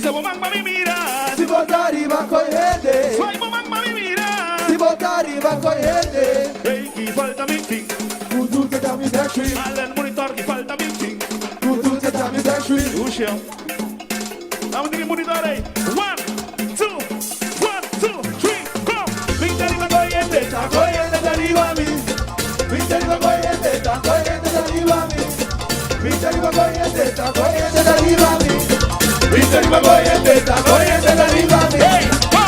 Bisa bo man pa mi mira. Si bo ta riba koe hende. Swai bo man pa mi mira. Si bo ta riba koe hende. Hey, ki falta mi tin. Ku tur ke ta mi backstreet. Allen monitor ki falta mi tin. Ku tur ke ta mi backstreet. Lucio. Vamos tin monitor ey. One, two, one, two, three, go. Mi ta riba koe hende. Ta koe hende ta riba mi. Mi ta riba koe hende. Ta koe hende ta riba mi. Mi ta riba koe hende. Ta koe hende ta riba mi. Mi ta riba koe hende. Ta koe hende ta riba mi. Hey, go.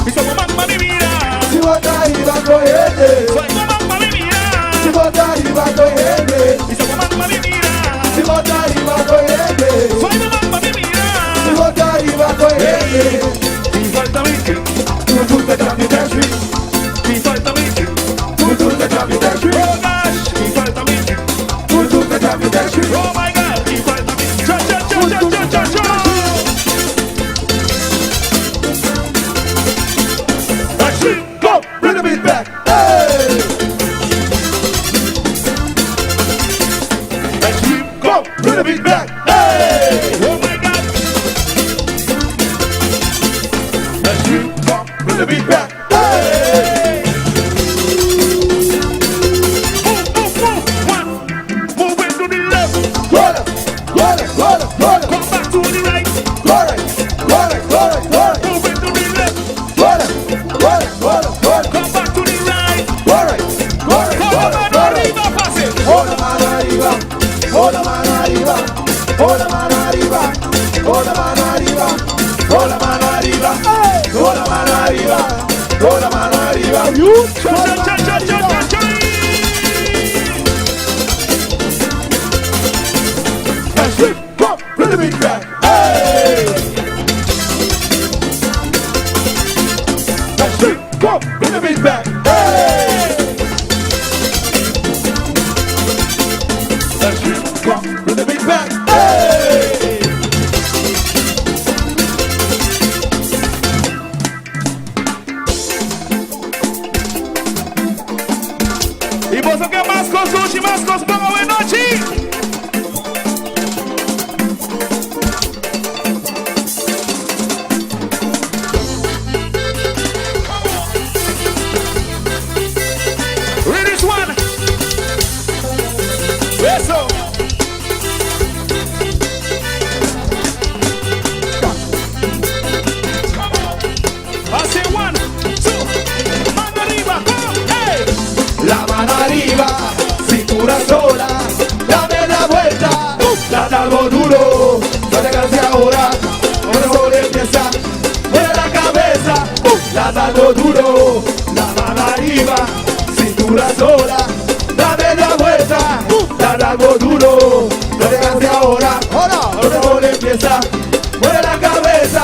Bisa bo man pa mi mira. Si bo ta riba koe hende. Swai bo man pa mi mira. Si bo ta riba koe hende. Bisa bo man pa mi mira. Si bo ta riba koe hende. Swai bo man pa mi mira. Si bo ta riba koe hende. Ki falta mi tin. Tur tur ta ta mi backstreet. Ki falta mi tin. Tur tur ta ta mi backstreet. Oh gosh, ki falta mi tin. Tur tur ta ta mi backstreet. Oh my God, ki falta mi tin. Cha cha cha cha cha cha cha. Backstreet, go, bring the beat back. Hey! Backstreet, go, bring the beat back. Hey! Oh my God. Backstreet, go, bring the beat back. Hey! Move, move, move. One, move it to the left. Go left, go left, go left, go left. Come back to the right. Go right, go right, go right, go right. Move it to the left. Go left, go left, go left, go left. Come back to the right. Go right, go right, Con go la right, mano go right. arriba, fácil. Con la mano arriba, con la mano arriba, con la mano arriba, con la mano arriba, con la mano arriba, con la mano arriba, con la mano arriba. Cha cha cha cha cha cha cha. Backstreet, go, bring the beat back. Hey! Backstreet, go, bring the beat back. Hey! Backstreet, go, bring the beat back. Hey! I bo ke mas kos sushi, mas kos bon anochi. Read this one. Eso. I say one, two, mano arriba, go, hey. La mano arriba, cintura sola, dame la vuelta, date algo duro, no te canses ahora, ahora solo empieza, mueve la cabeza, date algo duro, la mano arriba, cintura sola, dame la vuelta, date algo duro, no te canses ahora, ahora solo empieza, mueve la cabeza,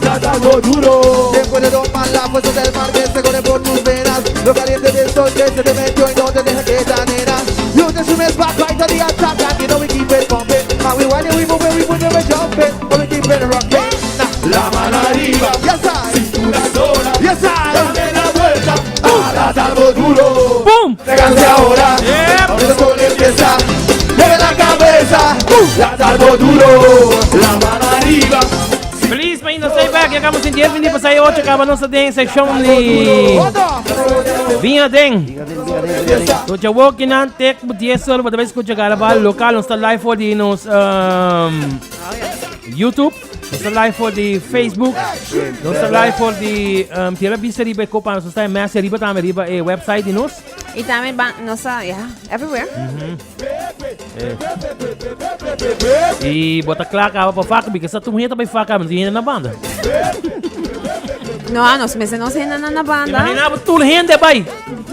date algo duro. Después de tomar la fuerza del mar que se corre por tus venas Lo caliente del sol que se te metió y no te deja quieta, nena You just mess back right to the attack and you know we keep it pumping And we whine we move it, we put it jumping But we keep it rocking Nah. La mano arriba, Yes, I. cintura sola, Yes, I. dame la vuelta, date algo duro. ¡Pum! Te canse ahora, Yep. ahora el sol empieza, mueve la cabeza, date algo duro, la mano arriba, Feliz pa nos back. Ya kaba 10 minuut pa 8 kaba nos den seccion di Binga Den. So ya walking on tek 10 solo pa tambe scucha Carnaval local nos ta live for di nos YouTube, nos ta live for di Facebook, nos ta live for di Tierra Vista riba Copa, nos ta mes riba tambe riba e website di nos. I tambe ba, nos ta, yeah, everywhere. I bo ta kla kaba pa faka, because sa tur hende ta bai faka, mas hende na banda. No, nos mester nos hende na na banda. Imagina bo tur hende bai.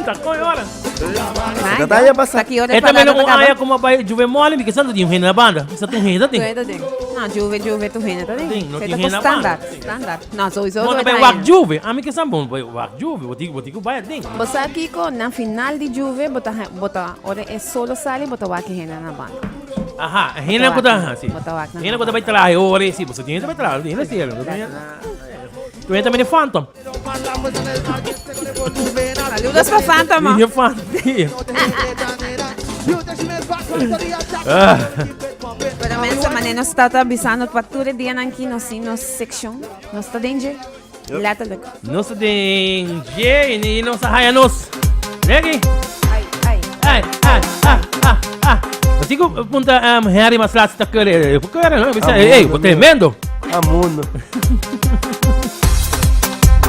Ta koe ora. Vai, Tata ya pasa. Ta ki ora E tambe parada no ta kaba. aya como bai juve mole, because sa no tin hende na banda. Sa tur hende tin. Tu hende tin. No, juve, juve, tu hende ta tin. Tin, no Se tin ta hende na standard, banda. standard. No, sowieso Bo tu ta bai hende. wak juve. Ami ke sa bon bai wak juve. Bo ti bo ti ku bai aden. Bo sa kiko, na final di juve, bo ta, bo ta, ora e solo sali, bo ta wak hende na banda. Aha, hende ku ta, aha, si. Bo ta wak na Hende ku ta bai traha ora si, bo sa tin hende ta bai traha, hende si. Tu hende tambe di Phantom. Saludos pa Phantom. Di Phantom. Ah. Pero mensen, mané nos tata bisando pa tur e dianan ki nos tin nos seccion. Nos ta den dje. Letterlijk. Nos ta den dje y nos a haya nos. Reggie. Ai, ai. Ai, ai, ah, ah, ah. Mas digo, punta um, Harry mas laatste ta kere. Kere, no? Bisa, hey, hey, tremendo. A mundo.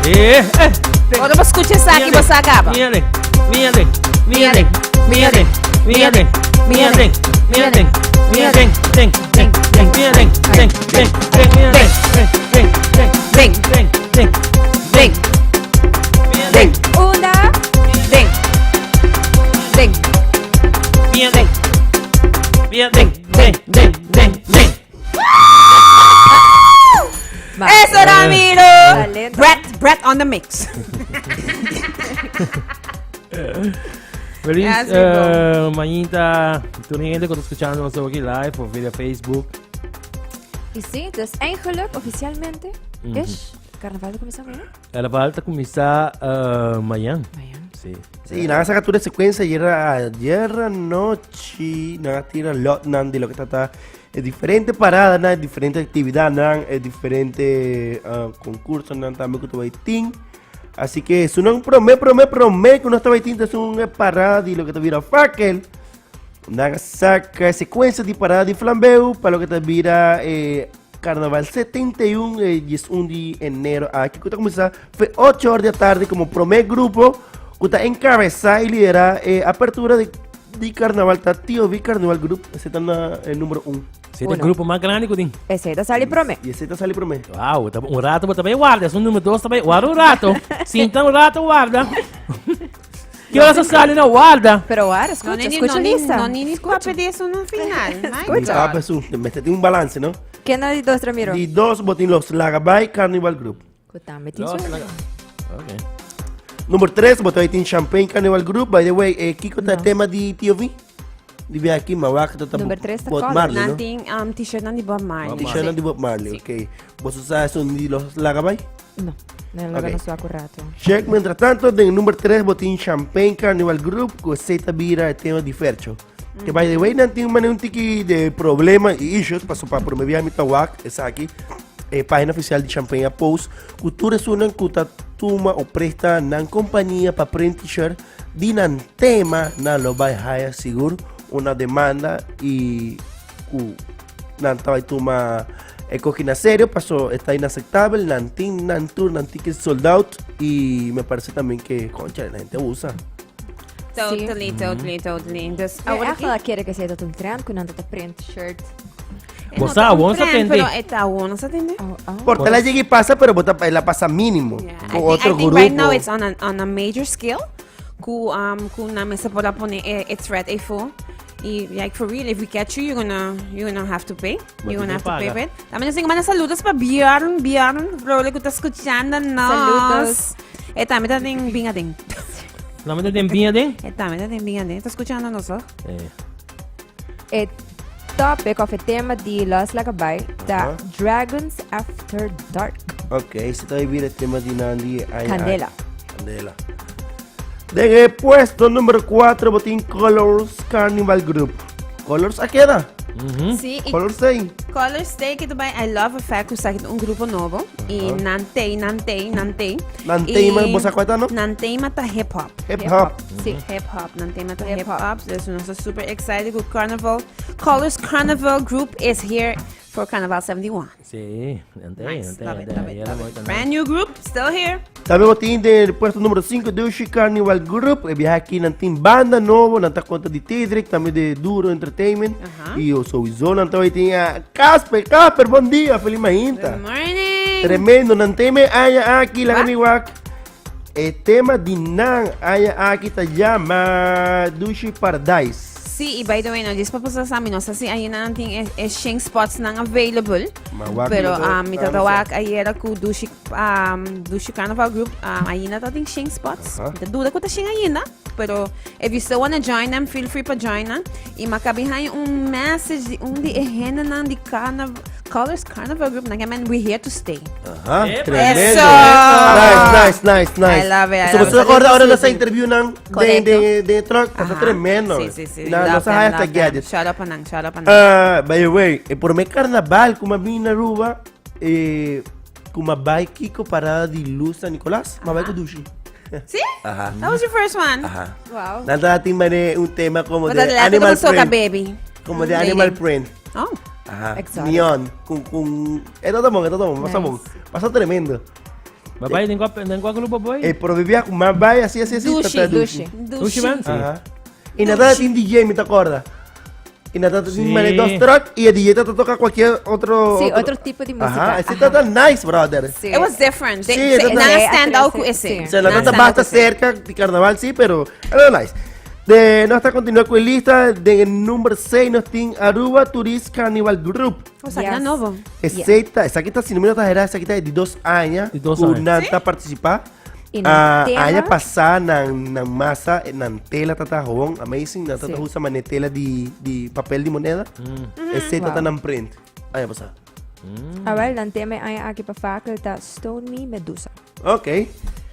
Eh, eh. Ora bo escucha esaki, bo sa caba. Mire, mire, mire, mire, mire, mire, mire, mire, ten, ten, ten, mire, ten, ten, ten, mire, ten, ten, ten, Den, ten, ten, den, den, Una. den, den, mire, mire, den, den, den, den, den. Eso, Ramiro! Talento. Brett, Brett on the mix. Feliz Yes, we go. mañita. Tur hende ku ta escuchando nos aquí live of via Facebook. Y sí, dus eigenlijk, oficialmente, is carnaval ta cuminsa mañana. Carnaval ta cuminsa uh, mañana. Mañana. Sí. Sí, nan a saca tur e secuencia ayer, ayer anochi, nan a tira lot nan di lo que trata e diferente parada nan, diferente actividad nan, e diferente uh, concurso nan tambe ku ta tin. Así que su nan prome, prome, prome ku nos ta tin es un parada di lo que ta bira fakkel. Nan a saca secuencia di parada di flambeu pa lo que ta bira eh, Carnaval 71, eh, 11 di enero aki, ku ta kuminsá fe 8 or di atardi komo promé grupo ku ta enkabesá i liderá e apertura di, di Carnaval ta TOV Carnival Group, ese ta na eh, número 1. Ese ta e grupo mas grandi ku tin. Ese ta sali promé. I ese ta sali promé. Wow, ta un rato bo ta bai warda. Esun número 2 ta bai warda un rato. Sinta un rato warda. Ki ora sa sali na warda? Pero wara, escucha, escucha lista. No, ni ni papia di eso na final. My Escucha. God. Ah, pues, mester tin un balance, no? Ken na di dos, Ramiro? Di dos bo tin los Lagabay Carnival Group. Ku tambe tin Los suerte. Laga- Ok. Number 3, bo tin Champagne Carnival Group. By the way, eh, kiko ta No. tema di TOV? Di bia aki, mawak ta ta Number tres ta Bob color. Marley, Nan no? tin um, t-shirt nan di Bob Marley. T-shirt nan di Bob Marley, ok. Bo sa esun di los Lagabay? No, no lo Ok. no suaku rato. Check, mientras tanto, den number 3 botin Champagne Carnival Group ku Zeta Bira e tema di Fercho. Que by the way, nan tin mane un tiki de problema y issues, paso pa prome bia mi ta wak esaki, e página oficial di Champagne a post, ku tur esunnan ku ta tuma o presta nan kompania pa print t-shirt di nan tema, nan lo bai haya sigur una demanda y ku nan ta bai tuma e koki na serio paso e ta inaceptabel nan tin nan tur nan ticket sold out y me parece también que concha la gente abusa. Totally, totally, totally. Dus Awor awor echt wel kere que sea dat un trend ku nan dat print shirt. Bo sa, bo no sa trend, tende. Pero e ta awor no sa tende. Oh, oh. Por la llega y pasa, pero bota la pasa mínimo. Yeah, Con I otro think, I think grupo. right now it's on a, on a major scale. Ku um ku na mester por a pone e, e threat efo. Y like for real, if we catch you, you're gonna you're gonna have to pay. You're gonna have to pay paga. for it. También nos manda saludos pa Bjorn, Bjorn, probable que está escuchando nos. Saludos. E tambe ta den binga den. Tambe ta den binga den? E tambe ta den binga den. Ta escuchando nos, oh. Eh. E topic of e tema di Los Lagabay ta Aha. Dragons After Dark. Ok, se ta vivir el tema di Nandi. Ay, Candela. Ay. Candela. Den e puesto número 4 botin Colors Carnival Group. Colors a queda. Sí, y Colors 6. Colors Stay que bay I love a fact que sa un grupo nobo y nan tei, nan tei, nan tei. Nan tei, ma bo sa cuál ta, no? Nan tema ta hip hop. Hip hop. Sí. Hip hop, nan tema ta Hip hip hop. hop. Dus nos ta super excited cu Carnival. Colors Carnival Group is here for Carnival 71. Sí, nan tei, Nice, nan tei, love it, nan love tei. it, Ya love la it. voy Brand new group, still here. Tambe bo tin den puesto número 5 Dushi Carnival Group. E biaha aki nan tin banda nobo, nan ta konta di Tidrick, tambe de Duro Entertainment. Aha. Y sowieso nan ta tin a Casper, Casper, bon dia, feliz mainta. Good morning. Tremendo, nan tema aña aki, laga Wa? mi wak. E tema di nan aña aki ta yama Dushi Paradise. Sí, y by the way, no, djis pa posa sa, mi no sa si ainda nan tin e, e shen spots nan available. Ma wak Pero mi ta- um, mi ah, tata no sa. wak ayera ku Dushi, um, Dushi Carnival Group, um, ainda ta tin shen spots. Aha. Mi ta duda ku ta shen ainda, pero if you still wanna join them, feel free pa join nan. Y ma kabi haña un message di un di e hendenan di Carnival, Colors Carnival Group, nan men we here to stay. Aha, Epa. tremendo. Eso. Nice, nice, nice, nice. I love it, I So, love você it. acorda ahora nessa interview nan de Correcto. de de truck, está Ajá. tremendo. Sí, sí, sí. Na, Love nos them, haya hasta love them. gadget. Shout out pa nan, shout out pa nan. Ah, by the way, eh, por me carnaval, como a na Aruba, eh, como a bai Kiko parada de luz San Nicolás, ma bai con Dushi. Sí? Ajá. That was your first one. Ajá. Wow. Nada tin mane un tema como But de that animal soca print. baby. Como de animal Lady. print. Oh. Ajá. Exotic. Neon. Con, con... Esto está bon, esto está bon, pasa Nice. bon. Pasa tremendo. Babay, den kwa den kwa grupo boy? Eh, pero vivía con más bay así, así, así. Dushi, tata Dushi. Dushi man? Sí. Ajá. Y nada tin DJ, me te acuerdas. Y nada Sí. tin mane dos truck y el DJ te toca cualquier otro... Sí, otro tipo de música. Ajá, ese está tan nice, brother. Sí. It was different. They, Sí, sí, eso nada Sí, stand out sí. ku ese. Sí. O sea, la Nada nota stand out basta ku ese. cerca de carnaval, sí, pero era nice. De no hasta continuar con la lista, de número 6 nos tiene Aruba Tourist Carnival Group. O sea, Yes. que novo. Esa, esa que está, si no me exagera, esa que está de 2 años, De 2 ku años. nan ta participar. Y nan Ah, tema? aña pasá nan nan masa, nan tela tata jabón, amazing, nan tata Sí. usa mane tela di di papel di moneda. Ese tata Wow. nan print. Aña pasá. Ah, wel, nan tema ay aki pa fakkel ta Stone Me Medusa. Ok.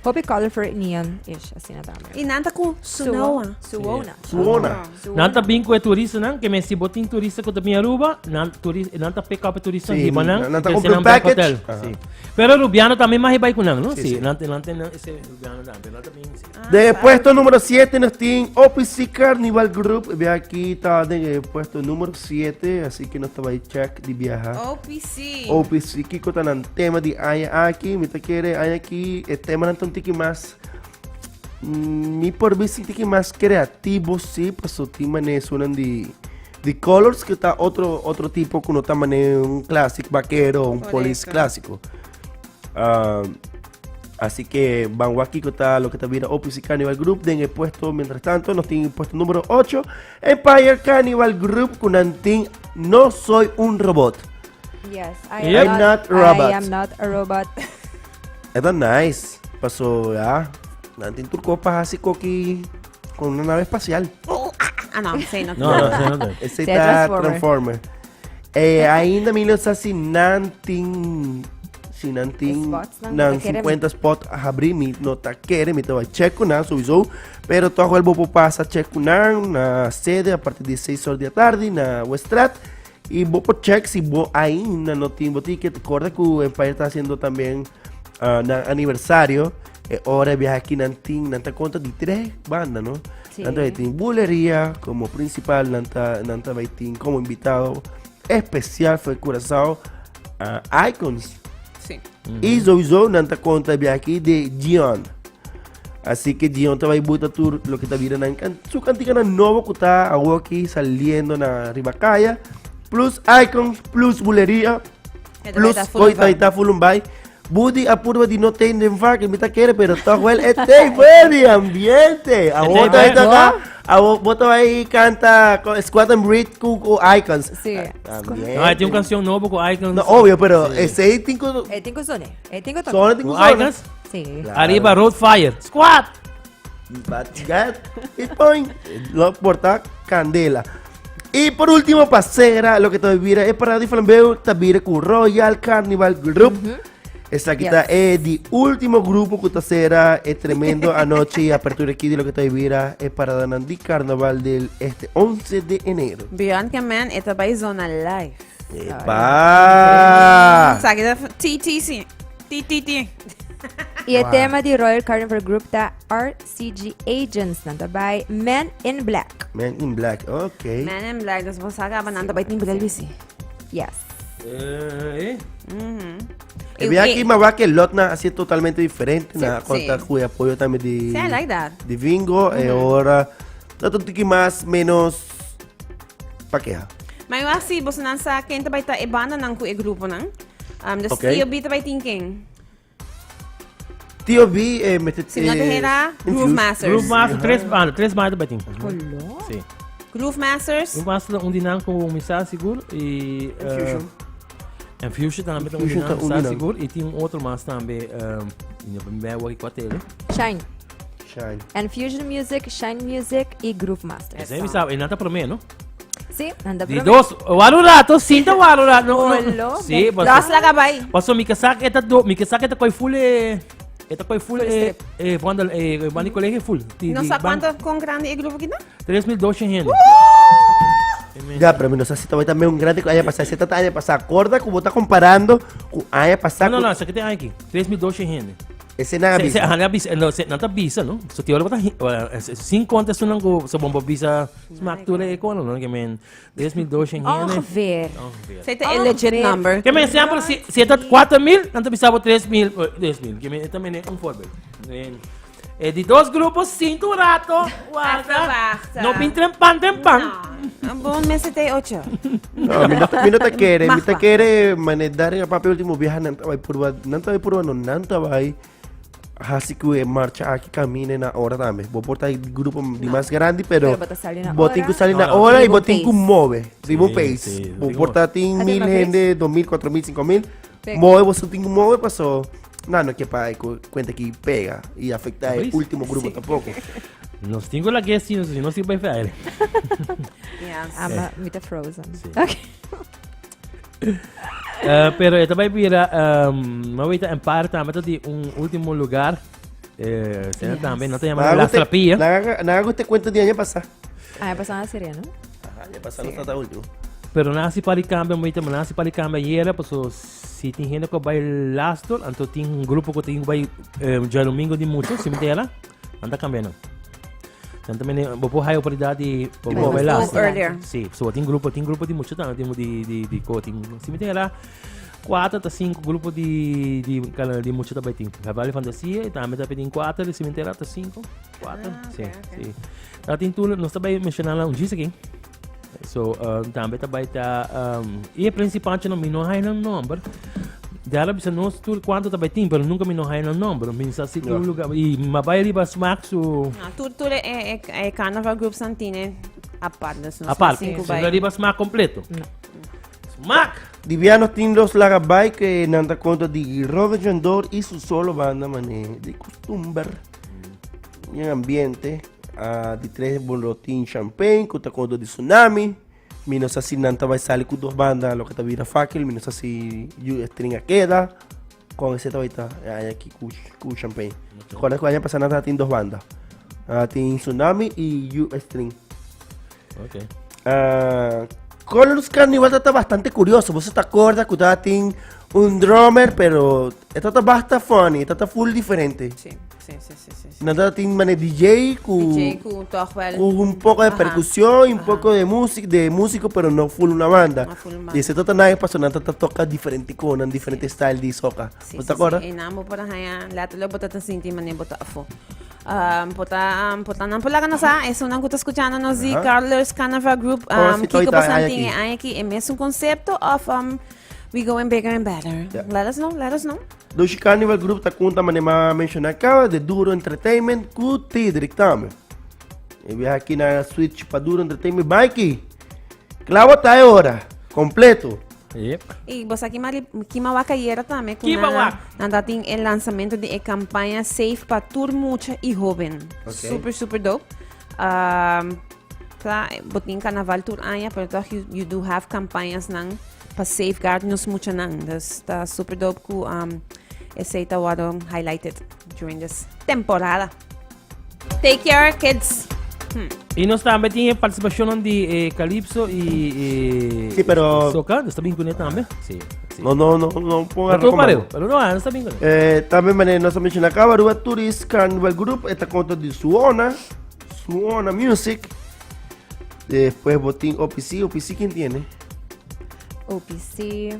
Hopi colorful neon ish, asina tambe. Y nan ta ku Sunoa. Suona. Suona. Nan ta bin ku e turistanan, ke men si bo tin turista ku ta bin Aruba, nan turista, nan ta pick up e turista Sí, hiba nan, nan ta trese compra un nan back package. hotel. Ajá. Sí. Pero Rubiano tambe mas bai ku nan, no? Sí, Sí, sí. nan nan nan ese Rubiano tambe, nan ta bin, sí. De puesto número 7 nos tiene OPC Carnival Group. Ve aquí está de puesto número 7, así que no estaba ahí check de viajar. OPC. OPC kiko ta nan tema di aña aki, mi ta kere aña aki e tema nan ta un tiki mas mi por bisa un tiki mas creativo sí, paso tin mane esunnan di di colors que ta otro otro tipo ku no ta mane un classic vaquero, un police Correcto. clásico. Ah, así que ban wak kiko ta loke ta bira OPC Carnival Group den e puesto mientras tanto nos tin puesto número 8 Empire Carnival Group ku nan tin No Soy un Robot. Yes, I Yep. am I'm not, not robot. I am not a robot. E ta nice. Paso, ya. Nan tin tur kopa hasi koki con una nave espacial. Ah, no, sí, no. No, no, sí, no. Ese Sí, ta Transformer. Transformer. Ainda mi no sa si nan tin si nan tin Spots nan nan no ta kere. 50 spot habri mi no ta kere mi ta bai check ku nan sowieso pero toch wel bo por pasa check ku nan na sede a partir di 6 or di atardi na Weststraat y bo por check si bo ainda no tin bo ticket. Corda cu Empire ta haciendo también nan aniversario. E ora e biaha aki nan tin, nan ta conta di tres banda, no? Sí. Nan ta bay tin Buleria como principal, nan ta, nan ta bay tin como invitado especial for Curaçao, Icons. Sí. Y sowieso nan ta conta e biaha aki di Gion. Así que Gion ta bay buta tur loke ta bira nan can, su canticanan nobo cu ta awoki saliendo na riba caya. Plus Icons, plus Buleria, plus Koi ta ita Fulumbay. Budi a purba di no ten den vak, mi ta kere, pero toch wel e tei di ambiente. Awo ta ita ka, awo bo ta bay canta con Squat and Breathe cu cu Icons. Sí. También. No, tin un cancion nobo cu Icons. No, obvio, pero esey tin cu E tin cu zone. E tin cu toca. Zone tin cu Cu zone. Icons? Sí. Claro. Ariba Road Fire. Squat! But get it point. Lo porta candela. Y por último, pasera, lo que te vira es para di flambeo, ta bira cu Royal Carnival Group. Esaki ta e di último grupo cu ta cera e tremendo anochi y apertura aki di loke ta bira e paradanan di carnaval del este 11 de enero. Bianca Man, e ta bay zona live. Epa! Esaki ta TTC. TTT. Y e tema di Royal Carnival Group ta RCG Agents, nan ta bay Men in Black. Men in Black, ok. Men in Black, dus bo sa caba nan ta bay tin bril bici. Yes. Eh, E bia aki ma wak e lot nan asi totalmente diferente na Sí, conta sí. cu e apoyo tambe di Sí, I like that. di Vingo e ora ta un tiki mas menos pa keha. Ma yo asi boso nan sa ken ta bay ta e banda nan cu e grupo nan. Dus Ok. Tio B ta bay tin ken? Tio B eh, mete Si no te hera, Groove Masters. Groove Masters, tres banda, tres banda bay tin. Color. Sí. Groove Masters. Groove Masters un di nan cu mi sa sigur y Infusion. Infusion tambe ta un di Infusion ta nan un sa di nan. sigur y tin un otro mas tambe, y no mi wak cua tele. Shine. Shine. Infusion Music, Shine Music y Groove Masters. Esey mi sa, e nan ta prome, no? Sí, anda Di dos, wara un rato, sinta wara un rato. No, no. Olo, Sí, ben. paso. Los laga bai. Paso mi casaca eta do, mi casaca eta koi full eh, eta koi full Full eh, strip. eh, wandel, eh, van di colegio full. Di, No di sa ban- cuánto con grande e grupo kita? 3200 gente. Ya, pero mi no sé si también también un grande año pasado. Si esta año pasado, acorda como está comparando con año pasado. No, no, no, esaki tin aki. 3200 hende. Ese nada Se, se, bisa. hana bisa, no, se, nanta bisa, no? So teoria bota, sin conta sunan ku sa bomba bisa smaak ture e kono, no? Que men, 3200 hende. Ongeveer. Ongeveer. Sei a legit Ongeveer. number. Que men, sempre, si, si eta 4000, nanta bisa bo 3000, 3000. Que men, eta men un voorbeeld. Men, di dos grupos, sinto un rato, warda. Wacht. No pin trempan, trempan. No, bon mese te ocho. No, mi no, mi no te quiere, mi te Magba. quiere manejar en papi último viaje nanta vai purba, nanta vai purba no nanta vai. Así que marcha aquí camine na hora también. Vos porta el grupo di más grande, pero Pero bota sali na vos tin que hora. salir na No, no. hora y Ribo vos tin que pace. move, ribo Sí, pace. sí, Vos ribo. porta tin Hace mil más pace. gente, 2000, 4000, 5000. Pega. Move, vos tin que move pasó. No, no que pa cuenta que pega y afecta el ¿Veis? último grupo tampoco. Nos tengo la que si no, si no sirve para aire. Yes. Ama met de Frozen. Sí. Oké. Pero esta vai bira, ma weet en par también di un último lugar. Yes. También no te llaman la trapilla. Nada, nada que usted cuenta de año pasado. Ah, pasado na serie, no? Ajá, año pasado no está último. Pero nasi para cambio, moita, mas nasi para cambio ayer, pues si tem gente que vai lasto, anto tem um grupo que tem vai já domingo de muito, se me entera, anda cambiando. Então também vou pôr a oportunidade de De vou mover. lasto. Earlier. Sí, so tem grupo de muito também, tem de de tem, se me entera, 4 a 5 grupo de muito também tem. Cavalo Fantasia e também também tem 4, se me entera, tá 5, 4. Ah, sí, ok, ok. sí. Tá tem tudo, nós também mencionando um dia aqui. So, tambe ta bai ta e principante no mi no hay nan nomber. Dara bisa nos tur cuanto ta bai tin, pero nunca mi no hay nan nomber. Mi sa si tur lugar y ma bai riba smaak su No, tur e carnaval group santine apart. Dus nos aparte. cinco Si bai. no riba smaak completo. Smaak! Divianos tin los Lagabay que nanta conta de Robert Jandor y su solo banda mané de costumbre y en ambiente di tres bolotín champagne que conta de tsunami mi no sé si nanta vai salir con dos bandas lo que te vira fácil mi no sé si yo string a queda con ese tabaita aquí con champagne con la que año pasado nanta tin dos bandas tin tsunami y you string. Okay. Colors Carnival está bastante curioso. Vos te acuerdas que usted tiene un drummer, pero esto está bastante funny, esto está full diferente. Sí. Nada tiene mane DJ con, DJ ku toch wel. con un poco de percusión y un poco de música, de músico, pero no full una banda. No full una Y ese trata nada pasó, nada toca diferente con diferente style de soca. Sí, ¿Vos sí, te acuerdas? Sí. E naam por haya letterlijk bota te sinti mané bota afo. Pota nan polaga nos a, eso nan kuta escuchando nos di Carlos Carnaval Group. Oh, sí, Kiko ahorita hay Pasantin aquí. hay aquí e mes un concepto of we going bigger and better. Yeah. Let us know, let us know. Dushi Carnival Group ta conta manema menciona acá de Duro Entertainment ku Tidrick tambe. E viaja aquí na Switch pa Duro Entertainment Bike. Clavo está ahora, completo. Yep. E você aqui mari Kimawaka yera também com Kimawaka. nanda tem o lançamento de campanha Safe para tur mucha e jovem. Ok. Super super dope. Pra botin carnaval tur aña, pero toch you do have campanhas nang pa safeguard nos mucha nang. Dus ta super dope ku esse ta wado highlighted during this temporada. Take care, kids. Y nos tambe tin participacion di Calypso y Sí, pero- Soca, está bien con él también. Sí. No, no, no, no ponga Pero todo recomendo. parejo, pero no, no está bien con él. También mané nos menciona acá Aruba Tourist Carnival Group, esta conta de Suona, Suona Music. Después Botín OPC, OPC ¿quién tiene? OPC.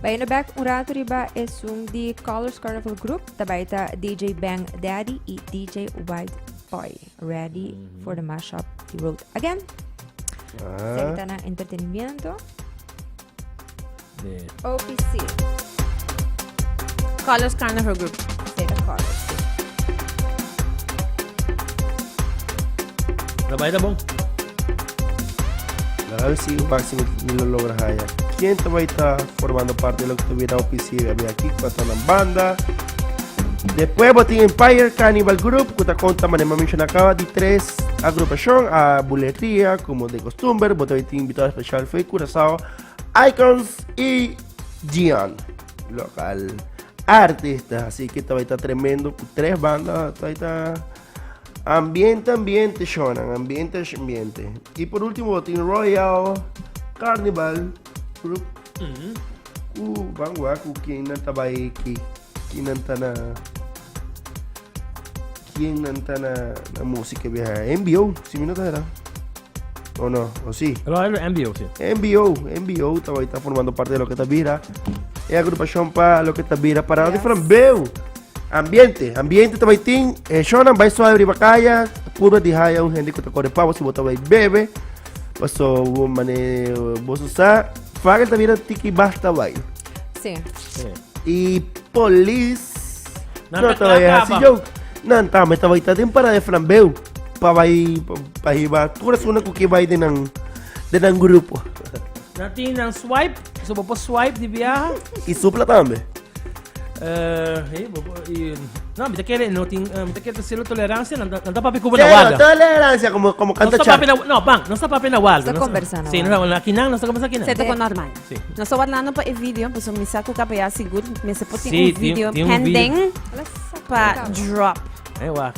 Bij in de back un rato riba es un di Colors Carnival Group. Daarbij ta DJ Bang Daddy y DJ White Boy. Ready for the mashup the road again. Ah. na entretenimiento. Sí. OPC. Colors Carnival Group. Zeta Colors. Sí. La vaina bom. A ver si Máximo lo logras allá. ¿Quién te va a estar formando parte de lo que tuviera OPC? Había aquí, cuatro en banda. Despues bo tin Empire Carnival Group ku ta konta manera mi a menshoná kaba di tres agrupashon a Buleria komo de kostumber bo ta tin invitado espesial fo'i Curaçao Icons i Gian lokal artista así ke ta bai ta tremendo ku tres banda ta bai ta ambiente ambiente shownan ambiente ambiente i por último bo tin Royal Carnival Group ku ban wak ku ken nan ta bai ki ken nan ta na ken nan ta na na música biaha MBO si mi no ta era o no o si Royal MBO si MBO MBO ta bai ta formando parte de lo que ta bira e agrupación pa lo que ta bira para de flambeu ambiente ambiente ta bai tin e shownan bai suave riba kaya purba di haya un hende ku ta kore pa bo si bo ta bai bebe Paso mane boso sa Fagel ta bira tiki basta bai. Sí. Y polis Nan no ta ta bai kla hasi kaba. joke. Nan tambe ta bai ta den para de flambeu pa bai pa hiba tur esuna ku ke bai den nan den nan grupo. Nan tin nan swipe, so bo por swipe di biaha. Y supla tambe. Eh, bo, bo, y, no, mi ta kere, no tin, eh, mi ta kere cero tolerancia, nan ta, nan ta papia cuba na Cero warda. tolerancia, como, como No canta sta Char. papia na, no, bang, no sta papia na warda. Sta no conversa na Sí, no, warda. aquí nan, no sta conversa aquí nan. Se tocó normal. Sí. Nos ta wardando pa e video, paso mi sa ku kapaya sigur mester por tin Sí, un tin- video tin un video. pending pa drop. Eh, wa.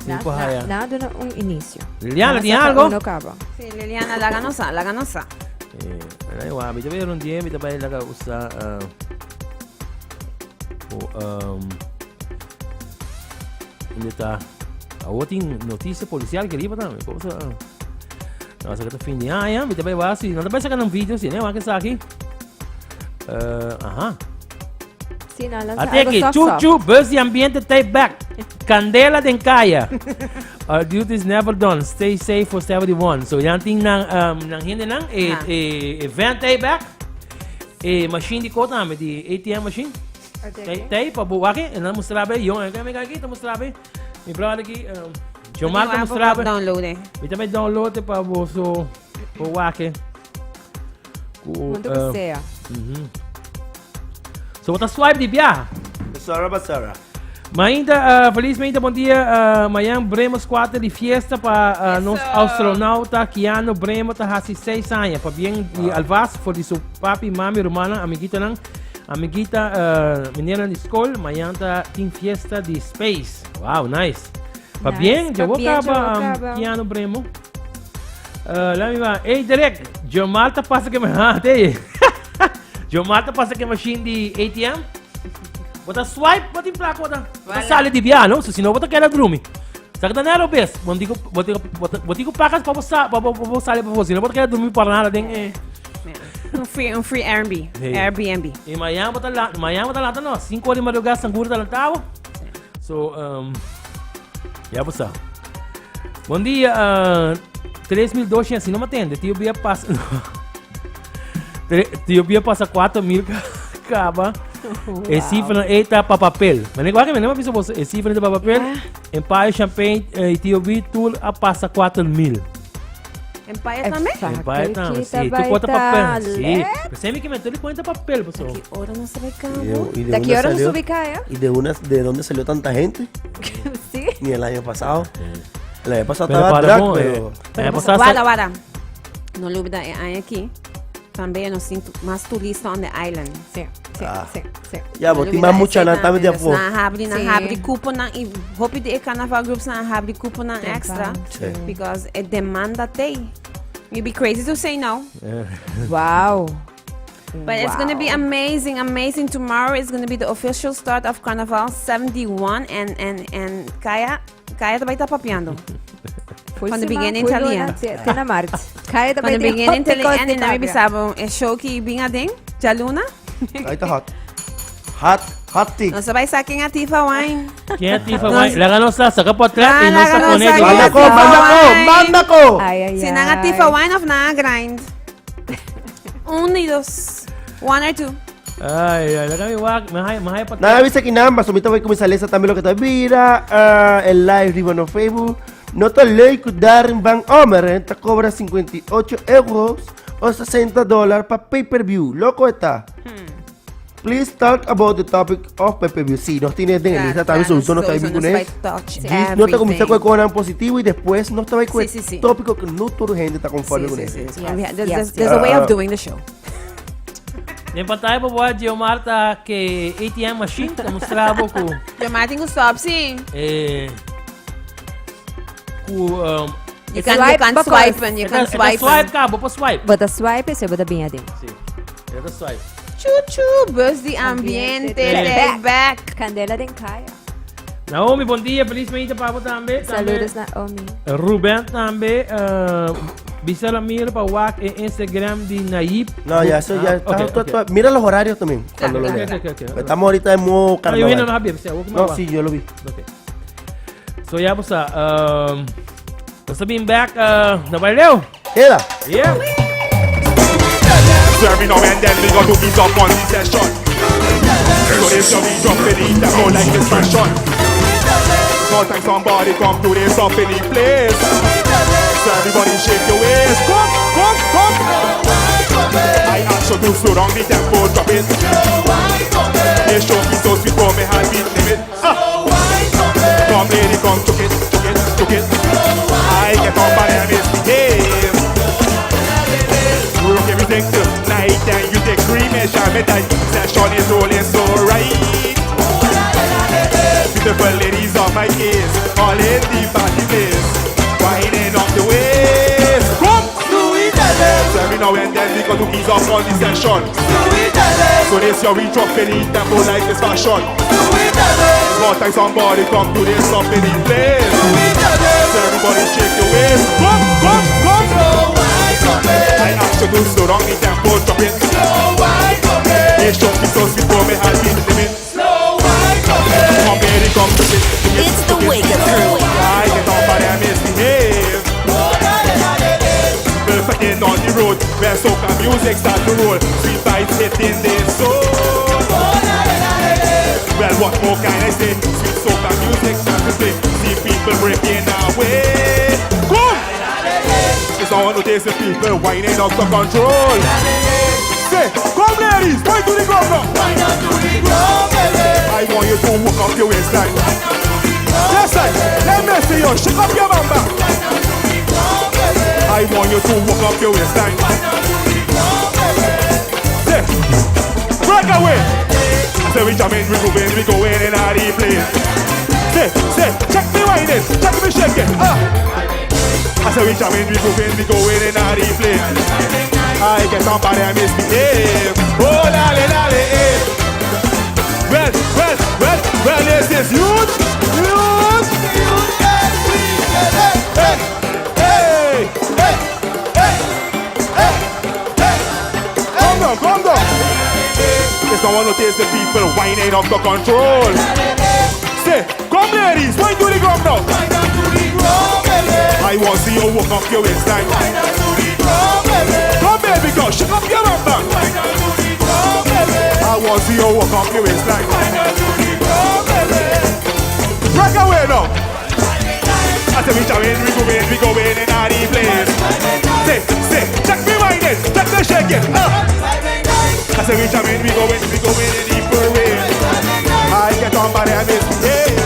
Sí, Na, pues na, allá. na, duna un inicio. Liliana, Na ¿tiene saca algo? Uno cabo. Sí, Liliana, laga nos sa, laga nos sa. Eh, wa, mi ta ver un día, mi ta bay laga usa, eh, O, um, unda ta? Awor tin noticia policial que riba tambe. Cosa. No, sa que fin de año, mi ta bay wasi, no ta bay saca un video si, ne, wa que sa aquí. Uh, aha. Sí, no, lanza Ate algo aquí, soft, chu soft. chu, bus di ambiente take back. Candela den kaya. Our duty is never done. Stay safe for 71. So, yan tin nan, um, nan hende nan, e, Ah. e, event take back. E machine di kota tambe, di ATM machine. Tei, tei, pa bo wak, en dan mustra be, jong, en mi aki ta mustra be. Mi brother aki, um, Jomar ta mustra be. Download eh. Mi tambe download pa bo so, bo wak. Ku, Mundo que sea. So bo ta swipe di biaha. Basara, basara. Mainta, uh, feliz mainta, bom dia. Uh, mañan Bremo Squatter di fiesta pa uh, nos astronauta Keanu Bremo ta hasi 6 años. Pa bien di Alvas, for di su papi, mami, rumana, amiguita nan. Amiguita, uh, meneer di school, mañan ta tin fiesta di space. Wow, nice. Pa Nice. bien, Pa yo bien, acaba yo um, acaba. Keanu Bremo. Uh, laat me maar. Hey, direct. Jamal ta pasa que me ha, te. Jamal ta pasa que machine di ATM. Bo ta swipe, bo tin plaka, bo ta, bo ta sali di bia, no? So, si no, bo ta keda drumi. Sa que ta nero bes. Bo tin ku, bo tin ku, bo ta, bo tin ku pakas pa bo sa, pa bo, pa bo sali pa bo. Si no, bo ta keda drumi por nada den e. Un free, un free Airbnb. Hey. Airbnb. E mañana bo ta la, mañana bo ta lanta no. 5 ora di madrugada, sangura ta lantabo. So, um, ya bo sa. Bon dia, uh, 3200, si no me atende, tio Bia pasa. Tio Bia pasa 4000 caba. E cifra e ta pa papel. Maar ik wak me bisa você, e cifra ta pa papel. Empire Champagne e Tio B tour a pasa 4000. Empire tambe? Empire tambe, sí. Tu cuenta papel. Sí. Pero sempre que meter cuenta papel, pessoal. Ki ora nos ta bay Y cabo? de ¿De qué dónde hora nos salió? ubica, eh? ¿Y de, una, de dónde salió tanta gente? Sí. Ni el año pasado. El año pasado Pero estaba para drag, bom, pero... eh, el año pasado Guarda, guarda. No lubida e aña aki. Tambe nos tin mas turista on the island. Sí, sí, Ah. sí, sí. Ya, No bo tin lubida mas mucha esei nan tambe tambe. di Dus afó. nan habri, nan Sí. habri cuponan y hopi di e carnaval groups nan habri cuponan extra. Sí. Because e demanda t'ei. You'd be crazy to say no. Wow. But it's gonna be amazing, amazing. Tomorrow is gonna be the official start of Carnaval 71 and and and Kaya Kaya ta bai ta papiando. Full From the siman, beginning full till the luna, end. te- te na maart. Kaya ta From the bai tin beginning till the hopi end, and kos mi di papia. bisa bo e show ki bin aden, djaluna. Ahí está hot. Hot, hot tea. Nos ta bai sa ken a Tifa Wine. Ken a Tifa Wine? Laga nos sa, saca pa atrás y Ah, nos laga sa nos conecta. sa ken Manda a ko, Tifa manda ko, Wine. manda ko. Ay, ay, Si nan a ay. Tifa Wine of nan a grind. Un y dos. One or two. Ay, ay, laga mi wak, me hay, me hay pa Nada, avisa que nada, más ahorita voy a comenzar esa también lo que te vira, ah, el live riba no Facebook. No te leuk Darren Van Ommeren te cobra 58 euros o 60 dólares para pay-per-view. Loco está. Please talk about the topic of PPV. Sí, nos tiene den Claro, lista también, claro, sowieso no está sowieso bien con nos eso. vai touch No te comienza con everything. cosas positivo y después no estaba con Sí, sí, sí. tópico que no toda gente está conforme Sí, con sí, eso. sí, sí. Yes, There's, yes, there's a way Ah. of doing the show. Den pantalla por boa Giomar ta ke ATM machine ta mustra bo ku Giomar tin ku stop, sí. eh ku um, You can, you Swipe can because- swipe and you can eta swipe. swipe ka bo por swipe. Bo ta swipe, esei bo ta bin aden. Sí. Eta swipe. Choo choo, bus di ambiente, Ambiente, take back. Candela den kaya. Naomi, bon dia, feliz mainta pa bo tambe. Tambe. Saludos Naomi. Ruben tambe, uh, bisa la mira pa wak e Instagram di Nayib. No, ya eso ya Ah, está. ok, ok. Mira los horarios también cuando lo Ok, leas. ok. Estamos ahorita en modo No, yo vino no carnaval. Javier, sea, No, sí, yo lo vi. Ok. So ya pues, nos ta bin back uh, na baileo. Queda. Yeah. So every now and then we got to ease up on the session. So this your we drop in the tempo like this fashion. No time somebody come to this up in the place. So everybody shake your waist. Come, come, come. I ask you to slow down the tempo, drop it. This show me so sweet for me heartbeat limit. Ah. Come lady, come choke it, choke it, choke it. I get up and misbehave. Rock everything tonight and you take cremation metal. Session is rolling so right. Beautiful ladies on my case, all in the party place, winding up the waist. Come! So every now and then we got to ease up on the session. So this year we drop in the tempo like this fashion. More time somebody come to this up in the place. So everybody shake your waist. Come, come, come. I ask you to slow down the tempo, drop it. It's just me so sweet for me heartbeat limit. Come baby, come to it. It's the Wake Up Crew. I get up and I misbehave. Perfecting on the road where soca music start to roll. Sweet vibes hitting the soul. Well, what more can I say? Sweet soca music start to play. See people breaking away. Come! It's all notice the people whining out of control. Say, come ladies, point to the ground now. I want you to walk up your waistline. Yes, I. Let me see you shake up your bamba. I want you to walk up your waistline. Say, break away. Say we jamming, we moving, we going in our place. Say, say, check me whining, check me shaking. Ah. I say we jamming, we moving, we going in our place. I get somebody I misbehave. Oh la la la eh. Well, well, well, well, this is huge, huge, huge. Hey, hey, hey, hey, hey, hey. Come down, come down. It's no one notice the people whining out of control. Say, come ladies, wine to the ground now. I want to see you walk up your waistline. Come baby girl, shake up your bum. I want to see you walk up your waistline. Break away now. I say we jamming, we go in, we go in and out the place. Say, say, check me whining, check the shaking. I say we jamming, we go in, we go in in the parade. I get on by the misbehave.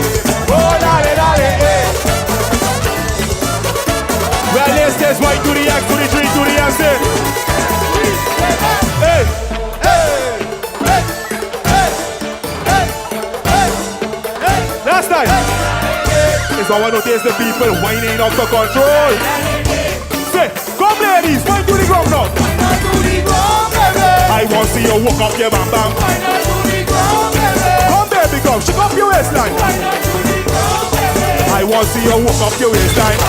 Oh la la la eh. Well, this is Y to the X to the 3 to the M. Say. Hey, hey, hey, hey, hey, hey, hey. Last time. It's all I notice the people whining out of control. Say, come ladies, wine to the ground now. I want to see you walk up your bam bam. Come baby, come, shake up your waistline. I want to see you walk up your waistline.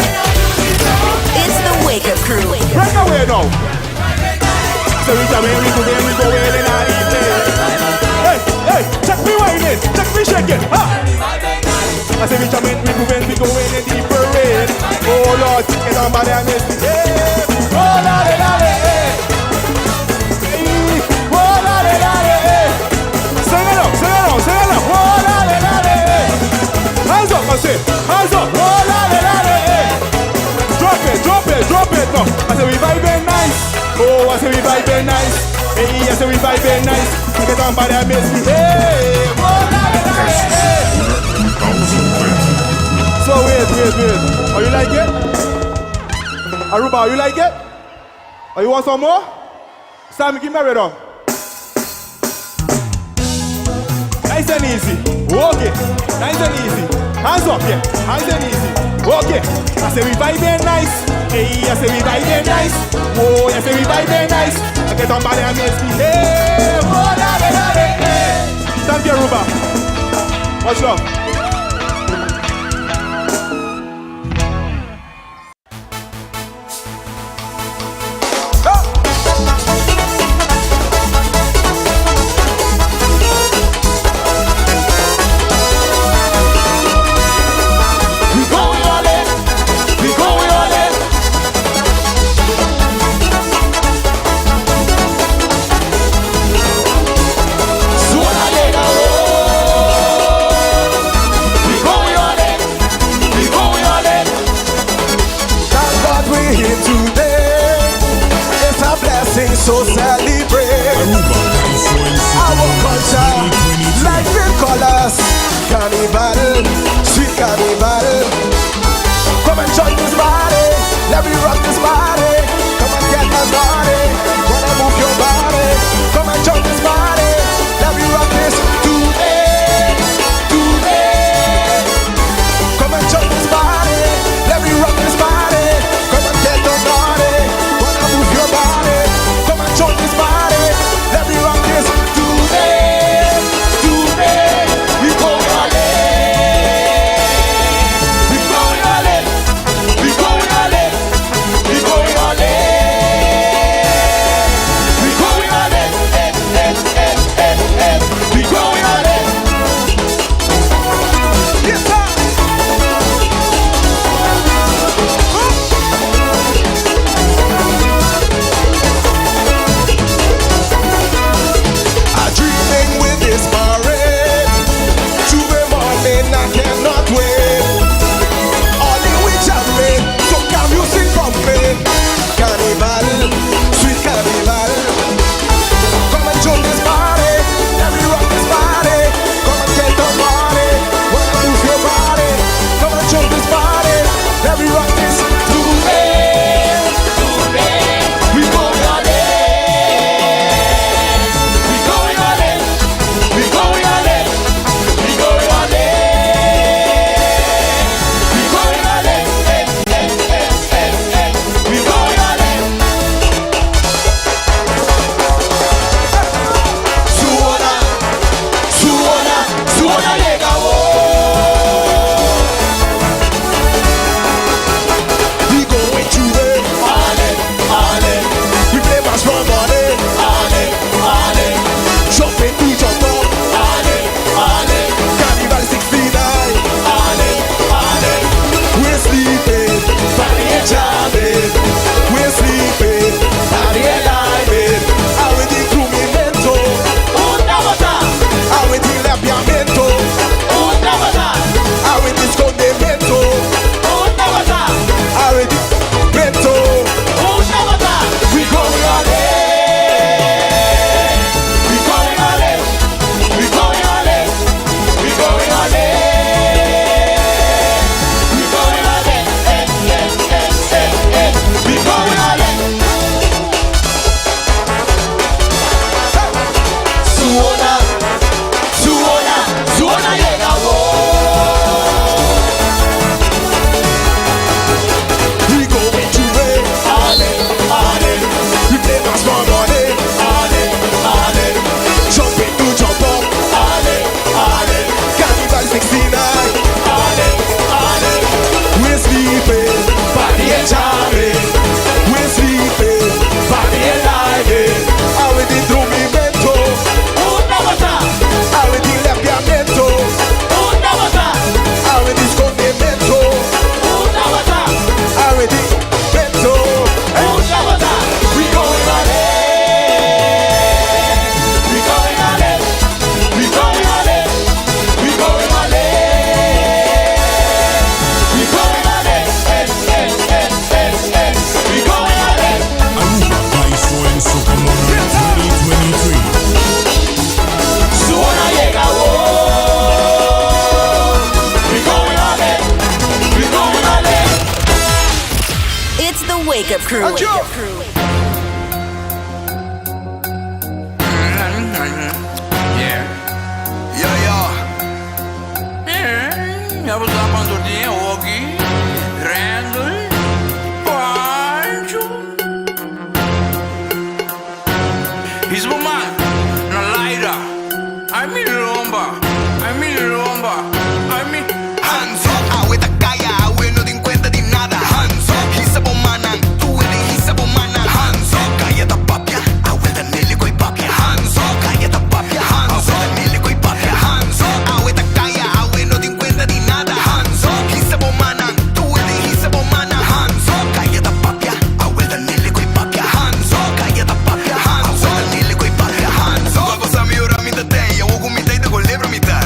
It's the Wake Up Crew. Break away now. So we come in, we go in, we go in and out the place. Hey, hey, check me whining, check me shaking. Ah. I say we jam in, we move in, we go in and the parade. Oh Lord, get on by and misbehave. Oh la la la eh. Hey, oh la la la eh. Sing it up, sing it up, sing it up. Oh la la la eh. Hands up, I say, hands up. Oh la la la eh. Drop it, drop it, drop it now. I say we vibing nice. Oh, I say we vibing nice. Hey, I say we vibing nice. I get on by that miss me. Hey, whoa, la, la, la, hey. So wait, wait, wait. Oh, you like it? Aruba, you like it? Oh, you want some more? Sam, give me a rhythm. Nice and easy. Okay. Nice and easy. Hands up, yeah. Hands and easy. Okay. I say we vibing nice. Hey, I say we vibing nice. Whoa, I say we vibing nice. I get on body and makes me. Hey, whoa, da, da, da, da, hey. Thank you, Aruba. Much love. We going all in. We going all in. Suena llega. Crew. Wake Up Crew. Yo, yo. Ya bo sa cuanto dia hoki, Randall, Pancho. His woman, na Laira. Ay mi lomba, ay mi lomba, ay mi. Hands up, awe ta kaya, awe no tin cuenta di nada. Hands up, hisa bo mannan, tur hende hisa bo mannan. Hands up, kaya ta papia, awe ta nele koi papia. Hands up, kaya ta papia, hands up, nele koi papia. Hands up, awe ta kaya, awe no tin cuenta di nada. Hands up, hisa bo mannan, tur hende hisa bo mannan. Hands up, kaya ta papia, awe ta nele koi papia. Hands up, kaya ta papia, hands up, nele koi papia. Hands up, Pasa mi ora mi ta ten, ya woku mi ta ita colebra mi ta.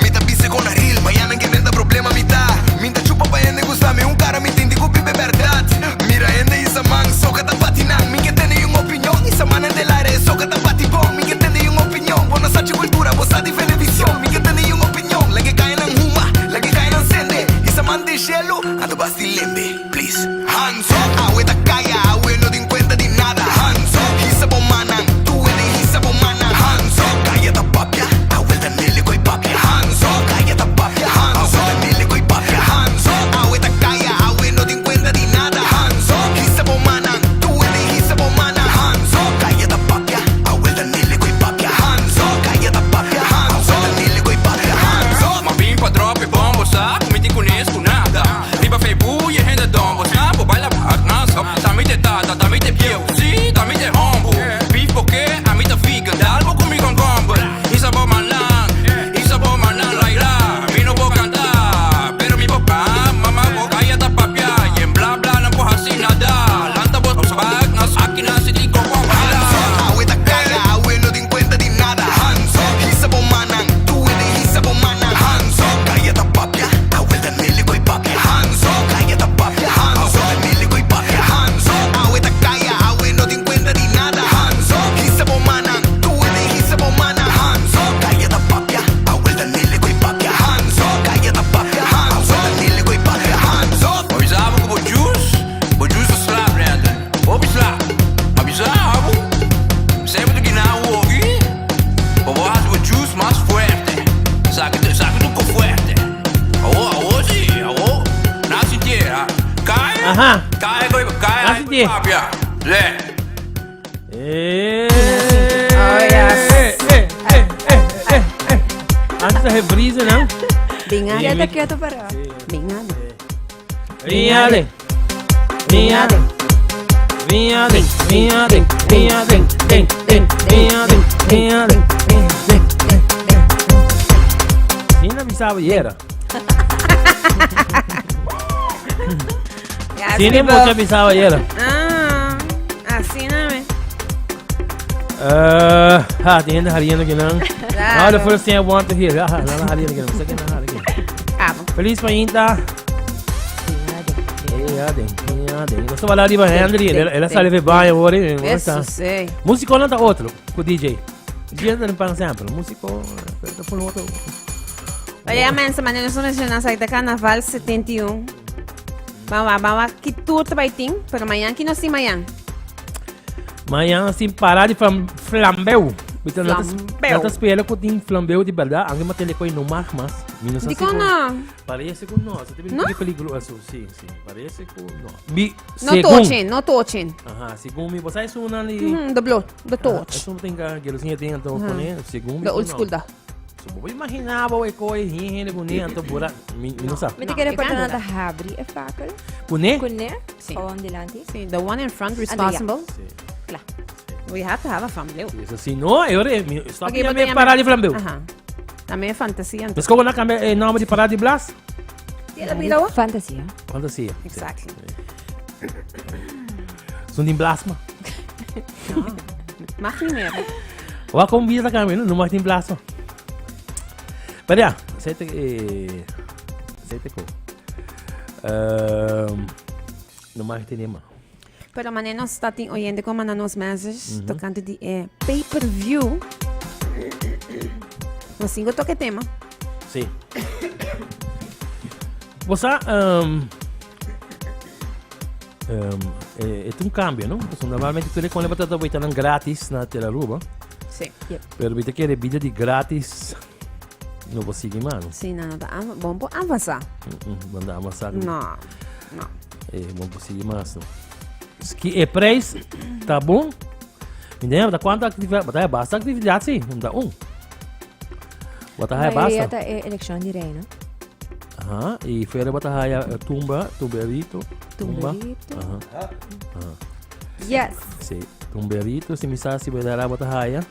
Mi ta bise con aril, mañana que venda problema mi ta. Mi ta chupa pa hende gusta mi un cara mi tin digo pipe verdad. Mira hende isa man, soca ta patinan. Mi que tene un opinión, isa man en del aire, soca ta patibón. Mi que tene un opinión, bona sachi cultura, bosa di televisión. Mi que tene un opinión, la que cae en huma, la que cae en sende. Isa man de cielo, ando basti lembe, please. Hands up, awe ta kaya, awe no tin cuenta di nada. Hands up, hisa bo mannan, tur hende hisa bo mannan. Hands up, kaya ta papia, awe ta nele koi papia. Hands up, kaya ta papia, hands up, nele koi papia. Hands up, awe ta kaya, awe no tin cuenta di nada. Hands up, hisa bo mannan, tur hende hisa bo mannan. Hands up, kaya ta papia, awe ta nele koi papia. Hands up, kaya ta papia, hands up, nele koi papia. Hands up. Ma bim pa drop e bombo sa, kumiti kunes nada. Riba Facebook e hende dombo, sa, bo baila hands up. Tami te tata, tami te pieu, si, tami te hombo. Beef porque a mi ta vegan, dalbo con mi concombre. Isa bo manan, isa bo manan laila. Mi no puedo cantar, pero mi boca, mamá boca ya ta papia. Y en bla bla no puedo hacer nada. Lanta bo sabak, nas akina city ko ko baila. Awe ta kaya, awe no tin cuenta di nada. Hands up, hisa bo mannan, tur hende hisa bo mannan. Hands up, kaya ta papia, awe ta nele koi papia. Hands up, kaya ta papia, hands up, nele koi papia. Hands up, awe ta kaya, awe no tin cuenta di nada. Hands up, hisa bo mannan, tur hende hisa bo mannan. Hands up, kaya ta papia, awe ta nele koi papia. Hands up, kaya ta papia, hands up, nele koi papia. Hands up. Avisava ku bo juice, bo juice slap Brandon. Bo slap. Avisava. Sempre que na ogi. Bo bo bo juice mais fuerte. Sabe tu, sabe tu com fuerte. Awo, awo si, awo. Na sintiera. Cai. Aha. Cai, cai, cai. Na sintiera. Papia. Le. Oh, yes. Eh, eh, eh, eh, eh. Antes da reprise, não? Binga. Quieto, quieto para. Binga. Vinha, vinha, vinha, vinha, vinha, vinha, vinha, vinha, Sim, não avisava era. Yes, Sim, nem people. muito avisava era. Ah, asina me. Ah, tem gente rindo aqui não. Claro. Ah, the first thing I want to hear. Ah, não, não rindo aqui não. Você que não aqui. Ah, bom. Feliz mainta. Nós vamos lá riba Henry, ela sale de banho agora. Isso, sei. Músico não tá outro, com o DJ. DJ não para sempre, músico, tá por outro. Olha, mensen, maar nós mencionamos aí da Carnaval 71. Vamos lá, vamos lá. Que tudo vai ter, pero amanhã que nós tem amanhã. Amanhã, assim, parar de flambeu. Então, Flambeu. Não espera que tem flambeu de verdade, alguém mate ele no mar, mas. De como não? Parece que não, você tem Não? que peligroso, sim, sim. Parece que não. Mi, No touching, no touching. Aham, segundo me, você é uma ali. The blow, the touch. Isso não tem que que tem então Uhum. com segundo The old school da. So, vou imaginar o eco e rin com nem então bora, mi não sabe. Mi te quero portar nada habri e fakel. Kuné? Kuné? Sim. Gewoon delante. Sim, the one in front responsible. Claro. We have to have a flambeu. Isso assim, não, eu só Ok, okay, but me tem parar de flambeu. Aham. Também é fantasia. Mas como não cambia o nome de parar de Blas? Fantasia. Fantasia. Exactly. São de Blasma. Mag niet meer. Wa kom bisa kami no, não tem Blasma. Pero ja, zet zet ko. Não mais tem nenhuma. Pero mané nos está tin oyente com mandar nos messages tocante de pay-per-view. Nos cinco toque tema. Sim. Você, E ta un cambio, no? Pasobra normalmente tur e con e ta weta nan gratis na Tele Aruba. Si. Yep. Pero mi ta kere bida di gratis no por sigui mas, no? Si, nan no ta av- bon por avansa. Bon ta avansa. No, no. Eh, bon por sigui mas, no? Ski e prijs ta bon. Mi denk, ta cuánto actividad, ta basta actividad, sí, un ta un. Wat ta Mayoria basta. ta e eleccion di reino. Aha, y fuera wat ta haya tumba, tumberito, tumba. Tumberito. Aha. Aha. Yes. Sí, tumberito, si mi sa si voy a wat ta haya.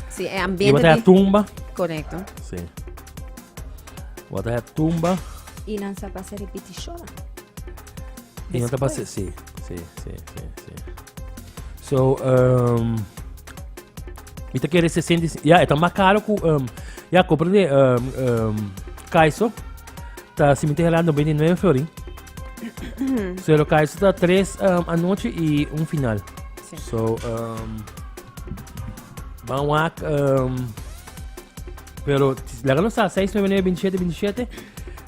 Sí, e Y ambiente wat ta di- tumba. Correcto. Sí. Wat ta tumba. Y nan sa pasa repeticion. Y no ta pasa, sí, sí, sí, sí, sí. So, mi ta kere 65, ja, e ta mas caro cu, ja, comprende, Kaiso, ta, si mi ta herando, 29 florin. So, lo Kaiso ta 3 anochi y un final. Sí. So, ban wak, pero, laga nos sa, 699 27 27,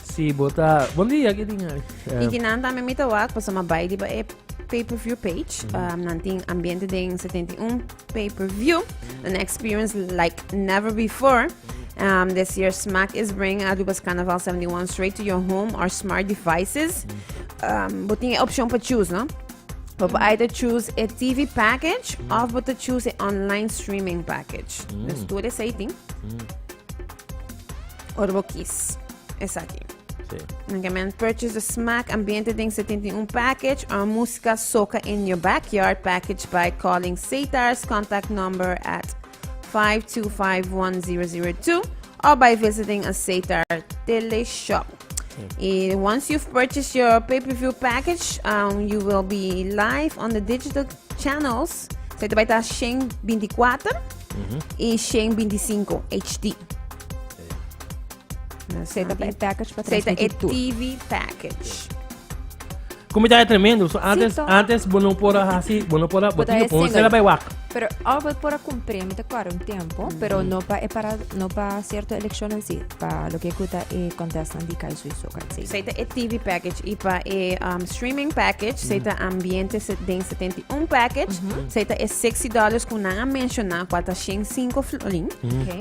si bo ta, bon dia, ki tin ahí? Y ki nan tambe mi ta wak, pasobra mi a bai riba e pay-per-view page. Nan tin ambiente den 71 pay-per-view. An experience like never before. This year Smack is bringing Aruba's Carnaval 71 straight to your home or smart devices. Bo tin e opcion pa choose, no? Bo por either choose e TV package of bo ta choose e online streaming package. Dus tur esei tin. Ora bo kies esaki. Sí. Okay, man, purchase the Smack Ambiente den 71 package or Música Soca in Your Backyard package by calling Setar's contact number at 5251002 or by visiting a Setar tele shop. Y once you've purchased your pay-per-view package, you will be live on the digital channels. Esei ta bai ta Shen 24 y Shen 25 HD. Esei ta e package pa Esei ta e transmiti tur. TV package. Comida é tremendo. So, antes, toch? antes bo no por a hasi, bo no por a, bo Bo ta tin e que pon single. sela bij wak. Pero al bo por a cumpre, mi ta cuadra un tempo, pero no pa e para, no pa cierto eleccionnan sí, pa loke cu ta e contestan di Kaiso y Soca, etcétera. Esei ta e TV package y pa e streaming package, esei ta Ambiente den 71 package, esei ta e sixty dollars cu nan a menciona, cual ta shen cinco florin.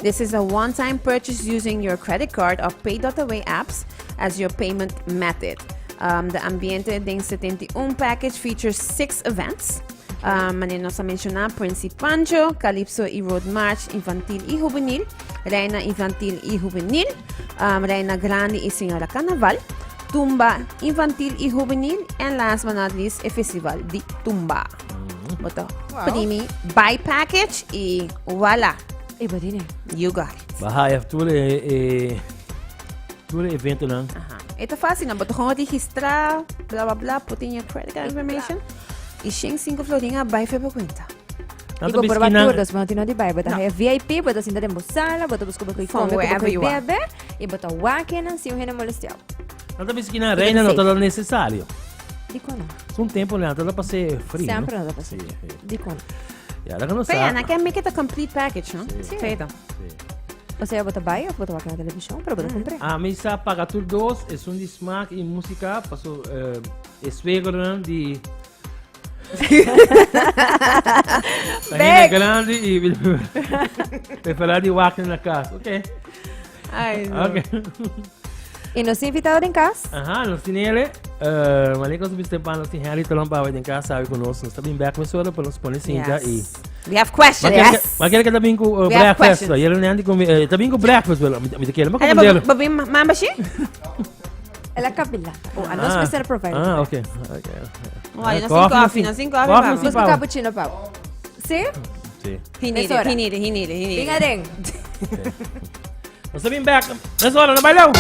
This is a one-time purchase using your credit card or pay.away apps as your payment method. The Ambiente den 71 package features six events. Manera nos a menciona, Prince y Pancho, Calypso y Road March Infantil y Juvenil, Reina Infantil y Juvenil, Reina Grandi y Señora Carnaval, Tumba Infantil y Juvenil, en last but not least, e Festival di Tumba. Bo ta primi buy package y voilà. Y bo tine. You got it. Baha e tur e, e tur e eventonan. Aha. E ta fácil, no? Bo ta gewoon registra, bla bla bla, put in your credit card information. Y shen cinco florin a bai fe bo cuenta. Y bo por ba tur, dus bo no tin no di bai. Bo ta haya VIP, bo ta sinta den bo sala, bo ta busca bo koe From come, bo wherever koe you are. bebe, y bo ta wak nan sin un hende molestiao. Nan ta bisa ki nan reina no ta lo necesario. Dikon no? Un tempo nan ta pase free, no? Semper nan ta pase Sí, free. sí. Dikon? Ja, laga nos Pero sa. ja, nan ke make it a complete package, no? Sí. Feito. Sí. Osea bo ta bai of bo ta wak na televishon, pero bo ta kumpre. Ami sa paga tur dos, esun di smaak y musica, paso e suegronan di Ta hende grandi y prefera di wak na cas. Ok. Ay, no. Ok. Y nos invitado den cas? Aha, nos tin ele. Uh, wanneer nos biste pan, nos tin Henry Tromp awe den cas sabe con nos. Nos ta bin back met solo, pero nos pone sinta Yes. y We have questions. Maar Yes. Maar quiere que también con We have breakfast. questions. Ayer le andi con también con breakfast, pero me te quiere, maar Ay, comprendelo. ba- ba- ba- mamba shi? El a kabila. Oh, a nos mester provide. Ah, ok. Ok. Oh, nos sin coffee, nos sin coffee, Coffee, vamos. sin Nos pavo. cappuccino, pavo. Sí? Sí. He need it, Mesora. he need it, he need it, he need Venga it. den. Nos ta bin back. Mes ora, no bai leu.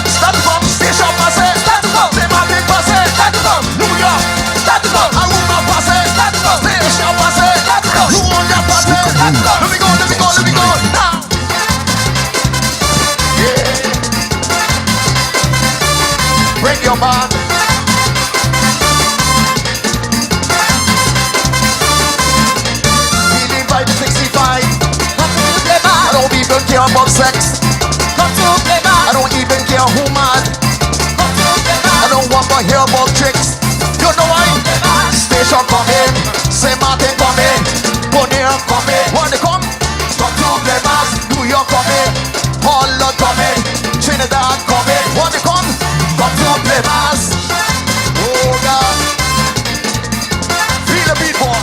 Start to come, station pase, start to come, Sint Maarten pase, start to come, New York, start to come, Aruba pase, start to come, Station pase, start to come, Luanda pase, start to come. Let me go, let me go, let me go now. Yeah. Break your back. Feeling by the 65. I don't even care about sex. I don't even care who mad. I don't want to hear about tricks. You know why? Station coming, St. Martin coming, Bonaire coming. When they come, come to the mass. New York coming, Holland coming, Trinidad coming. When they come, come to the mass. Oh God, feel the beat, boy.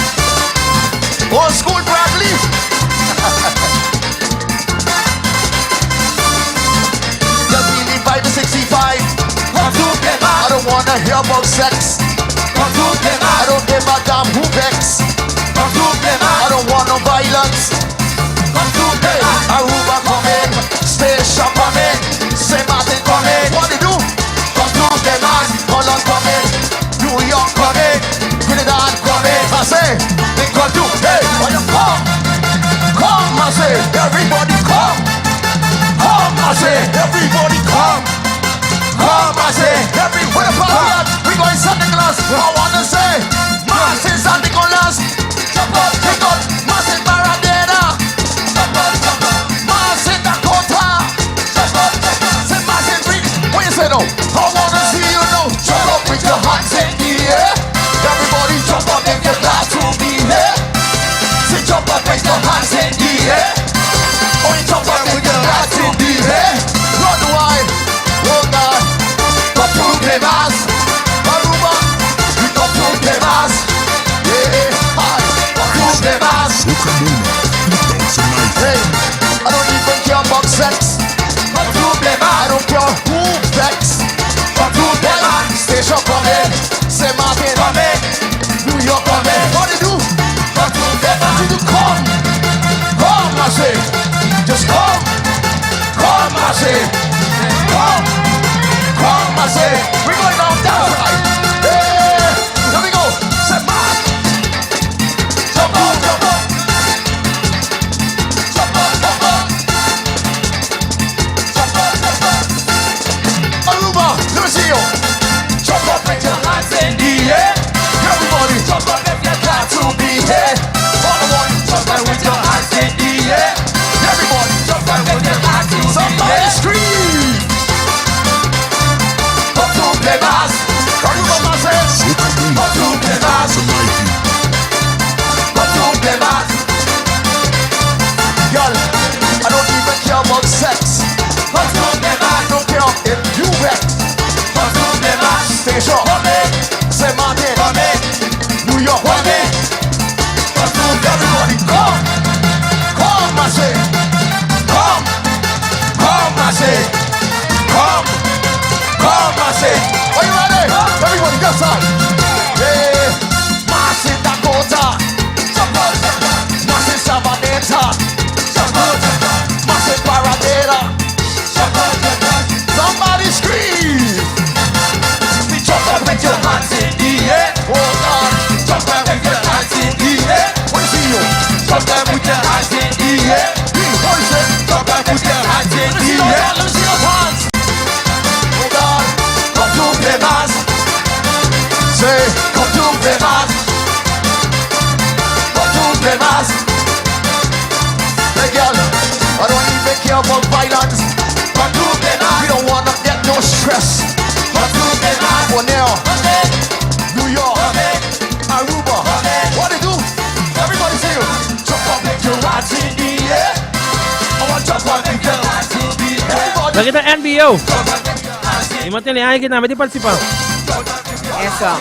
Old school Bradley. Just feel the vibe 65. Come to the mass. I don't wanna hear about sex. Come to the mass. I don't give a damn who vex. Come to the mass. I don't want no violence. Come to the mass. Aruba coming, Station coming, St. Martin coming. What they do? Come to the mass. Holland coming, New York coming, Trinidad coming. I say, they come to, hey, why you come? Come, I say, everybody come. Come, I say, everybody come. Come, I say, everywhere party at. We going San Nicolas. I wanna say, Mass in San Nicolas. Jump up, kick up. Mass in Paradera. Jump up, jump up. Mass in Dakota. Jump up, jump up. Say Mass in Rick. What you say now? I wanna see you now. Jump up with your hands in the air. Everybody jump up if you're glad to be here. Say jump up with your hands in the air. Oh, you jump up if you're glad to be here. Run wide. Oh God. Come to the mass. Aruba. We come to the mass. Yeah. Hi. Come to the mass. Hey. I don't even care about sex. Come to the mass. I don't care who vex. Come to the mass. Station coming. St. Martin coming. New York coming. What they do? Come to the mass. You come. Come, I say. Just come. Come, I say. Come. Come, I say. We're going down down right. Hey, here we go. Say mass. Jump up, jump up. Jump up, jump up. Jump up, jump up. Aruba, let me see you. Jump up with your hands in the air. Everybody, jump up if you're glad to be here. All I want, jump up with your hands in the air. Everybody, jump up with your hands in the air. Somebody scream. Come to play mass. Aruba, mass. Come to play mass. Come to play mass. Girl, I don't even care about sex. Come to play mass. Don't care if you vex. Come to play mass. Station. St. Martin. New York. Come to everybody. Come. Come, I say. Come. Come, I say. Come. Come, I say. Are you ready? Everybody, get on. Yeah. Mass in Dakota. Mass in Sabaneta. Mass in Paradera. Somebody scream. Jump up with your hands in the air. Oh God. Jump up with your hands in the air. What see you? Jump up with your hands in the air. What you say? Jump up with your hands in the air. Let me see those hands. Oh God. Come to play mass. Say, come to play mass. Come to play mass. Hey girl, I don't even care about violence. Come to play mass. We don't wanna get no stress. Come to play mass. Bonaire, New York, Aruba. What they do? Everybody say, jump up with your hands in the air. I want jump up with your hands in the air. Everybody Loke ta NBO. I mantene ai ku tambe di partisipá. Eso.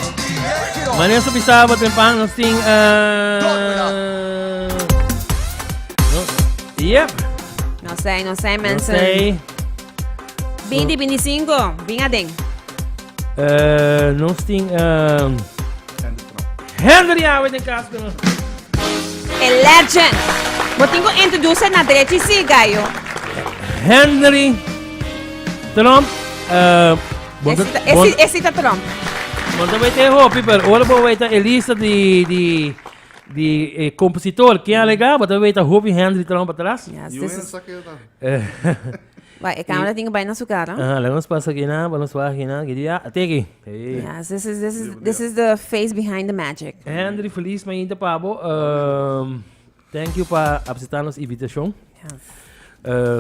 Maneer su bisa bo tempan nos tin no, yep. No sé, no sé, No mensen. sé. 20, 25, bin aden. Nos tin Henry awe den kas ku nos. E legend. Bo tin ku introduce na drechi si, Gayo. Henry Trump. Bo ta, bo, Esi, esi ta Trump. Bo ta weten hopi, pero ora bo weten e lista di, di, di eh, compositor, ken alega, bo ta weten hopi Henry Trump atras. Yes, this is... Ba, e camera tin bai na su cara. Aha, laga nos pasa aki na, nos wak aki na, ki dia, teki. Hey. Yes, this is the face behind the magic. Henry, feliz mainta pa bo. Thank you pa acepta nos invitacion. Yes.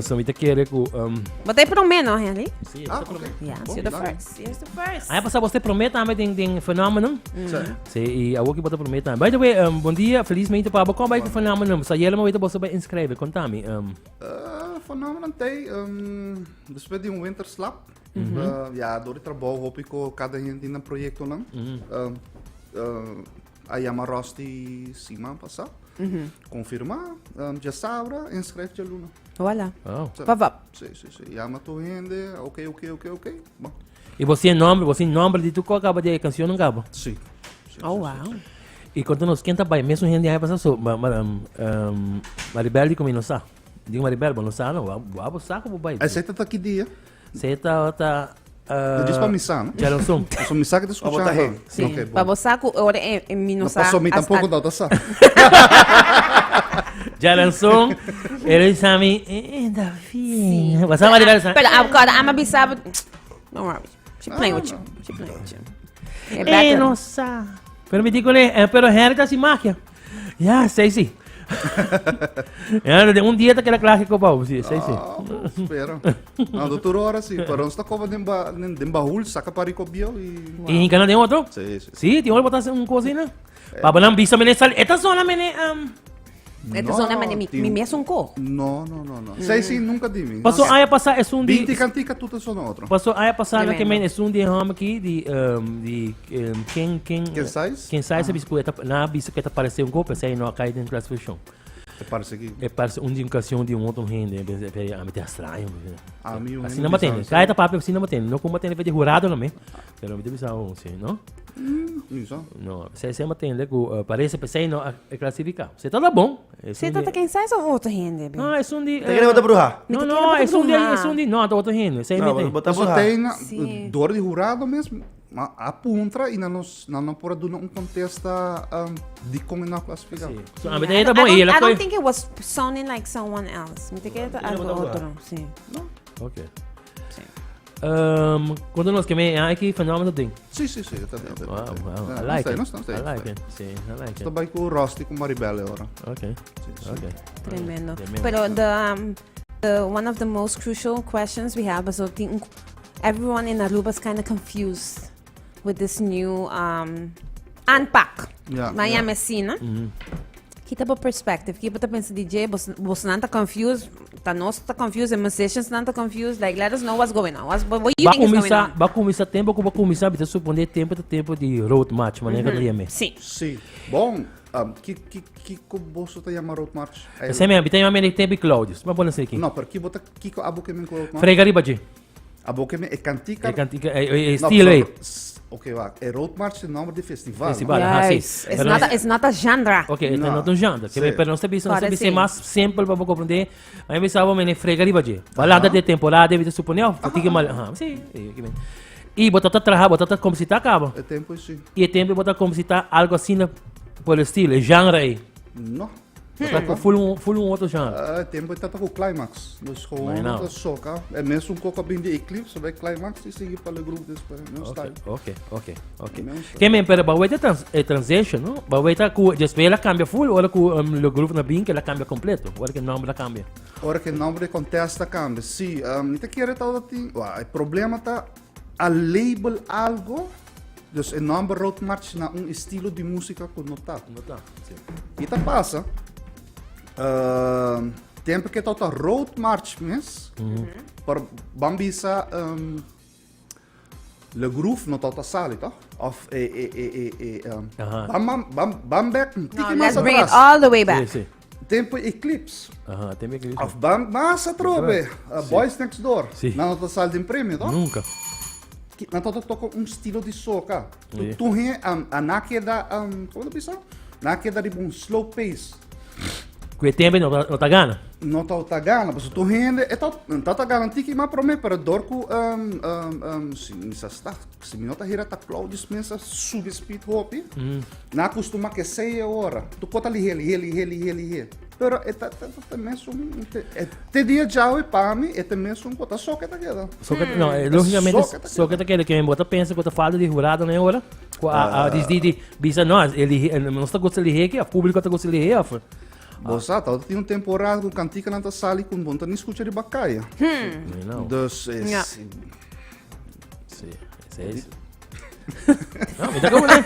So mi ta kere ku um, Bo ta e promé, no, Henry? Sí, Ah, ok. Yes, Bom, you're the dank. first. You're the first. Aña pasá bo te promé tambe den den Phenomenon. Sí. Sí, i awor ki bo ta promé tambe. By the way, um, bon dia, felis mente pa bo. Kon bai ku Phenomenon? Sa yela mo weta boso bai inscribe. Kontami. Um, Phenomenon tei, um, despues di un winterslap, uh, ja, door di trabou hopi ku kada hende tin nan proyektonan. Um, uh, a yama Rusty siman pasá. Konfirmá, um, djasabra, inschrijf djaluna. Voilà. oh. Sí. Pap, pap. Sí, sí, sí. Yama tur hende, oké, oké, oké, oké. Bon. I bo tin nomber, bo tin nomber di tur ku a kaba di e kanshonnan kaba. Sí. Sí, Oh, sí, wow. I konta nos ken ta bai mesun hende aña pasá so ma, ma, um, um, Maribel di ku mi no sa. Digo Maribel, bo no sa no, bo bo sa ku bo bai. Esei ta ta ki dia? Esei ta ta No djis pa mi sa, no? Djaranson. Paso mi sa ku ta Pa bo ta skuchando. heen. Sí. Ok, bon. Pa bo sa ku ora e, e mi no No, sa. paso mi as- tampoco a- no ta sa. Djaranson, el a bisa mi, eh, David. Bo sa Maribel sa? Pero agora ama bisa, don't worry. She playing with you. She playing with you. E Eh, better. no sa. Pero mi di con eh, pero Henry ta sin magia. Ja, sei sí. Ja, de un dia ta keda klaar ko bou, sí, sei sí. Ah, spero. No, doutor ora sí, pero nos ta coba den ba den, den bahul, saca parico bio y Y hinca den otro? Sí, sí. Sí, tin otro botas un cocina. Pa nan bisa mene sal, esta zona mene um, Esta zona mane mi, mi mes un ko. No, no, no, no. Sei sí, nunca dimi. Paso aña pasa es un di 20 cantica tuta zona otro. Paso aña pasa na que men Tremendo. es un di hom aquí di um, di um, ken ken Ken size? Ken size bisa ku eta na bisa que ta parece un golpe, sei no cai den classificación. Te parece que E parece un di un canción di un otro hende, a mi te extraño. A mi un Así hende no matene. bisa, Cai ta papi así no matene. No como matene de jurado no me. Pero mi te bisa un sí, no? Mi sa. No, se se matene ku uh, parece pensei no a, a clasificar. Se tá bom. Es Se un ta di- quem sai são outro hende. be. No, es un di. Te quere bota bruja? Mi No, te no, quiere es un di, bruja. es un di, no, ta otro hende. Se No, mete. bota Paso bruja. tem na Sí. door di jurado mesmo, ma a puntra y na nos na no por duna un contesta um, di con na clasifica. Sí. So, a mi I te don't, bom I e don't, ela I foi. don't think it was sounding like someone else. Mi te queda algo otro, sí. Okay. Sí. Um, quando nós que me aqui fenômeno ding. Sí, sí, sí, tá bem, tá bem. Wow, wow. É, I like não it. sei, não sei, I não like sei. it. Sí, I like it. Está bem com o Rusty com Maribel agora. Okay. Okay. Tremendo. Tremendo. Pero the, um, the one of the most crucial questions we have is so think everyone in Aruba is kind of confused with this new um, unpack. Yeah, Miami yeah. Messina. Kita bo perspective. Kita ta pensa DJ, bos bos nanta confused, ta nos ta confused, the musicians nanta confused. Like let us know what's going on. What's, what, what you Ba think is going começar, on? ba começar tempo que ba começar, bisa suponer tempo de tempo de road march, maneira que mm Sim. Sí. Bom, um, que que que que boso ta chama Road March? Esse mesmo, tem uma maneira tempo e Claudius. Mas bom assim aqui. No, pero que bota que que abo que me com Road March? Frega riba de. Abo que me é cantica. É cantica, é, é, é No, estilo aí. pero- s- Ok, va. É Road March é nome de festival. Festival. no? Aha, sim. Yes. It's Pero not a, it's not a genre. Ok, então No. não tem janta. Que Sim. pero não sabe, não Claro, sabe ser sim. mais simples para compreender. Aí me sabe, mene frega riba de. Balada de temporada, deve suponer, ó, fatiga mal. Aham, sim. E que bem. E botar tá trabalhar, botar tá como se tá acaba. É tempo sim. E tempo botar como se tá algo assim na, por estilo, é genre aí. No. Botar com full um, full um outro genre. Ah, tempo tá com climax. Dus gewoon Maar nou. dat soca. En mensen ook op in de eclipse bij climax die zingen para o grupo depois. Meu style. Ok, ok, ok. Meu style. Que men, pero ba wait trans, eh, transition, no? Ba wait ku después ela cambia full, ora ku um, o grupo na bin que ela cambia completo. Ora que o nome ela cambia. Ora que nome de contesta cambia. Sim, um, niet querer tal dat die. Wa, het problema tá a label algo. Dus een nome road march na um estilo de música que não tá. Não tá. Sim. E tá passa. Uh, tempo que tá road march mes. Por bambisa um, Le groove no tá sali, toch? Of eh eh eh eh eh um, Aha. bam bam bam bam back, um No, tiki mais let's bring it atrás. all the way back. Sim, sim. Tempo Eclipse. Aham, tem que Of bam mais atrobe. Uh, Boys Next Door. Sim. Na nota sali de prêmio, toch? Nunca. Ki- Na tota toca um estilo de soca. Tu Sim. tu he um, a na queda um, como bisa? Na queda de um slow pace. Que tempo não não tá gana. No tá tá gana, mas tu rende, é tá tá tá garanti que mas prome para dorco um um um si mi sa sta, si mi nota hira ta Claudius mensa sub speed hopi. Na costuma que sei hora. Tu cota li heli heli heli heli heli. Pero é tá tá tá mesmo é te dia já e pa mi, é mesmo um cota só que tá queda. Só que, não, é, logicamente, Só que tá só que tá aquele que me bota pensa que eu falo de jurado nem hora. A, a, diz de, de, bisa nós, ele, ele não está gostando de que, o público está gostando de que, Bo sa, ta tin un temporada ku kantikanan ta sali ku bo no ta ni skucha riba kaya. Hmm. Dus es... Ja. Sí, sí. No, mi ta como ne.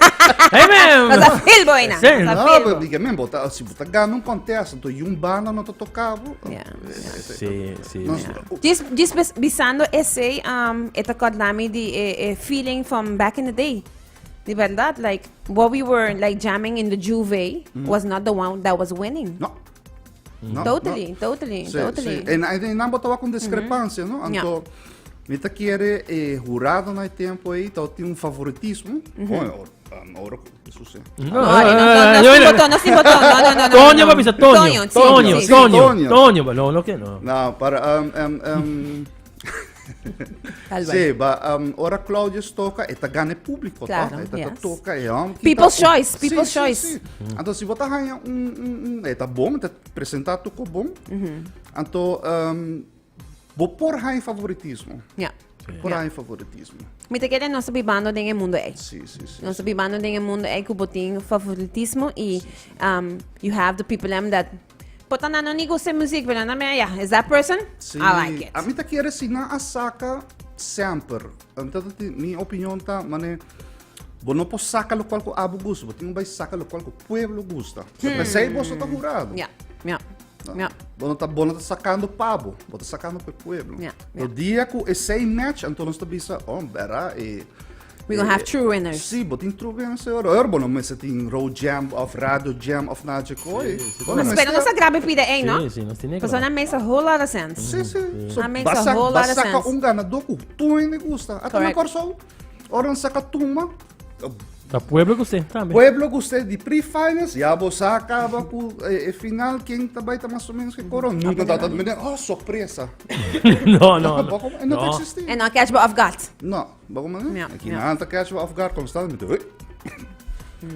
Hey man. Mas a feel boy na. Sí. Mas a No, feel pero boy. diga men, bota, si bota gana un contest, anto yung banda no ta tocabo. Ja. Sí, sí. No, Just, just bisando ese, um, e ta kordami di e, e feeling from back in the day. Di berdad, like, what we were like jamming in the Juve was not the one that was winning. No. No, Totally, no. totally, Sí, totally. sí. En, en, en botaba con discrepancia, no? Ja. Anto, mi ta quiere eh, jurado na tempo aí, então tinha um favoritismo. Bom, ora, isso sim. No, No, no, no, no, sin botón, no sin botón, no, no, no, no. Toño, no. papi, sa Toño. sí, Toño, sí. Toño, Toño. Toño, no, no que no. No, para um, um, um, Tal vez. Sim, ba, um, ora Claudius toca, eta gana público, Claro, tá? Eta yes. toca, é um, People's kita- choice, people's Sim, choice. Sim, sim. Então, se você ganha um, um, um, eta bom, eta apresentar tocou bom. Uhum. Então, um, vou pôr em favoritismo. Ja. Por Ja. em favoritismo. Mi te quere nos bibando den el mundo ei. Sim, sim, sim. Nos bibando den el mundo ei ku botin favoritismo y um, you have the people them that Pota na no ni gusta music, pero na me yeah, is that person? Sim. I like it. A mim tá quer ensinar a saca sempre. Então, minha opinião tá, mané, bo não pode saca lo qual que abo gusta, bo tem um vai saca lo qual que o pueblo gusta. Hmm. Mas aí você tá jurado. Yeah, yeah, yeah. Bo não tá, bo não tá sacando pabo, bo tá sacando pro pueblo. Yeah, No dia que esse match, então nós tá bisa, oh, berá, e We gonna have true winners. Sim, bo tin true winners ora. Ora, bo no mester tin road jam of radio jam of nada koi. Bo no Mas pero no mester- sa grabe pida ei, no? Sí, sí, nos tiene Because that makes a whole lot of sense. Sí, sí. So, That makes a basta, whole lot of basta sense. un ganador que tu ainda gusta. Até na Correct. Corsol, ora saca tumba. Ta pueblo que usted también. Pueblo que usted de pre-finals, ya vos acaba com eh, eh, final, quem também tá mais ou menos que coro. Nunca tá tá oh, surpresa. No, no, no. Bako, não No. existe. And not catch off guard. Não, bako man. Ja, Aqui ja. não tá catch off guard constantemente. Ui, Yeah,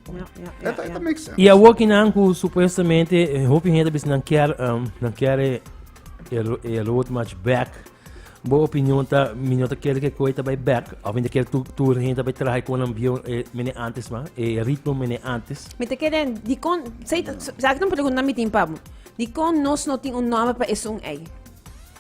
yeah, yeah, That yeah. makes sense. E a working ku supuestamente eh, hopi gente bis não quer um, não quer eh, e road match back. Boa opinião tá minha tá quer que coisa vai back. Of ainda quer tu tu gente vai trazer com um bio eh, mene antes ma e ritmo mene antes. Mi te quere di con sei sa que pergunta mi tin pabo. Di con nos no tin un nome pa es un ei.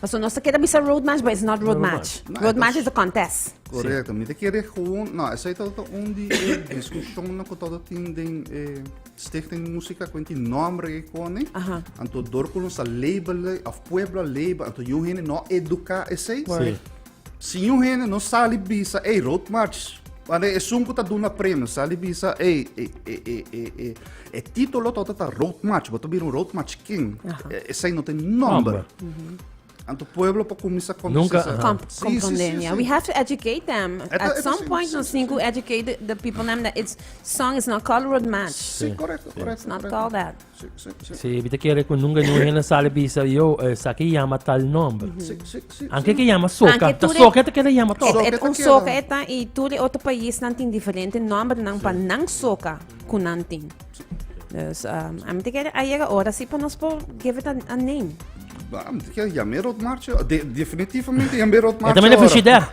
Paso nos queda bisa road match, but it's not road Road match. match. Road No, match dat is a contest. Correcto. Mi te quiere gewoon, nou, is dat om die eh, discussie que todo tin den eh, Stichting Música con die nombre que cone. Aha. Anto door con sa label of pueblo label, anto you hene no educa esse. Sí. Si you hene no sali bisa, ei road march. Wanneer is zo'n kuta doen prêmio, sali bisa, ei, ei, ei, ei, ei, ei. E título tot dat road march, wat bir een road march king. Esse no tem nombre. Nombre. Anto pueblo pa começar a Nunca, aha. Comprender, yeah. We have to educate them. Eta- At eta some sim, point, sim, nos sim, tin ku educate the people them that it's song is not called road match. Sim, correto, correto. It's not correto. called that. Sim, sim, sim. Sí, viste que con nunca no gente sale bisa yo eh, sa que llama tal nombre. Sim, sim, sim. Anche que llama soca, Anche ta tu soca te que llama todo. Soca Et, et ta un queda. soca eta i tur otro pais nan tin diferente nomber nan pa nan soca ku nan tin. Dus um, ami te kere a yega ora si pa nos por give it a name. Ah, que yamé road march, de, definitivamente yamé road E march. también ora. Frigidaire.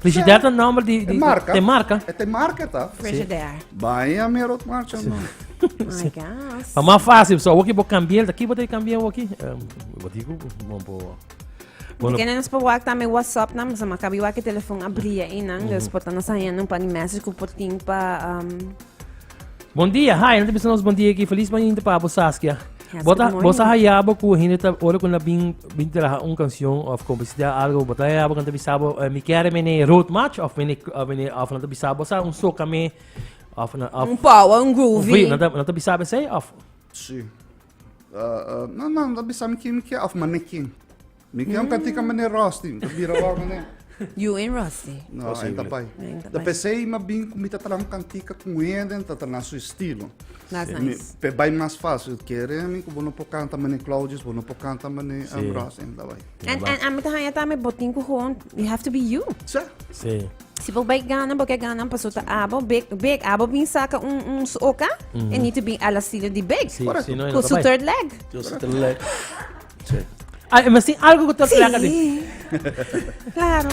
Frigidaire ta nombre di, É di marca. De marca. É tem marca, tá? Frigidaire. Vai yamé road march, não. My gosh. Ma mais fácil, só o que vou cambiar, daqui vou ter que cambiar aqui. Um, vou digo, bom, bom. Bueno, Porque nos por wak tambe WhatsApp nan, so makabi wak e telefon abria e nan, dus por nos haña un pa di message ku por tin pa um, Bom dia, hi, não te pensando bom dia aqui, feliz manhã pa bo Saskia. Yes, Bota, good morning. bota hayabo ku hinde ta ora ku na bin bin traha un canción of composición algo, bota hayabo kan bisabo eh, mi quer mene road match of mene of mene of na bisabo sa un soca me of na of un power, un groovy. Na na bisabo sei of Sim. Uh, uh, não, não, dat bisa mi que of manequim. Mi que é um cantica mané rosti, dat bira wa mané. You and Rusty. Não, ainda pai. Ainda Da bai. pensei ma bin com mita tra um cantica com ele, tá na seu estilo. That's Mi- nice. Pe bai mais fácil, querer mi que não po canta mané Claudius, bo no po canta mané Ambrose, ainda bai. And and ami ta haña tambe bo tin ku gewoon, you have to be you. Sim. Sim. Si bo bai gana, bo ke gana, paso ta abo, big, big, abo bin saka un, un soca, mm. and need to be a la estilo di big. Sim, Correcto. sim, no, Ku su third leg. Yo soy le. Sí. Ah, mas tem algo que third leg Sí. Claro.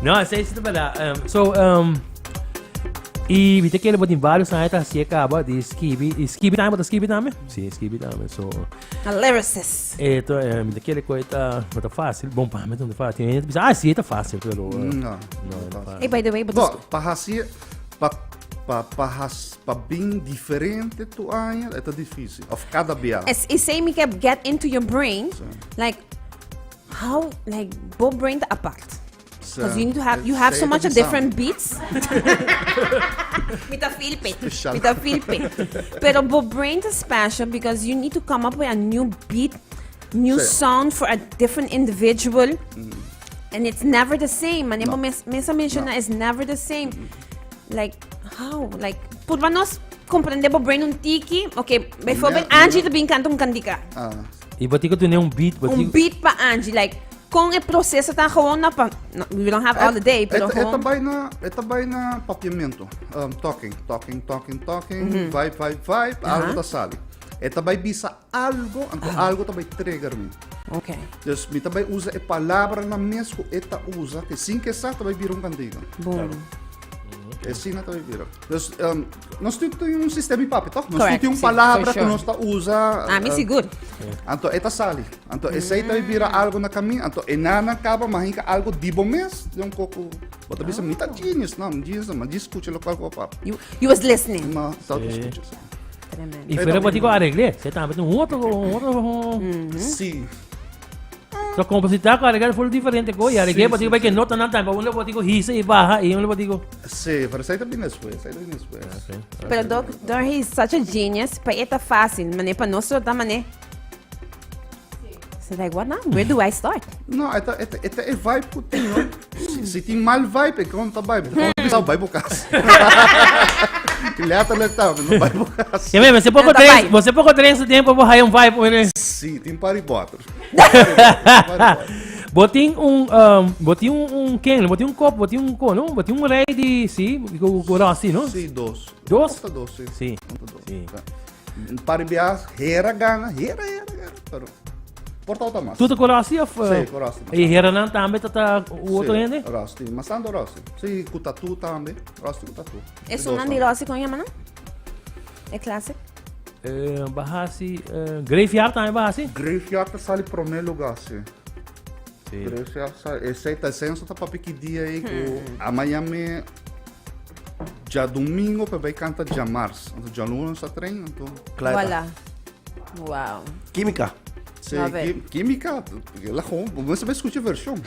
No, sei se verdad. Um, so, um, I mi ta kere bo tin varios aña ta hasié kaba di skibi. I skibi tambe, bo ta skibi tambe? Sí, skibi tambe. So, A lyricist. e to, eh, mi ta kere ku e ta, bo ta fácil. Bon, pa mi ta fácil. Tin hende ta bisa, ah, sí, e ta fácil, pero No, no, e ta fácil. Hey, by the way, bo ta Bo, pa hasi, pa, pa, pa has, pa bin diferente tu aña, e ta difícil. Of kada bia. Es, esei mi ke get into your brain. Like, how, like, bo brain ta apart. Because you need to have you have so much of different beats. Mi ta feel pe. Mi ta feel pe. Pero bo brain ta special because you need to come up with a new beat, new sound for a different individual. And it's never the same. Mane bo mes mesa menciona it's never the same. Like how? Like purba nos comprende bo brain un tiki. Okay, bijvoorbeeld Angie te bin canta un cantica. Ah. I bo tin ku tene un beat, bo Un tin beat pa Angie like Con e proceso ta gewoon na pa no, we don't have all the day, pero E ta gewoon bai na, e ta bai na papiamento. Um, talking, talking, talking, talking, vibe, vibe, vibe, algo ta sali. E ta bai bisa algo, anto algo ta bai trigger mi. Okay. Dus mi ta bai usa e palabra na mes ku e ta usa, que sin que sa ta bai bira un cantiga. Boom. E sina ta bai bira. Dus um, nos tin tin un sistema di papia, toch? Nos Correct, tin un sí, palabra for ku sure. nos ta usa. Ah, mi eh, sigur. Anto e ta sali. Anto esei ta bira algo na kamin. Anto e nana kaba mahinka algo di bo mes. De un koko. Bo ta bisa, mi ta genius. No, mi genius no. Ma di skucha lokual ku bo papia. You was listening. Ma ta ta skucha, sí. Tremendo. I fuera bo tin ku aregl'é. Se tambe tin un otro, un otro. Sí. So compositar ku aregl'é full diferente ko. I aregl'é bo tin ku bai ke notanan tambe. Un lo bo tin ku hisa i baha i un lo bo tin ku. Sí, pero esei ta bin despues. Esei ta bin despues. Pero Doc, Dor, he is such a genius. Pa e ta fácil. Mane pa nos ta mane. So like, what now? Where do I start? No, e ta, e ta, e ta e vibe ku tin, no? Si, si tin mal vibe, e kon ta vibe. Kon bisa bai bo kas. Letterlijk ta, no bai bo kas. Ja, maar você pouco Não, tá três, vai. você pouco três tempo vou raio um vibe, né? Si, tin par di boter. Botin un, um, botin un, un ken, botin un kop, botin un ko, no? Botin un rei di, si, ku ku Rossi, no? Si, dos. Dos? Ota dos, si. Si. Ota dos. Si. Un par di biaha, hera gana, hera, hera, hera, pero por ta mas. Tu ta ku Rossi of? Sí, ku Rossi. E hera nan tambe ta ta u otro Sí, hende? Rossi, mas tanto Rossi. Sí, ku tatu tambe. Rossi ku tatu. Es un nan di Rossi kon yama nan? E classic? Eh, baha si, eh, Graveyard tambe baha si? Graveyard ta sali prome lugar, sí. Sí. Graveyard sa, esei ta senso ta papi ki dia ei ku amanhã me Djadumingo pa bai kanta djamars. Anto djaluna nos ta train, anto. Klaar. Voilà. Wow. Química. Sí, Love it. química, la gewoon, bo mester bai skucha vershon.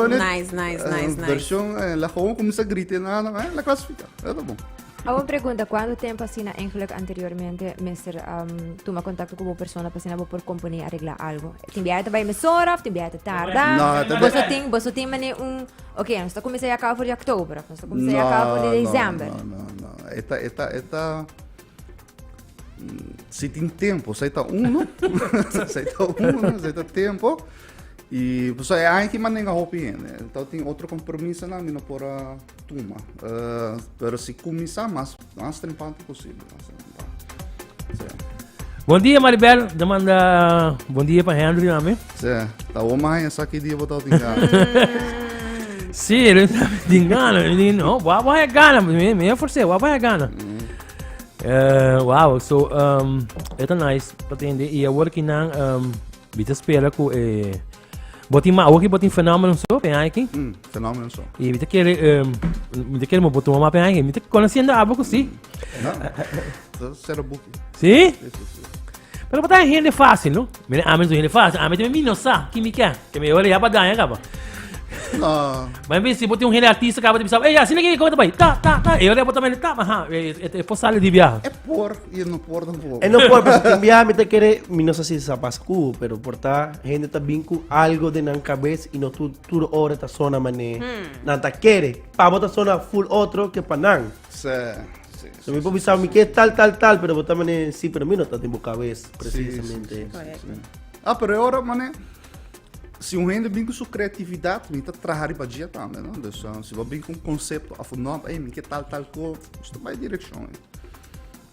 Nice, nice, nice, nice. Vershon, la gewoon kuminsa grita na, la klasifika. E ta bon. Awor pregunta, cuanto tempo asina eigenlijk anteriormente mester um, tuma contacto cu bo persona pa asina bo por compone y arregla algo? Tin biaha ta bay mesora of tin biaha ta tarda? No, ta Boso tin, boso tin mane un, ok, nos ta cuminsa ya cabo for di october, of nos ta cuminsa ya cabo for di december. No, no, no. E ta, e ta, e ta, si tin tempo, si ta uno, si ta uno, si ta tempo. Y pues e aña ki manenga hopi hende. Entonces tin otro compromisonan mi no por a tuma. Uh, pero si cuminsa mas, mas temprano posible. Mas temprano. Sí. Bon dia Maribel, de manda bon dia pa Henry tambe. Sí, ta bom mais essa aqui dia botar o gana. Sí, ele tem gana, ele no, wa wa gana, me me forcei, wa wa gana. Eh, wow, so um, eta nice pa tende e awor ki nan um, Mi ta spera ku e bo tin ma awor ki bo tin fenómeno so pe aki. Mm, fenómeno so. I mi ta kere um, mi ta kere mo bo tuma ma pe aki. Mi ta konosiendo abo ku si. No. Ta sera buki. Si? Si, si, si. Pero bo ta hende fácil, no? Mira, ami so hende fácil. Ami también mi no sa ki mi ke. Ke mi ora ya pa daña kaba. No. Maar si bo tin un hende artista kaba te bisa, "Ey, asina ki kon ta bai." Ta ta ta. E ora bo ta mende ta, aha, e e por sali di biaha. E por i e no por tampoco. E no por, pero tin biaha mi ta kere, mi no sa si sa pasa ku, pero por ta hende ta bin ku algo den nan kabes i no tur tur ora ta sona mane nan ta kere. Pa bo ta sona full otro ke pa nan. Sí, sí, So mi por bisa mi ke tal tal tal, pero bo ta mane si, pero mi no ta den bo kabes precisamente. Sí, sí, sí, sí. Ah, pero e ora mane Si un hende bin ku su kreatividat, mi ta traha riba dje tambe, no? Dus uh, si bo bin ku un konsepto of un nòm, ey, mi ke tal tal ko, nos ta bai direkshon.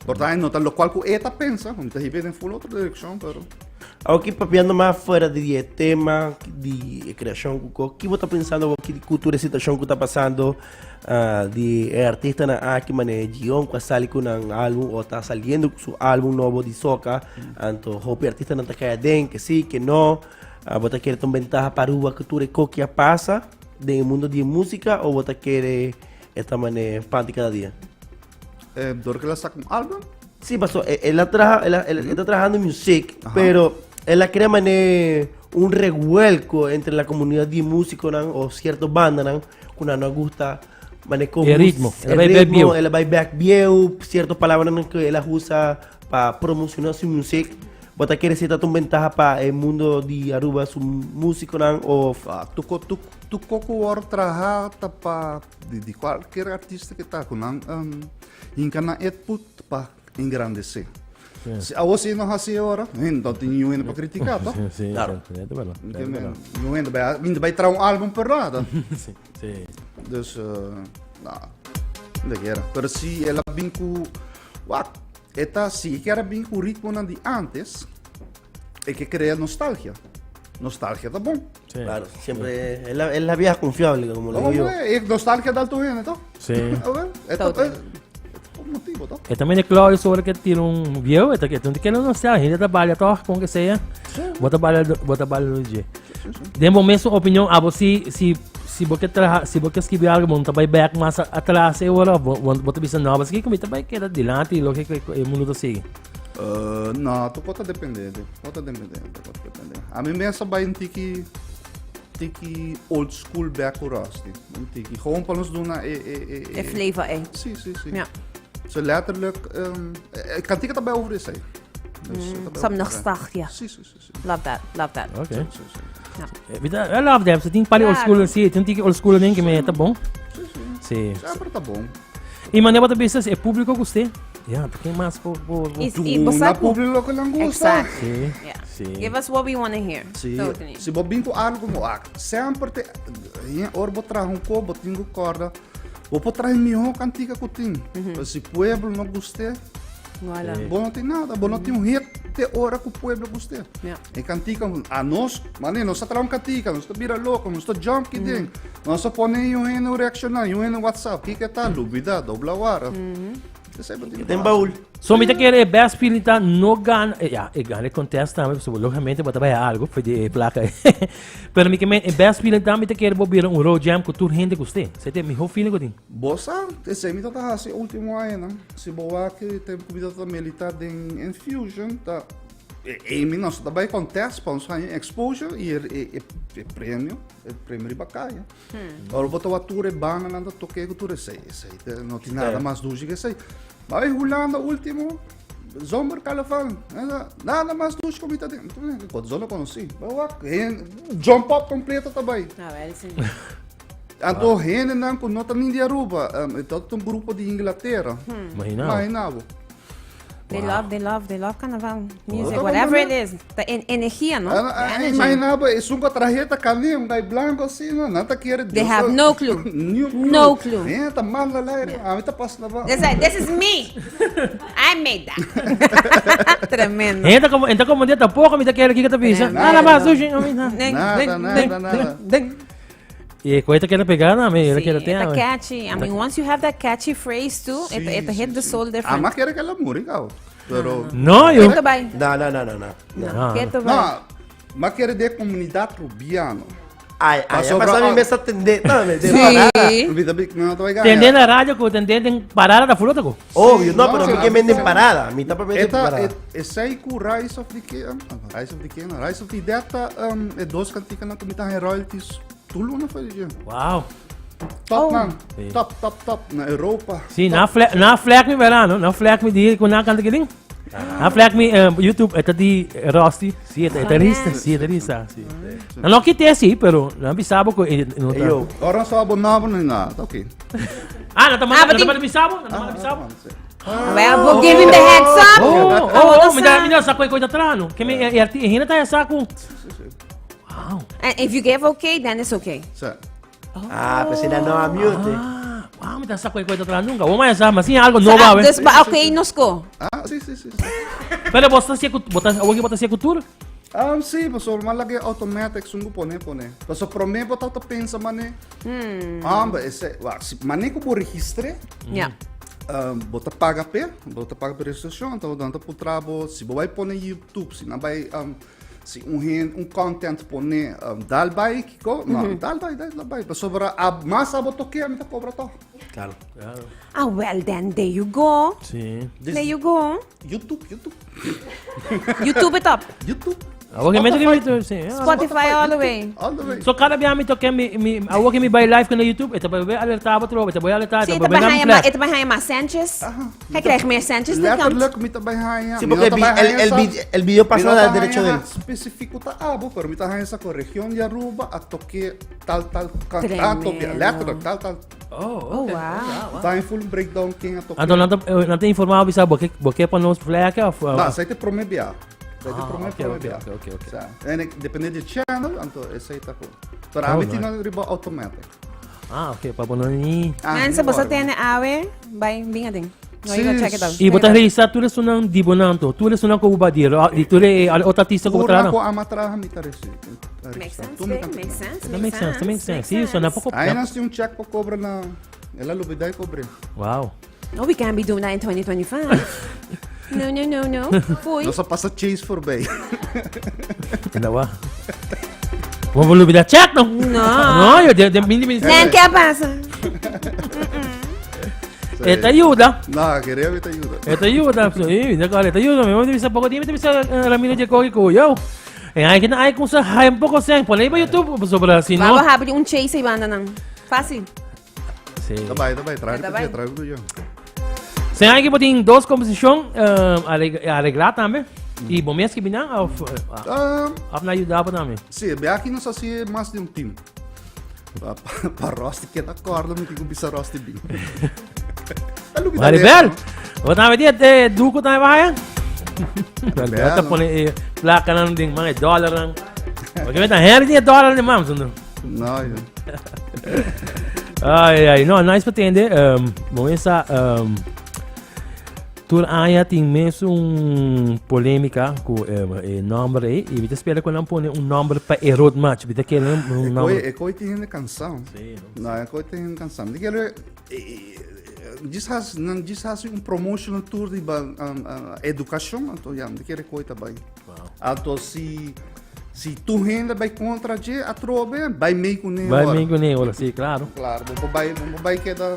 Por tanto, no ta lokual ku e ta pensa, mi ta hiba den full otro direkshon, pero. Awor papiando mas fuera di e tema di e creacion cu co, ki bo ta pensando awor ki cu tur e situacion cu ta pasando ah, di e artistanan aki mane Gion cu a sali cu nan album o ta saliendo cu su album nobo di soca, anto hopi artistanan ta cay aden, que si, que no. Ah, bo ta kere ta un bentaha pa Aruba cu tur e co ki a pasa den e mundo di e musica o bo ta kere e ta mane pan di cada dia? Eh, door cu el a saca un album? Sí, paso, e- el a traha, el a, el, el ta trahando music, pero el a crea mane un revuelco entre la comunidad di músiconan o cierto bandanan cu nan no gusta mane con E ritmo. El El a bai back ritmo, bieu. el a bai back bieu, cierto palabranan cu el a usa pa promociona su music. Bo ta kere si ta un bentaha pa e mundo di Aruba su músiconan o Ah, tu co- tu tu coco wor traha ta pa di, di cualquier artista que ta cu nan um, hinca nan et put pa engrandece. Si awo si no haci ora, hen no tin niun hende pa critica, toch? Sí, Claro. sí, es verdad, es Entiende? verdad. Niun hende bay, hende bay traha un álbum per nada. Sí, sí. Dus, uh, no, de quiera. Pero si el a bin cu, wak, eta si e kier a bin cu ritmonan di antes, e ke crea nostalgia. Nostalgia ta bon. Sí. Claro, siempre es la, es la vieja confiable, como lo digo yo. Eh, nostalgia da alto hende, toch? Sí. A ver, eta, Total. eh, un motivo, toch? E también de Claudio sobre que tiene un viejo, este que tú quieres no sea, la gente trabaja todo con que sea. Bota bala, bota bala no DJ. De momento su opinión, a vos si si si vos que traja, si vos que escribir algo, monta vai back más atrás, e ora, vos te bisa no, mas que comita vai queda delante y lo que el mundo sigue. Uh, no, tu pode depender, pode depender, pode depender. A mim mesmo vai um tiki tiki old school back rusty. Un tiki. Gewoon pa nos doen e e e E flavor, eh. Si, si, si. Ja. So letterlijk, um, kantika ta bij over is, Dus, mm, Some nostalgia. Si, si, si, si. Love that, love that. Okay. Si, si. Ja. Vida, I love them. Se tin pali old school, si, tin tiki old school nen que me ta bon. Si. Semper ta bon. Y manera bo ta bisa e publico guste. Ja, ta ken mas por por Y, y bo Na sa cu- público que lang gusta. Exacto. Si. Yeah. Si. Give us what we want to hear. Si, Totally. si bo bin cu algo como ah, semper te ora bo traha un ko, bo tin cu corda, bo por traha miho cantica cu tin. Pero si pueblo no guste, Voilà. bo no tin nada, bo no tin un hit te ora cu pueblo guste. Ja. E cantica, a nos, mane, nos a traha un cantica, nos ta bira loco, nos ta jump ki ding. Nos a pone un hende reacciona, un hende WhatsApp, kiko ta, lubida, dobla wara. Esei bo tin Den baul. So mi ta kere e best feeling ta no gana, eh, ja, e gana e contest tambe, pasobra logicamente bo ta bai algo for di e placa. Pero mi ke men e best feeling ta mi ta kere bo bira un road jam cu tur hende guste. Esei ta e miho feeling cu tin. Bo sa, esei mi ta ta haci ultimo añanan. Si bo wak e tempo cu mi ta ta milita den Infusion, ta e mi nos ta bai contest pa nos haña exposure y e, e, e premio, e premio riba caya. Ora bo ta wak tur e bandanan ta toke ku tur esei, esei te no tin nada mas dushi ke esei. Ma e Hulanda ultimo, zomercarnaval, nada mas dushi ku mi ta den. Zo no konosí. Bo wak, hen, jump up kompleto ta bai. A ver, si. Anto hendenan ku no ta ni di Aruba, um, e ta un grupo di Inglaterra. Imagina. Imagina bo. They love, they love, they love carnaval music, Wow. whatever it is. The en energia, no? Ah, The ah, energy. Imagina bo, es un trajeta cané, un gai blanco así, no, nada quiere. They have no clue. Ni un No clue. Eh, ta mal al aire. A mí ta pasa la It's like, this is me. I made that. Tremendo. Entra como, entra como dia tampoco mi ta kere kiko ta bisa. Nada mas dushi. a mi na. Ding, Nada, ding, nada, ding, nada. ding. E coita kere pegar na mi, Sí, kere it's catchy. I mean, once you have that catchy phrase too, it, it hit the soul different. Ama quiere que la música, pero No, yo. Keto bai. No, no, no, no, no. No. Keto bai. No, ma quiere de comunidad rubiano. Ay, ay, Pasobra- pasa mi mesa atender. No, me de parada. Sí. Vida big no te voy a Tende na radio ko, tende den parada da flota ko. Obvio, no, pero a mí No, que a mí venden sí. parada. A mí tampoco venden Eta, parada. et, esei ku Rise of the King, Rise of the King, Rise of the Dead, ta, um, e dos cantica na kumita royalties tu luna foi je. Wow. Top man, Sí. top, top, top, na Europa. Si, na flag, na flag mi verano, na flag mi di ku na kanta kiling. Na flag mi eh, YouTube eta di eh, Rusty, si eta eta lista, si eta lista, si. Na no kite si, pero na bisabo ko eh, no ta. Ey, yo. Ora so abonavo na nada, ok. Ah, na tama Ah, na but tama in- bisabo, na tama bisabo. Well, we'll give him the heads up. Oh, Oh, oh, oh, mi da mi da sa ko ko trano. Ke mi e arti e hina ta sa ku. Wow. And if you give okay, then it's okay. Sa. Ah, pues si la no a mute. Ah, wow, mi da sa ko ko trano nunca. Wo mais sa, mas sin algo no So, ah, va, ve. dus ba okay nos ko? Ah, si, si, si. si. Pero vos ta sia ku, vos ta, wo ta sia cultura? Um, sí, pasobra m'a lag'é automatic sun ku pone pone. Pasobra promé bo tabata pensa mané, ah, ba ese, wak, si mané ku bo registr'é, Ja. um, bo ta paga p'e, bo ta paga p'e registrashon, anto nan ta puntra bo si bo bai pone YouTube, si nan bai, um, si un hen, un content pone, um, dal bai kiko, no, dal bai, dal bai, pasobra a, mas abo tok'é, mi ta kobra tòg. Claro. Ah, well then, there you go. Sí. There you go. YouTube, YouTube. YouTube it up. YouTube. Awor ke mete riba YouTube, sí. Spotify all the way. All the way. So kada bia mi toke mi mi awor ke mi bai live na YouTube, e ta bai alerta bo trobe, e ta bai alerta, e Sí, ta bai e ta na bai flash. e ta bai haya mas Sanchez. Hij krijgt meer Sanchez de kant. Letterlijk mi ta bai haya. Sí, porque el, el, el video pasa al derecho de él. Específico ta abo, pero mi ta haya sa región de Aruba a toque tal tal cantato, Tremendo. letterlijk tal tal. Oh, Oh, wow. Ta in full breakdown ken a toque. Anto nan ta eh, nan ta informa bisa bo ke bo ke pa nos vlek of eh, No, esei ta prome bia. Esei ta Ah, prome ok, prome ok, bia. ok, ok, ok. Sa, en ik depende di channel, anto esei ta ko. Pero Oh, ami nice. tin riba automatic. Ah, ok, pa bo no ni. Ah, Mensen, ni boso worry. tene awe, bai, binga ding. No, you go Sí. check it out. I bo ta registra tur esunnan di bo nan to, tur esunnan ku bo ba di ro- di tur e otro artista ku bo Tur traha na nan. ko ama traha mi ta resi. Makes sense, babe. Makes sense. That makes sense, that makes sense. Sí, so na poko. Aí nós tem um check pa cobra na Ela lubida e cobre. Wow. No, we can't be doing that in 2025. No, no, no, no. Foei. Nos a pasa Chase voorbij. Dalawa. Bo bo lubida check no. No. No, yo de de mini mini. Nan, ¿qué pasa? E ta ayuda. No, quería te ayuda. E ta ayuda. Sí, de e ta ayuda. Mi mami bisa poco dime bisa Ramiro Jacobi ku yo. E ai que ai com sa hai un poco sen. Pone pa YouTube sobre si no. Vamos a abrir un chase y banda nan. Fácil. Sí. Tá bem, tá bem. Traz Tá para bem. trae para yo. Sen ai que tem dos composição arreglar também. E bom mês que bina of Um, of na ayuda pa também. sí, ve aqui nos hacía más de un team. Pa, pa, pa Rosti que da corda, me digo bisa Rosti bin. Tá lubida Maribel, wat nou dit eh doeko também vai? Maribel. Ta pone eh, placa nan ding man dollar nan. Porque met een herrie die dollar in de man. No, no. ja. Ai ai, no, nice patende. Um, bom essa um, tur aña tin mes un polemica cu e nomber ei y mi ta spera cu nan pone un nomber pa e road march. Mi ta kere un nomber. E coi tin hende cansao. Sí, no. No, e coi tin hende cansao. Mi ta kere djis hasi, nan djis hasi un promotional tour di ba educacion, anto ya, mi ta kere coi ta bai. Anto si si tur hende bai contra dje atrobe, bai mei cu ne Bai ora. mei cu ne ora, sí, claro. Claro, bo por bai, bo por bai keda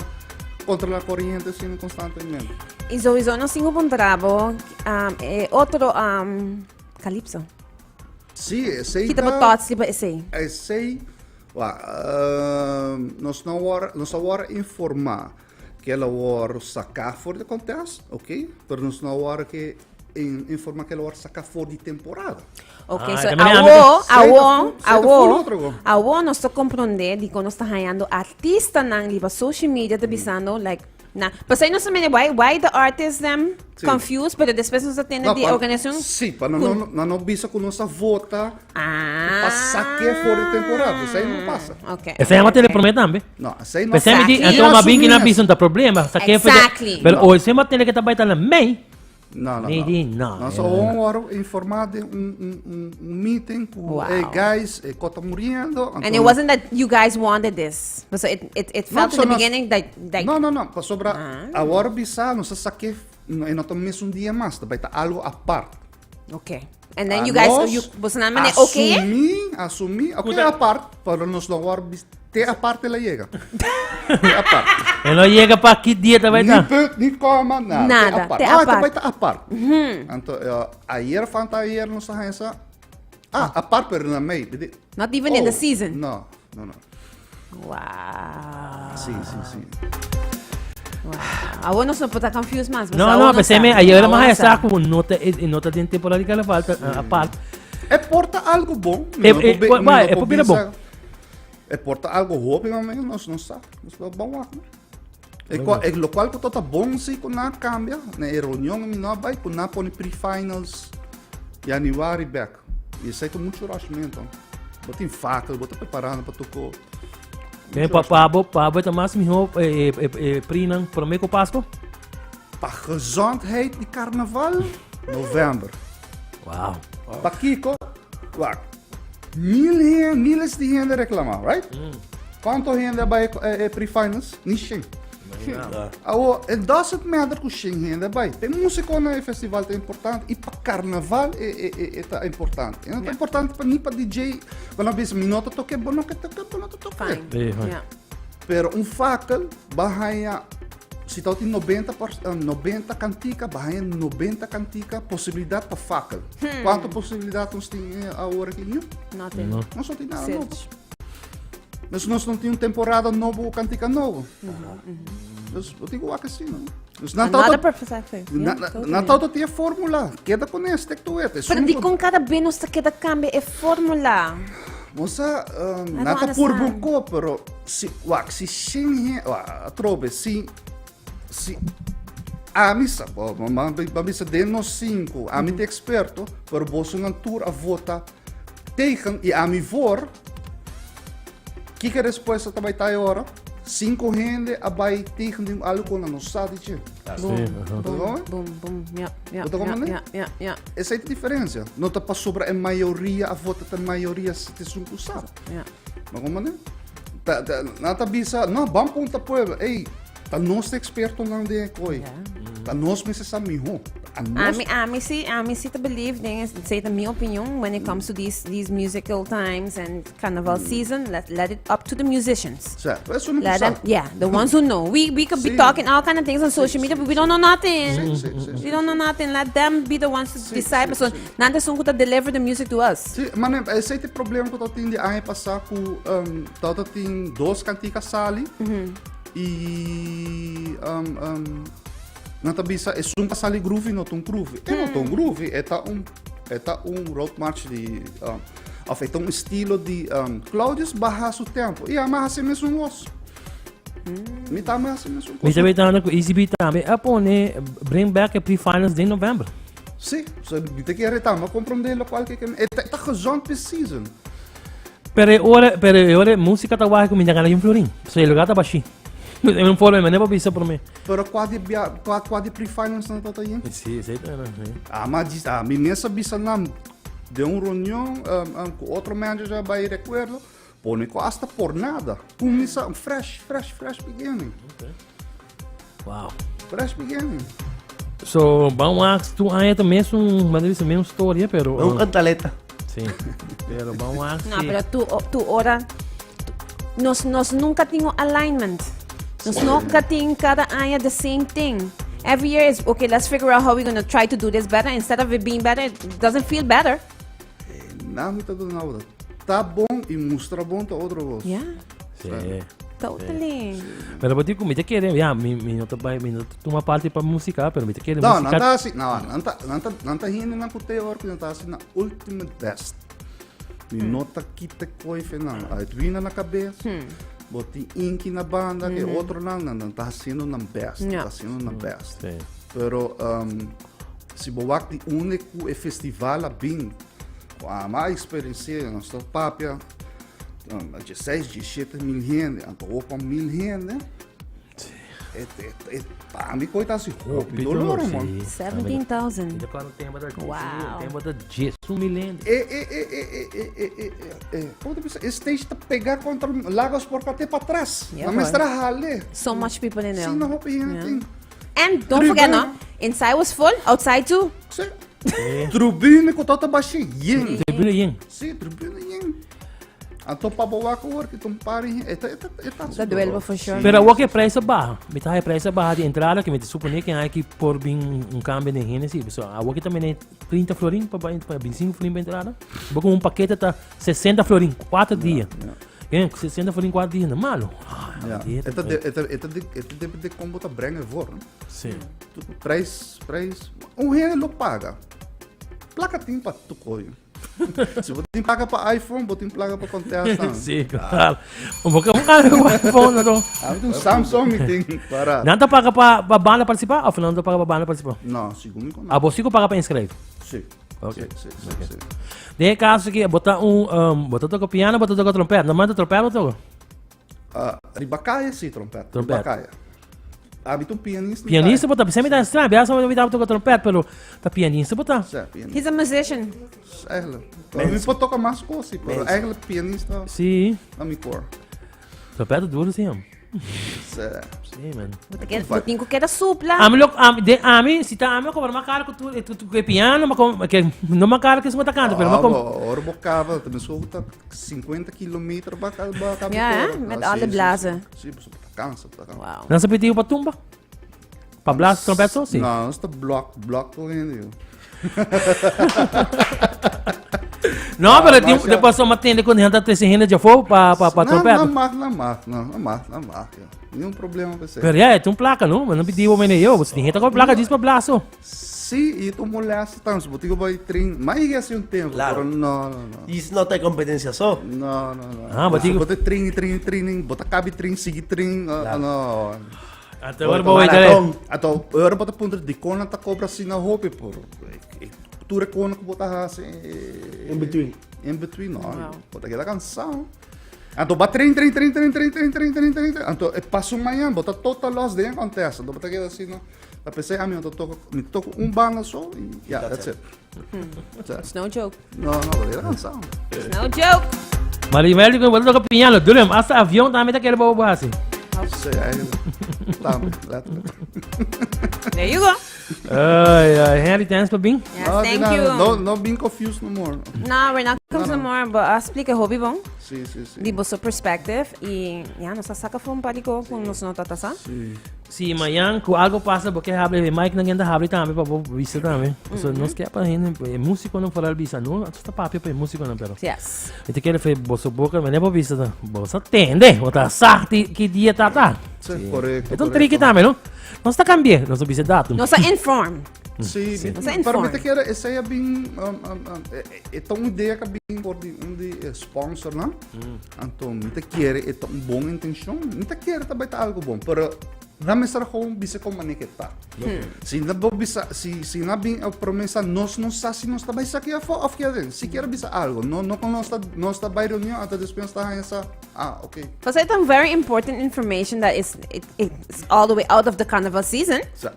contra la corriente asina constantemente. Y sowieso nos tin cu puntra bo um, e otro um, Calypso. Sí, esey Kita bo ta- thoughts riba esey? Esey, wa, ehm, nos no wor, nos a wor informa que el a wor saca for di contest, ok, pero nos no a wor ke informa ke el a wor saca for di temporada. Ok, Ah, so también awo, Sei ta awo, fu- sei ta awo, full otro go. awo nos ta comprende dikon nos ta hañando artistanan riba social media ta bisando like na pasai nos ta mende why why the artists them Sí. confused pero despues nos ta tende No, di pa- organisacion Sí, pa no, ku- no, no, no bisa ku nos a vota Ah. pa saque for di temporada. Esei no pasa. Ok. Esei ama telepromé tambe. No, esei no Pensei mi di, Exactly. anto ma bin ki na bisa un ta problema. Sa ke fue de- Exactly. Pero hoy se ma tele que ta baita na mei. No, no, Ni no. di, no. No, so un ora informa de un, un, un, un meeting ku, Wow. hey guys, e kota muriendo. And it wasn't that you guys wanted this. So it, it, it felt in the beginning that, like, No, no, no. Pasobra, Ah. awor bisa, no sa saque, no, e no ta mes un dia mas, ta bai ta algo apart. Okay. And then you guys, Anos you, boso nan mane okay? Asumí, asumí, ok, apart, pero nos no war te aparte la llega. Te apart. E no llega pa ki dia ta bai Ni ta. punt, ni coma, nada. Nada, Te apart. te Ah, te apart. bai ta apart. Anto, eh, ayer, fanta ayer, nos a esa. Ah, apart, pero na mei. Bidi- Not even in the Oh, season. No, no, no. Wow. Sí, sí, sí. Wow. Awor nos no por ta confused mas. No, no, pensé me ayer más esa como no te no te den temporada que le falta aparte. E porta algo bom. E, e, vai, e por bira bom. E porta algo hopi, maar nos no sa. Nos lo bom wak. E, qua, e lo cual ku tota bom si ku na cambia. Na e reunion mi no bai ku na pone pre-finals januari back. E sei ku mucho rush man. Bo tin fakel, bo ta preparando pa toko. Bem, pa pa bo pa bo ta mas miho eh, eh, eh, prinan prome ku Pasco? Pa gezondheid di carnaval, november. Wow. Pa Kiko? Wak, mil hende, miles di hende reclama, right? Cuanto hende a bai e, e pre-finals? Ni shen. Awo, it doesn't matter ku shen hende a bai. Pe músico na e festival ta importante y pa carnaval e, e, e, e ta importante. E no ta importante pa ni pa DJ. Cuando bisa mi no ta toke, bo no ke toke, bo no ta toke. Fine. Sí, fine. Yeah. Pero un fakkel ba haya si tau tin 90 por, 90 kantika, ba haya 90 kantika posibilidad pa fakkel. Hmm. Kuanto posibilidad nos tin eh, awor aki? No. Nothing. No. Nos no tin nada nobo. Zilch. Dus nos no tin un temporada nobo kantika nobo. Dus bo tin ku wak asina. Dus nan tau Another ta- perspective. na, Yeah, na, totally. nan tau ta tin e formula. Keda con e, stick to it. Pero di con cada vez nos ta keda cambia e formula? Mosa, um, I nata don't por understand. buco, pero si, wak, si shin he, wak, atrobe, si, si, ami sa, bo, ma, ma, ma bisa den nos cinco, ami te experto, pero boso nan tur a vota tegen y ami voor, kiko respuesta ta bai ta ora? Cinco hende a bai tegen di algo ku nan no sa di che. Boom, Sí, ajá. boom, boom, boom. Ja, ja, Bo ta ja, comprende? ja, ja, ja, Esa es la diferencia. No ta pasobra e mayoria a vota ta mayoria si te sun usa. ja. Ma comprende? Ta, ta, na ta bisa, no, ban punta pueblo. Ey, ta nos experto nan de koi. Ta nos mester sa miho. A nos Ami, ami si, ami si ta believe den is, say ta mi opinion when it comes to these these musical times and carnival season, let let it up to the musicians. Sa, eso no Let sa. them, yeah, the ones who know. We we could be Sí. talking all kind of things on social media, but we don't know nothing. Sí, sí, sí, We sí. don't know nothing. Let them be the ones to Sí, decide. sí, So, sí. nan ta esun ku ta deliver the music to us. Sí, maar nee, ese es el problema ku tin di aña pasá ku um, tata tin dos kantika sali i um, um, nan ta bisa esun pa sali groovy no ta un groovy. E no ta un groovy, e ta un e ta un road march di um, of e ta un estilo di um, Claudius baha su tempo. I ama hasi mesun kos. Mi tambe hasi mesun kos. Mi ta wetando ku ECB tambe a pone bring back e pre-finals den november. Sí, so, mi ta kere tambe comprende lokual ke e ta, ta gezond pe season. Pero e ora, pero e ora música ta waai ku mi ta gana un florin. So e lugar ta bashi. En un forma, me never bisa por mi. Pero qua di bia, qua, qua di pre-finals nan ta yin? Sí, sí, ta, sí. Ah, ma dis, ah, mi mesa bisa nan de un reunión um, um, ku otro manager bai recuerdo, pone ku hasta por nada. Kumisa un fresh, fresh, fresh beginning. Okay. Wow. Fresh beginning. So, ban wax, tu aña ta mesun, manda bisa mesmo storia, pero... Un cantaleta. Sí. Pero ban wax. No, pero tu, tu ora, nos, nos nunca tin un alignment. Nos nunca tin cada aña the same thing. Every year is, okay, let's figure out how we're going to try to do this better. Instead of it being better, it doesn't feel better. Eh, na mi ta duna ora. Ta bon y mustra bon ta otro cos. Yeah. Sí. Totally. Pero bo dico, mi te quiere, ya, mi, mi no te bai, mi no te toma parte pa música, pero mi te quiere No, música. nan ta hasi, no, nan ta, nan ta, nan ta hende nan ku te ora ku nan ta hasi na ultimate best. Mi no ta kita koi fe nan. Edwina na kabes, bo tin Inky na banda, ke otro nan, nan, nan ta hasiendo nan best, nan Ja. ta hasiendo nan best. Sí. Pero um, si bo wak di unda ku e festival a bin, ku ama a experiencia, nos ta papia, 16, 17 mil hende, anto opa mil hende. Et, et, et, pa mi koi ta si hopi dolor, man. 17,000. Wow. Tempo da 10 mil hende. E, e, e, e, e, e, e, e, e, e, como te bisa, e stage ta pegar contra Lagos por até pa trás. Yeah, Na boy. mestra hale. So much people in there. Si, na hopi hende Yeah. tin. And don't forget, no? Inside was full, outside too. Si. Tribune ku ta bashi yen. Tribune yen. Si, tribune yen. Anto pa bo wak awor ki ta un par di e ta e ta e ta Ta duelbo for sure. Pero awor ke prijs a baha. Mi ta haya prijs a baha di entrada ke mi ta supone ke hay ki por bin un cambio den hende si. So awor ki ta mene 30 florin pa pa 25 florin pa entrada. Bo con un pakete ta 60 florin, 4 dia. Ja, 60 florin 4 dia, no malo. Ja. E ta de e ta e ta de e ta depende de kon bo ta brengen voor. Si. Prijs prijs un hende lo paga. Plaka tin pa tu koyo. Si bo tin placa pa iPhone, bo tin placa pa contesta. Sí, claro. Un poco un iPhone, no. Ah, un Samsung mi tin para. Nan ta paga pa pa banda participa of nan ta paga pa banda participa? No, sigur mi no. Ah, bo sigur paga pa inscribe? Sí. Okay. Sí, sí, sí, sí. Den e caso ki bo ta un um, bo ta toca piano, bo ta toca trompet. Normalmente trompet bo toca? Ah, riba kaya sí, trompet. Trompet. Riba kaya. Abi ta un pianista. Pianista bo ta. Pensé mi ta extraño. Bia sa mi ta toca trompet, pero ta pianista bo ta. Sí, pianista. He's a musician. Eigenlijk. Mi por toca mas cosas, pero eigenlijk pianista. Sí. Na mi core. Trompet ta duro, sí, hom. Sí. Sí, man. Bo tin ku keda supla. Ami lo, ami, de ami, si ta ami a cobra mas caro ku tu, tu, tu, ku e piano, ma com, ke no mas caro ke esun ku ta canta, pero ma com. Ora bo caba, ta meskos ku ta 50 kilometer ba ka ba ka Ja, hè? Met alle blazen. Sí, pasobra ta cansa, ta cansa. Wow. Nan sa pidi pa tumba? Pa blaas trompet so, sí. No, nos ta blok, blok tur hende, yo. No, pero tin, después so matende con gente trece gente de afo pa pa pa trompet. No, mag, no mag, no, no mag, no mag, ja. Ni un problema pa Pero ja, het un placa, no? Maar no pidi bo mene yo, si gente con placa dis pa blaso. Sí, y tu molesta tanto, bo tigo bai train, maar ik hace un tempo, Claro. pero no, no, no. Y no ta competencia so. No, no, no. Ah, bo tigo- Bo te train, train, training, bo ta cabi train, sigui train, uh, no. Anto ora bo weten, hè. Maratón. Anto ora bo ta puntra di kon nan ta cobra asina hopi por tur e kon ku bo ta hasi In between. In between no. Bo ta keda cansado. Anto ba train train train train train train train train train train. Anto e paso mañana bo ta total lost den contest. Anto bo ta keda asina. Ta pensei ami anto toco mi toco un banda so y yeah, that's it. It's no joke. No, no, bo ta keda cansado. It's no joke. Maribel di bo ta toca piano, dulem, hasta avion tambe ta kere bo bo hasi. Sí, eigenlijk. Tambe, letterlijk. There you go. Ay, ay, Henry, thanks pa bin. Yes, No, thank di you. nada. No, no being confused no more. No, we're not confused no more, but a splika hopi bon. Sí, sí, sí. Di boso perspective y ya nos a saca for un par di cos cu nos no tata sa. Sí. Si mañan cu algo pasa bo ke habla e mic nan kende habla tambe pa bo bisa tambe. So nos ke pa hende e musiconan foral bisa no nos ta papia pa e musiconan pero. Yes. Mi ta kere fe boso boca mene bo bisa ta bo sa tende bo ta sa ti ki dia ta ta. Sí, correcto. E ta un tricky tambe no. Nos ta cambie nos ta bisa datum. Nos ta inform. Sí, Nos ta pero mi inform. ta kere esei a bin um, um, um, e, e, e ta un idea ku a bin for di un di e sponsornan. Anto mi ta kere e ta un bon intencion. Mi ta kere ta bai ta algo bon, pero na mester gewoon bisa kon manera ke ta. Si na bo bisa, si si na bin e promesa nos no sa si nos ta bai sa ki afo of ki aden. Si kier bisa algo, no no kon nos ta nos ta bai reunion anto despues nos ta haña sa, ah, okay. Pasobra e ta un very important information that is it it's all the way out of the carnival season. Sa.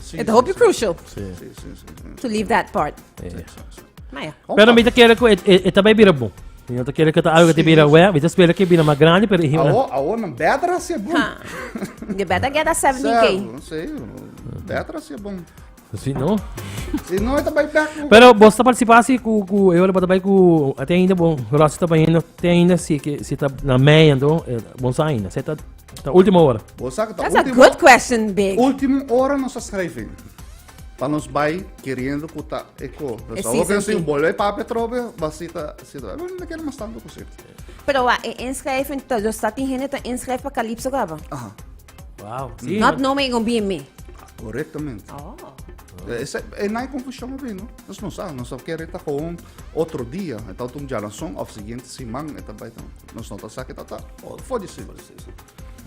Si, E ta hopi si, crucial Si, si, si, si. to leave that part. Si, si, si. Maar ja. Pero mi ta kere ku e e ta bai bira bon. Mi no ta kere ku ta algo ku ta bira wea. Mi ta spera ku e bira mas grandi pero e Awo, awo nan beter hasi e bon. Ha. You better get a 17K. Si, beter hasi e bon. Si no. Si no e ta bai bek. Pero bo ta participa si ku ku e ora bo ta bai ku te ainda bon Rossi ta bayendo te ainda si ke si ta na mei anto bon sa ainda. Si ta ta ultimo ora. Bo sa ku ta That's a ultimo. good question, Big. Ultimo ora nos a schrijven. Pa nos bai keriendo ku ta e ko. E Dus awor season ku si fee. bolbe papia atrobe, basita, si ta, no kere mas tanto ku si. Pero wa, e inschrijving, ta, dus ta tin hende ta inschrijf pa Calypso kaba. Aha. Wow. Si. Not knowing it gonna be in me. Correctamente. Oh. Ese, e no hay confusión abi, no? Nos no sa, nos kere ta gewoon otro dia. E ta un dialanson of siguiente siman, e ta bai ta, nos no ta sa ke ta ta, for di season.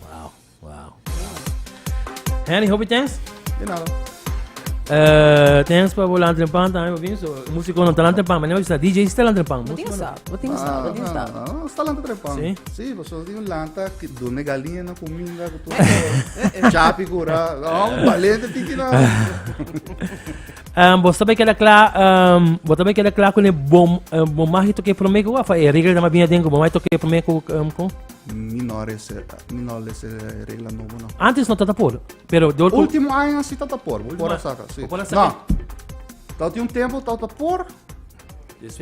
Wow. Wow. Henry, hopi thanks. De nada. Uh, thanks pa volante en pan tambe, papin. So, músico no talante pan, maar no DJ is talante pan. Wat ding stop? Wat ding stop? Wat ding stop? Ah, ah, sta lanta trepan. Sí? Sí, você tem um lanta que dona galinha na comida, com tudo. Chapi cura. Não, valente tem que não. Um, você também quer kla, um, você também quer kla com o bom, bom mais toque prome ko, fa e regra da mabinha dengo, bom mais toque prome ko um, ko. Mi no rese, mi no lese regla nobo no. Antes no tata por, pero door ku Ultimo aña si tata por, bo por a saca, si. Bo por a saca. No. Tawata un tempo tawata por,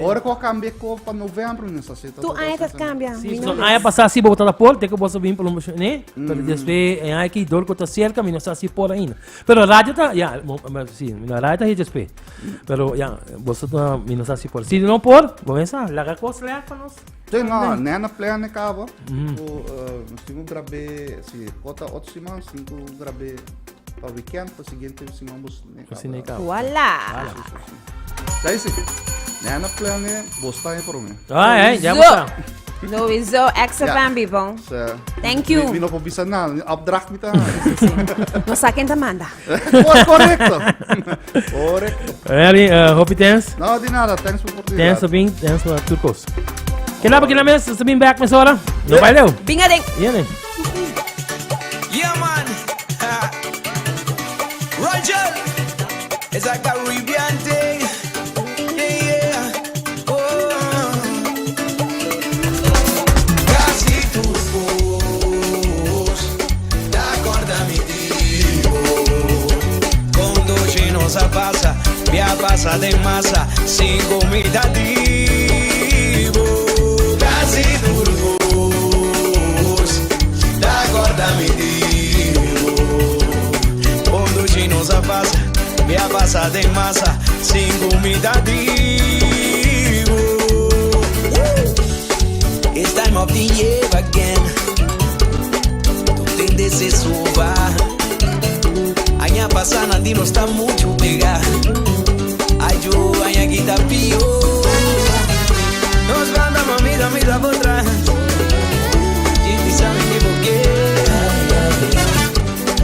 ora ku a cambia ko pa novembro mi no sa si Tu tawata aña ta asina. cambia. Si, Mi so no aña pasá si bo tata por, te ku bo sa bin por ne, pero despues e aña aki door ku ta cerca mi no sa si por ainda. Pero radio ta, ya, si, na radio ta HSP. Pero ya, boso ta, mi no sa si por. Si no por, bo mesa, laga kos lek pa nos. Sí, no, nena plena cabo. Ku, eh, nos tin ku grabé, si kota otro siman, nos tin ku grabé pa weekend, pa siguiente siman bos ne Bos ne cabo. cabo. Voila. Sí, sí, sí. Daí sí. Nena plena, bos ta ahí por mí. Ay, ay, ya bos ta. Sowieso, XFM, Ja. people. So, Thank you. Mi, mi no por bisa nada, ni opdracht mi ta. No sa ken ta manda. Correcto. Correcto. Eli, uh, hopi thanks. No, di nada, thanks por oportunidad. Thanks Sabine, thanks pa tur kos. Kela pa kila mes, Sabine back mes ora. No bai leu. Binga den. Viene. Yeah, man. It's a Caribbean thing. Yeah, yeah. Oh. Casi tur cos ta corda mi di bo. Con dushi nos a pasa, bia pasa den masa, sin cu mi ta di bo. Casi tur cos ta corda mi di bo. Con dushi nos a pasa, bia pasa den masa, sin cu mi ta di bo. It's time of the year again. Tur hende sa suba. Aña pasa nan di nos ta mucho pega. Ay, yo, aña aki ta pio. Nos banda mami, mira pa atras. Gente sabe que por qué.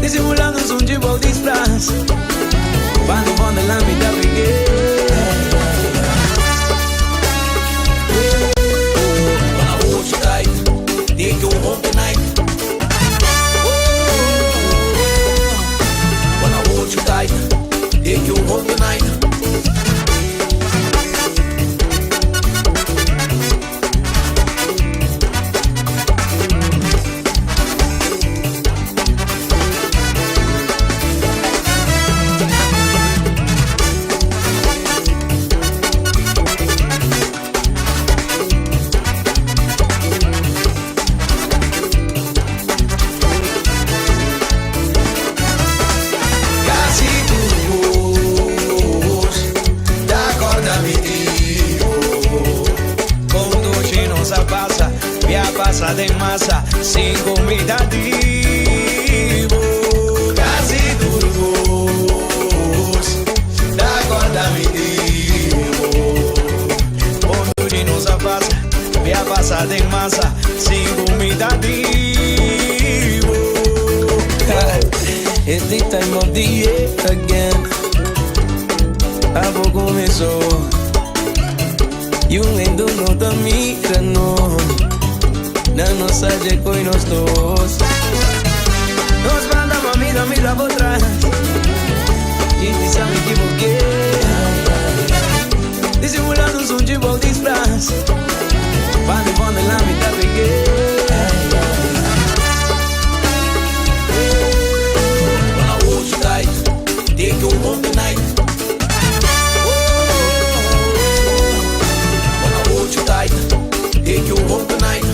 Disimulando un chivo disfraz. Cuando pone la mitad pegué. Wanna hold you tight, take you home tonight. Oh, wanna hold you tight, take you home tonight. Casi tur cos ta corda mi di bo. Con dushi nos a pasa, bia pasa den masa, sin cu mi ta di bo. Casi tur cos ta corda mi di bo. Con dushi nos a pasa, bia pasa den masa, sin cu mi ta di bo. It's the time of the year again. Abo começou. E o lindo não tá mirando. Na nossa jeco e nós dois. Nos banda mami, mira por trás. Gente sabe que por quê. Disimulando un chivo disfraz. Cuando pone la mitad pegué. Wanna hold you tight, take you home tonight. Oh, wanna hold you tight, take you home tonight.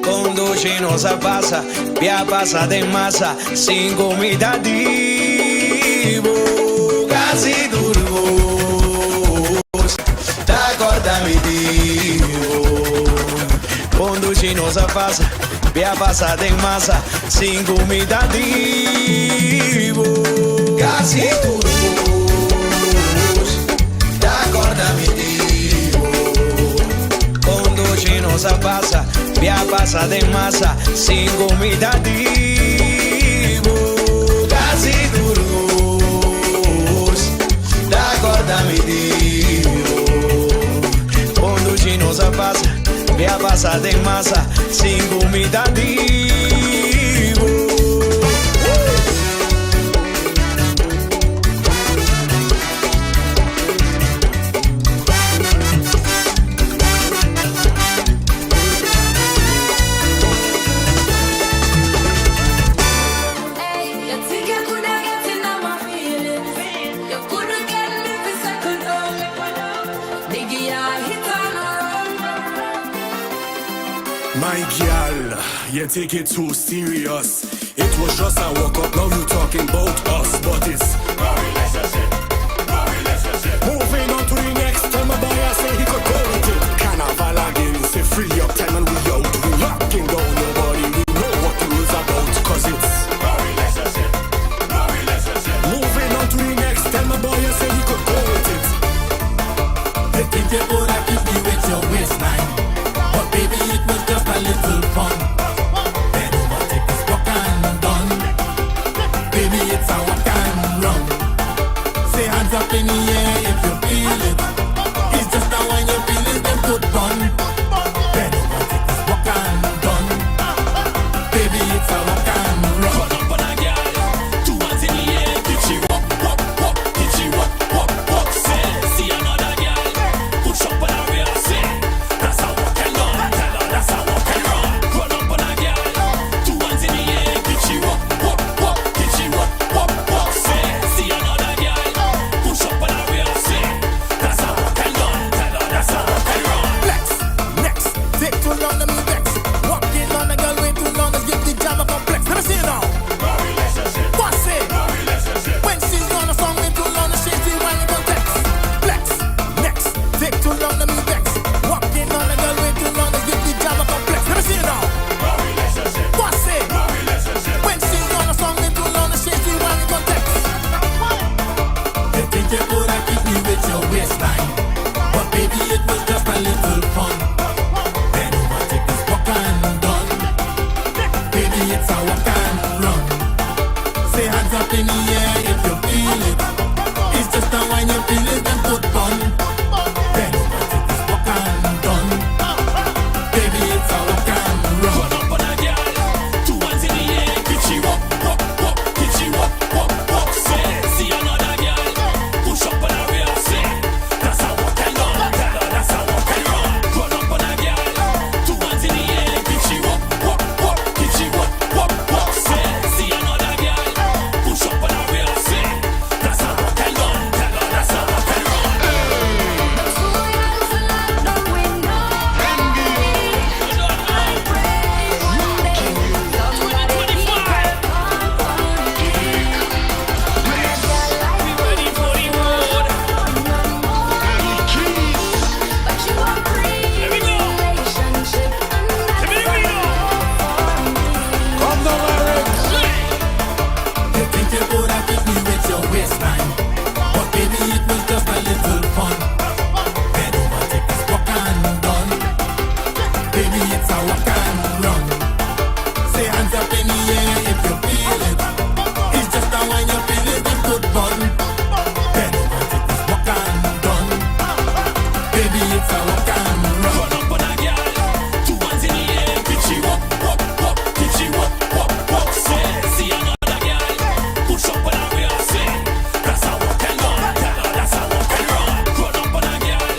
Con dushi nos a pasa, bia pasa den masa, sin cu mi ta di bo. Casi tur cos ta corda mi di bo. Con dushi nos a pasa, bia pasa den masa, sin cu mi ta di bo. Casi tur cos ta corda mi di bo. Con dushi nos a pasa, bia pasa den masa, sin cu mi ta di bo. Casi tur cos ta corda mi di bo. Con dushi nos a pasa, bia pasa den masa, sin cu mi ta di bo. You think you coulda get in on my feelings? You coulda get me fi settle down. Nigga, I hit and run. My girl, you take it too serious. It was just a walk up, now you talking about us, but it's no relationship, no relationship. Moving on to the next time, my boy I say he could go with it. Carnival again, say free up time and we out. We locking down nobody, we know what the rules about, 'cause it's no relationship. Hands up in the air if you feel it. It's just a wine you feel it and put on. Bend over, take this walk and done. Baby, it's a walk and run. Run up on a girl, two hands in the air. Kitty walk, walk, walk, kitty walk, walk, walk. Say, see another girl, push up on a rear. Say, that's a walk and run. Tell her that's a walk and run. Run up on a girl, two hands in the air. Kitty walk, walk, walk, kitty walk, walk, walk. Say, see another girl, push up on a rear. Say, that's a walk and run. Tell her that's a walk and run. You think you could have hit me with your waistline, but baby it was just a little fun. Bend over, take this walk and done. Baby it's a walk and run. Say hands up in the air if you feel it. It's just a wine you feel it and good fun. Bend over, take this walk and done. Baby it's a walk and run. Run up on a girl, two hands in the air. Bitchy walk, walk, walk, bitchy walk, walk, walk. Say, see another girl, push up on a rear. Say, that's a walk and run. Tell her that's a walk and run. Run up on a girl,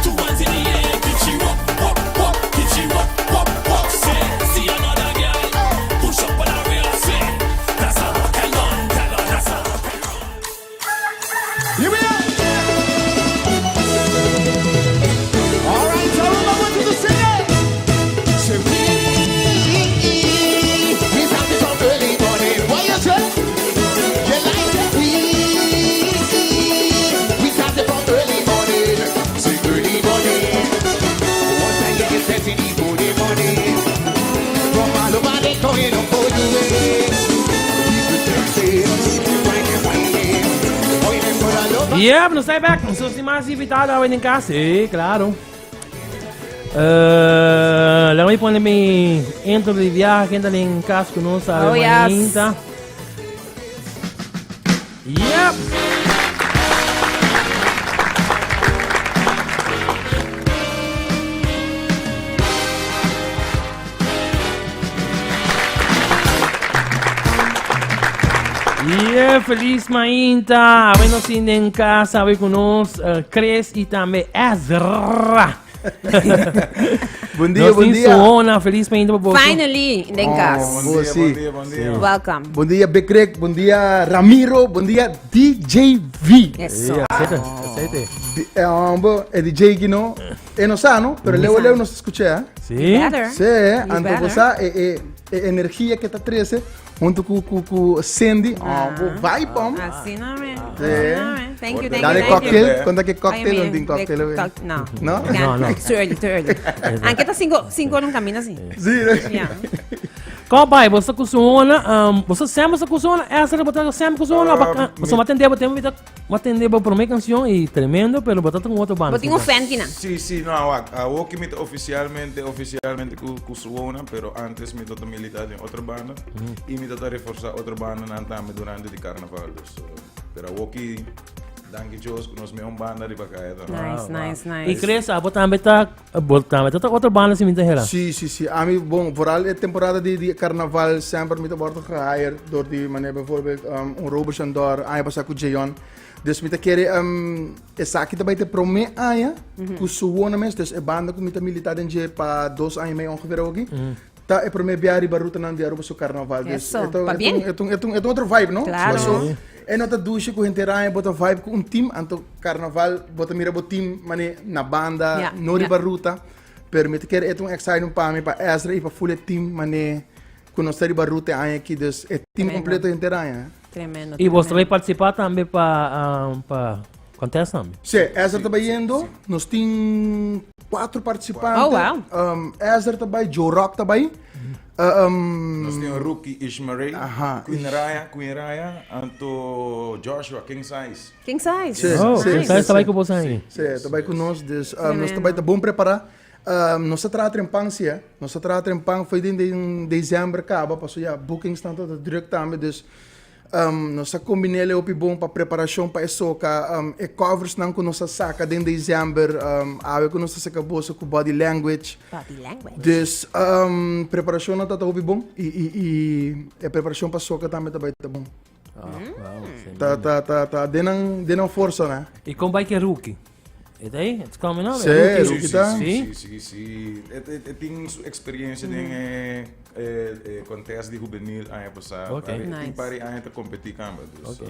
two hands in the air. Bitchy walk, walk, walk, bitchy walk, walk, walk. Say, see another girl, push up on a rear. Say, that's a walk and run. Tell her that's a walk and run. Here we are. All right, so I want you to sing it. Say we started from early morning. What you say? You like it? We started from early morning. Say early morning. Once I get set in the morning, morning. From all over the going up for you. People dancing, whining, whining, whining for a love. Yep, nos ta back. Nos tin mas invitado awe den cas. Si, claro. Laga mi pone mi intro di biahe ken ta den cas cu nos awe Oh, yes. mainta. Yep. Yeah, feliz mainta. Awe nos tin den cas awe cu nos Chris y tambe Ezra. Bon dia, Nos bon tin dia. Suona, feliz mainta pa boso. Finally, den cas. Oh, sí. Welcome. Bon dia, Big Rick. Bon dia, Ramiro. Bon dia, DJ V. Eso. Sí, aceite, aceite. Di- eh, hombre, e DJ que no, e no sa, no? Pero leo, leo nos escucha, eh? Sí. Better. Sí, You anto better. bo sa, e, e, e energia que ta trece, hunto cu, cu, cu Cindy, oh, bo vibe, hombre. Asina, man. Sí. Asina, man. Thank you, thank Dale you, thank cocktail, you. conta que cocktail, Ay, un man, tin cocktail, de güey. cock- No. No? No, no. It's too early, too early. Aunque ta cinco, 5 or un camino así. Sí, no? Yeah. Con bai, bo ta cu Suona, bo ta semper cu Suona, Ezra bo ta semper cu Suona, bacán. Bo ta atende bo tempo, mi ta atende bo prome cancion y tremendo, pero bo ta cu otro banda. Bo tin un fan kinan. Si, si, no, awak. Awo ki mi ta oficialmente, oficialmente cu, cu Suona, pero antes mi ta milita den otro banda y mi ta reforza otro bandanan tambe durante di carnaval. Dus, pero awo ki, danki Dios, cu nos mehor banda riba caya tambe. Nice, nice, nice. Y Chris, abo tambe ta, bo tambe ta otro banda si mi ta hera. Si, si, si. Ami, bon, vooral e temporada di, di carnaval semper mi ta wordo gehired door di meneer bijvoorbeeld un Robert Chandor, aña pasa cu Jeon. Dus mi ta kere esaki ta bay te prome aña cu Suona mes, dus e banda cu mi ta milita den dje pa 2 aña y medio ongeveer awoki, ta e prome bia riba rutanan di Aruba su carnaval. Dus Eso, e ta, pa e ta bien. un, e ta un, e ta un, e ta un otro vibe, no? Claro. Paso, e no ta dushi cu henter aña bo ta vibe cu un team, anto carnaval bo ta mira bo team mane na banda, no riba ruta. Pero mi ta kere e ta un exciting pa mi, pa Ezra y pa full e team mane cu nos ta riba ruta e aña aki. Dus e team Tremendo. completo henter aña. Tremendo, Y bo ta tremendo. bay participa tambe pa, pa contest tambe? Sí, Ezra ta bayendo. Nos tin 4 participante. Oh, wow. Ezra ta bay, Joe Rock ta bay. Nos tin un rookie Ishmael, Aha, Queen Ish. Raya, Queen Raya, anto Joshua, King Size. King Size. Sí, Oh, sí, King sí, Size ta bay sí. cu boso ahí. Sí, ta bay cu nos, dus, nos ta bay ta bon prepara. Nos ta traha trempan sí, eh. Nos ta traha trempan, foi den, den december caba, paso ya bookings nan ta druk tambe, dus. Um, nos a combinele hopi bon pa preparacion pa e soca. Um, e covers nan cu nos a saca den december, um, awe cu nos ta saca boso cu body language. Body language. Dus, um, preparacion nan ta hopi bon y, y, y e preparacion pa soca tambe ta bay ta bon. Ah, wow, Ta, ta, ta, ta den nan, den nan forsa, né? Y con bay ke rookie? E ta ahí? It's coming up. Sí, eh, rookie ta. Sí? Sí, sí, sí. E, e, e tin su experiencia den e, e, e contest di juvenil aña pasá. Ok. Pari, Nice. Tin pari aña ta competi kamba. Dus, Ok.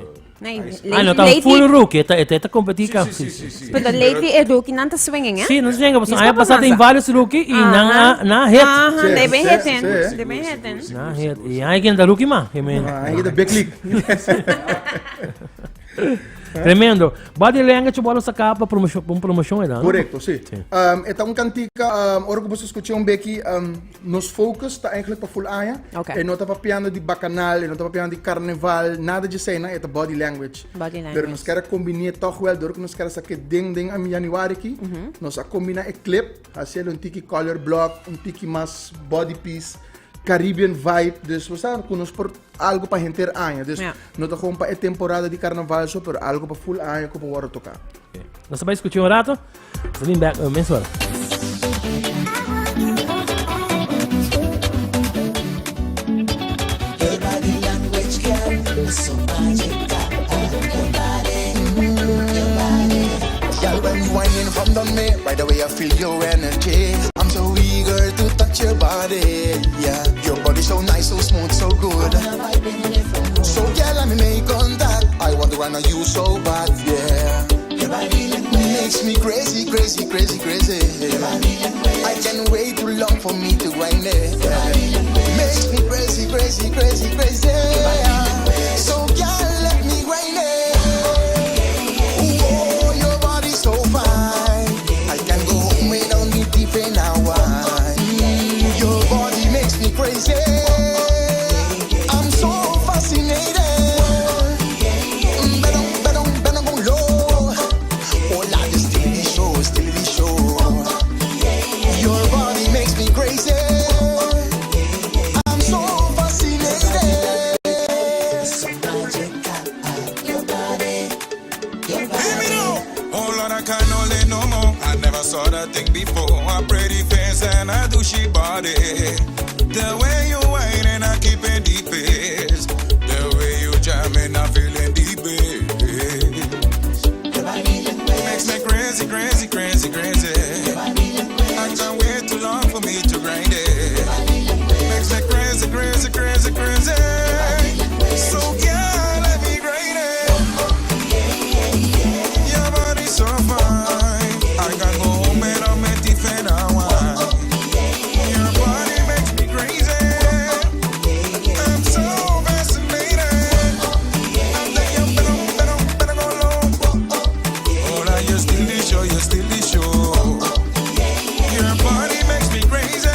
Nee, ahí sí. Ah, no, ta lately- full rookie. E ta competi Sí, kamba. sí, sí, sí, sí. Pero lately e rookie nan ta swinging, eh? Sí, no swinga. Mis Aña papa pasá tin masa. varios rookie y nan a, nan a hit. Aha, Sí, they been sí, hitting. sí. They been hitting. Nan a hit. Y hay quien ta rookie ma. I mean, Ah, ahí ta big league. Tremendo. Body language bo lo saca pa promocion, pa un promocion eda, no? Correcto, sí. Sí. Um, e ta un cantica, um, ora cu boso scucha un beki, um, nos focus ta eigenlijk pa full aña. Ok. E no ta papiando di bacanal, e no ta papiando di carnaval, nada di esey, e ta body language. Body language. Pero nos kier a combine toch wel, door cu nos kier a saca den den am januari aki, nos a combina e clip, haciendo un tiki color block, un tiki mas body piece, Caribbean vibe, dus we staan cu nos por algo pa henter aña. Dus Ja. no ta gewoon pa e temporada di carnaval so, pero algo pa full aña cu por wordo toca. Nos ta bay scucha un rato. Nos ta bin back un mes ora. Your body language, girl, is so magical. Your body, your body. Girl, when you whining from down me, right away I feel your energy. I'm so eager to touch your body. Yeah, your body so nice, so smooth, so good. So girl, let me make contact. I want to run on you so bad, yeah. Your body language. Makes me crazy, crazy, crazy, crazy. I can't wait too long for me to grind it. Makes me crazy, crazy, crazy, crazy. So girl, let me grind it. Oh, your body so fine. I can go home without me deep in a wine. Your body makes me crazy. I'm so fascinated. Better, better, better go low. Oh, la, just steal the show, steal the show. Your body makes me crazy. I'm so fascinated. So magical. Your body, your body. Oh Lord, I can't hold it no more. I never saw that thing before. A pretty face and a douchey body. The way you whine and I keep it deep is. The way you jamming, I feeling deep is. Your body language. Makes me crazy, crazy, crazy, crazy. I can't wait too long for me to grind it. Makes me crazy, crazy, crazy, crazy. So yeah, let me grind it. Your body so fine. I can go home and I'm a different wine. Your body makes me crazy. I'm so fascinated. I'm the young, better, better, better go low. Oh, now you still the show, you still the show. Your body makes me crazy.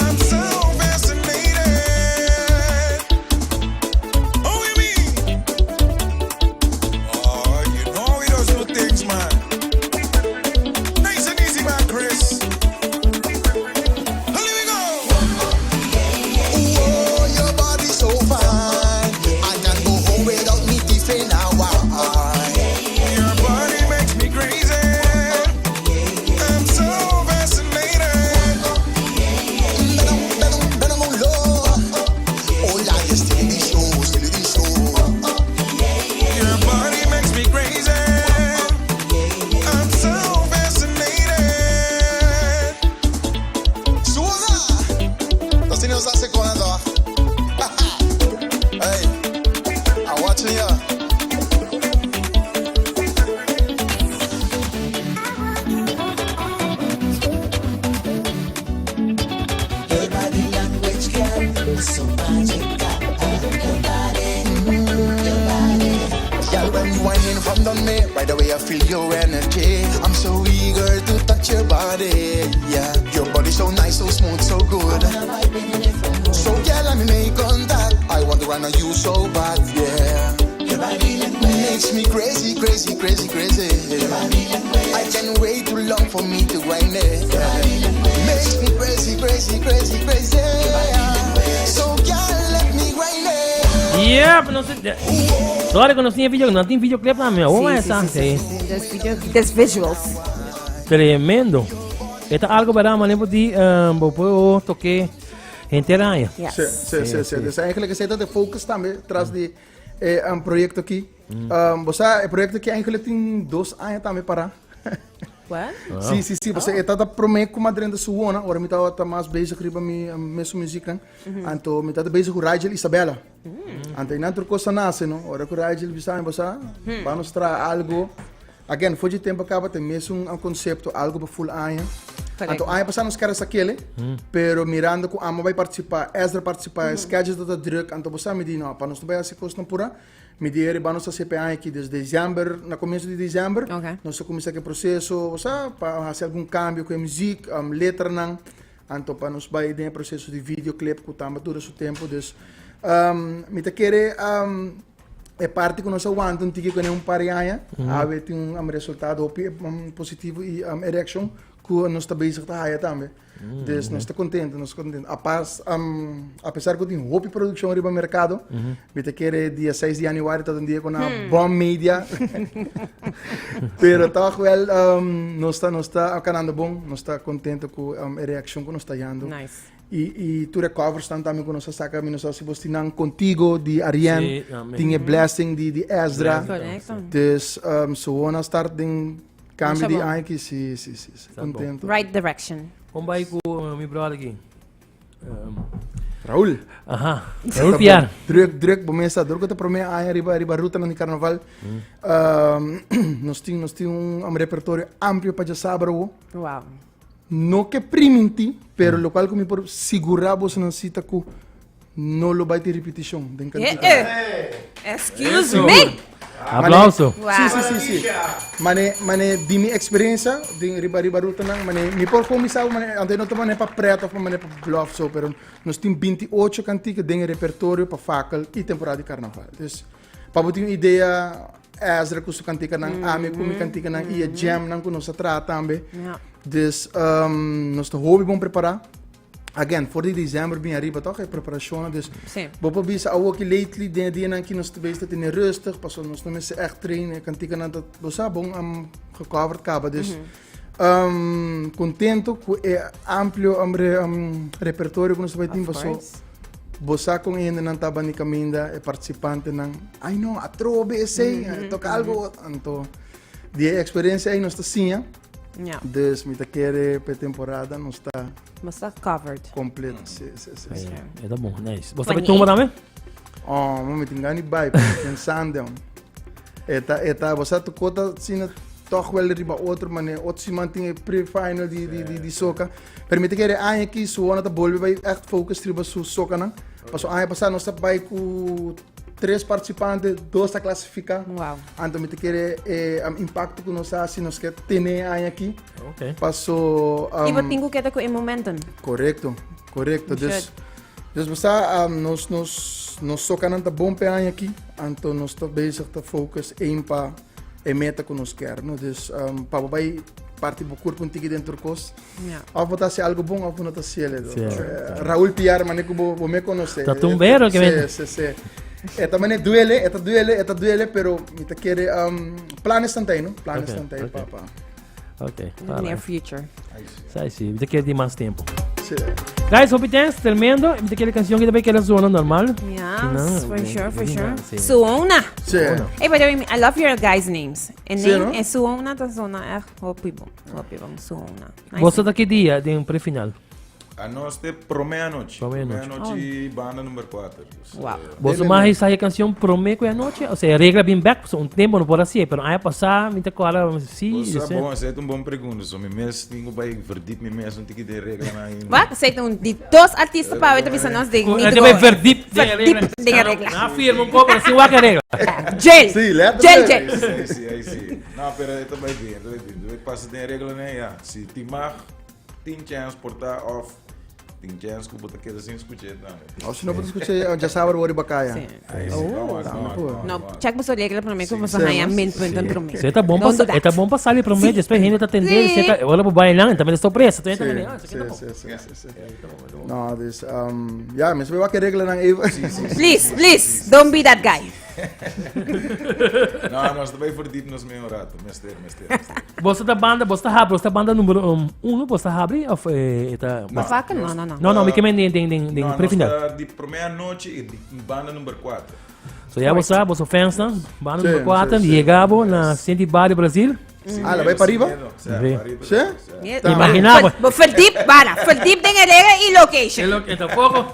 I'm so fascinated. Oh, you mean? Oh, you know we does good things, man. Nice and easy, man, Chris. Here we go. Oh, your body so fine. I can go home without me different wine. Your body makes me crazy. I'm so fascinated. Better, better go low. Oh, la, you steal the show, steal the show. Your body makes me crazy. I'm so fascinated. Suda! Los niños hace con eso. Hey, I'm watching you. Your body language, girl, is so magical. Your body, your body. Girl, when you whining from down me, right away I feel your energy. I'm so eager to touch your body. Yeah, your body so nice, so smooth, so good. So girl, let me make contact. I want to run on you so bad, yeah. Your body language. Makes me crazy, crazy, crazy, crazy. I can't wait too long for me to grind it. Makes me crazy, crazy, crazy, crazy. So girl, let me grind it. Yep, no sé. Sorry ku nos tin video, no tin videoclip na mi. Oh, esa. Sí, sí, sí. There's video, there's visuals. Tremendo. Esta algo verdad, mané por ti, um, bo puedo toque gente aña. Yes. Si, si, si, si. Dus eigenlijk is dat de focus tambe tras di eh, un proyecto aki. Bo sa, e proyecto aki eigenlijk tin dos aña tambe para. What? Si, si, si. Pasobra e tabata prome ku Madrina su wona, ora mi tabata mas bezig riba mi mesun muziknan. Anto mi tabata bezig ku Rigel Isabella. Anto einan tur kos a nase, no? Ora ku Rigel bisa mi, bo sa, ban nos traha algo. Again, for dje tempo kaba ta e mesun konsepto, algo pa full aña. Anto aña pasá nos kere sakele, pero mirando ku amo bai partisipá, Ezra partisipá, e schedule tabata druk, anto bo sa mi di, no, pa nos no bai hasi kosnan purá. Mi di eri nos ta hasi aña aki des december, na comienzo di december, nos ta cuminsa cu e proceso, sa, pa hasi algun cambio cu e muziek, letranan, anto pa nos bay den e proceso di videoclip cu tamba dura su tempo. Dus, mi ta kere e parti cu nos a wanta un tiki cune un par di aña, awe tin un resultado hopi positivo y e reaccion cu nos ta bezig ta haya tambe. Dus nos ta contento, nos ta contento. Apas, um, a pesar cu tin hopi produccion riba mercado, mi ta kere dia 6 di januari ta un dia con a bom media. Pero toch wel, um, nos ta, nos ta canando bon, nos ta contento cu um, e reaccion cu nos ta hando. Nice. Y, y tur e covers tan tambe cu nos a saca, mi no sa si bos tin nan Contigo di Ariane, Sí, amen. tin e Blessing di, di Ezra. Correcto. Dus, um, so a start den Cambio Masha di bon. aña ki si, si, si, si. Sa bon. Contento. Right direction. Kon bai ku eh, mi brother aki? Raúl. Aha. Raúl Piar. Druk, druk, bo mesa, druk te prome aña riba, riba ruta nan di carnaval. Um, nos tin, nos tin un, un repertorio amplio pa djasabra wo. Wow. No ke priminti, pero lo cual ku mi por sigura boso nan sita ku no lo bai tin repeticion den Eh, cantica. eh. Excuse me. Aplauso. Wow. Sí, sí, sí, sí. Mane, mane, di mi experiencia, di riba riba ruta nan, mane, mi por comisa, mane, ante no te mane pa pret of mane pa bluff so, pero nos tin 28 cantica den e repertorio pa fakkel y temporada di carnaval. Dus, pa bo tin un idea, Ezra cu su cantica nan, ami cu mi cantica nan, y e jam nan cu nos a traha tambe. Ja. Dus, um, nos ta hopi bon prepara. Again, for di december bin ariba toch, e preparacionnan. Dus, Sí. bo por bisa awo aki lately, den e dianan aki nos ta bezig ta tene rustig, pasobra nos no mester echt trainen, e canticanan ta, bo sa, bon um, gecovered caba. Dus, um, contento cu e amplio um, re, um, repertorio cu nos ta bay tin, Of paso course. bo sa con e hendenan ta bani caminda, e participantenan, ay no, atrobe esey, toca algo, anto, di e experiencia ey nos ta siña. Ja. Dus mi ta kere pe temporada nos ta Nos ta covered. Completo, si, si, si, si. E ta bon, nice. Bo ta bay tumba tambe? Oh, mi tin gana di bai, pero mi pensando. E ta, e ta, bo sa tu kota sina toch wel riba otro mane, otro siman tin e pre-final di, di, di, di soca. Pero mi ta kere aña aki Suona ta bolbe bai echt focus riba su socanan. Paso aña pasá nos ta bai ku tres participante, dos ta clasifica. Wow. Anto mi ta kere e um, impacto ku nos hasi, nos ke tene aña aki. Okay. Paso Y bo um, tin ku keda ku e momentum. Correcto, correcto. You Dus, dus bo sa, um, nos, nos, nos socanan ta bon pe aña aki. Anto nos ta bezig ta focus één pa e meta ku nos kier, no? Dus um, pa bo bai parti bo kurpo un tiki den tur kos. Ja. Of bo ta hasi algo bon of bo no ta hasi ele. Sí. Eh, Raúl Piar, mane ku bo, bo me conoce. Ta tumbero que me- Sí, sí, sí. E ta mane duele, e ta duele, e ta duele, pero mi ta kere um, planes tan no? Planes Ok, tan ok. pa, pa. Ok. In the near future. Sai si, mi ta kere di mas tempo. Sí. Guys, hopi thanks, tremendo. Mi ta kere canción que tambe kere zona normal. Yes, for sure, for sure. Sí. Suona. Sí. Hey, by the way, I love your guys' names. En Sí, name no? es Suona, ta zona echt hopi bon. Hopi bon, Suona. Nice. Boso ta ki dia den pre-final? Anos te prome anochi. Prome anochi. Prome anochi banda number 4. Dus, Wow. Boso mas sa e canción prome ku anochi? O sea, regla bin back, so un tempo no por así, pero aña pasá mi ta acorda sí, Bosa, sí. bon, esa es un bon pregunta. So, mi mes tengo pa verdiep mi mes un tiki de regla na ainda. Wat? Zij doen die dos artiesten pa weten bisa nos de Ku- niet eh, go- te verdiep den regla. Verdiep den regla. Na firma un poco, pero sí wak regla. Jail. Sí, Jail, letterlijk. jail. Sí, sí, ahí sí. No, pero esto va bien, esto va bien. Doe pasa den regla na ja. Si ti mag, tin chance portar of. Tin chance ku bo ta keda sin skuch'é tambe. Of si no bo ta skuch'é djasabra bo riba kaya. Sí. Oh, tambe por. No, check boso regla promé ku boso haña minpunten promé. Sí, ta bon pa, Don't do that. e ta bon pa sali promé, despues hende ta tendé, Sí. se ta, ora bo bai nan, tambe ta sorpresa. Sí, Entonces, tambe, ah, sí, sí, sí, sí, sí. No, dus, um, ja, mensen weten welke regelen dan even. Please, please, don't be that guy. No, nos ta bai verdiep nos mee un rato. Mester, mester, mester. Boso ta banda, boso ta habri, boso ta banda numero um, uno, boso ta habri of eh, eta... No, Vaca? No, no, no. No, no, mi ke men den, den, den, den No, nos prefinal. ta di promé anochi i di banda number 4. So ya bo sa, boso fans nan, banda Sí, numero 4, sí, sí. yega bo na Cindy Barrio Brasil. Ah, la bai pa riba? Sí. Sí? Imagina bo. Bo verdiep, bara, verdiep den e regla y location. E lo, e tampoco.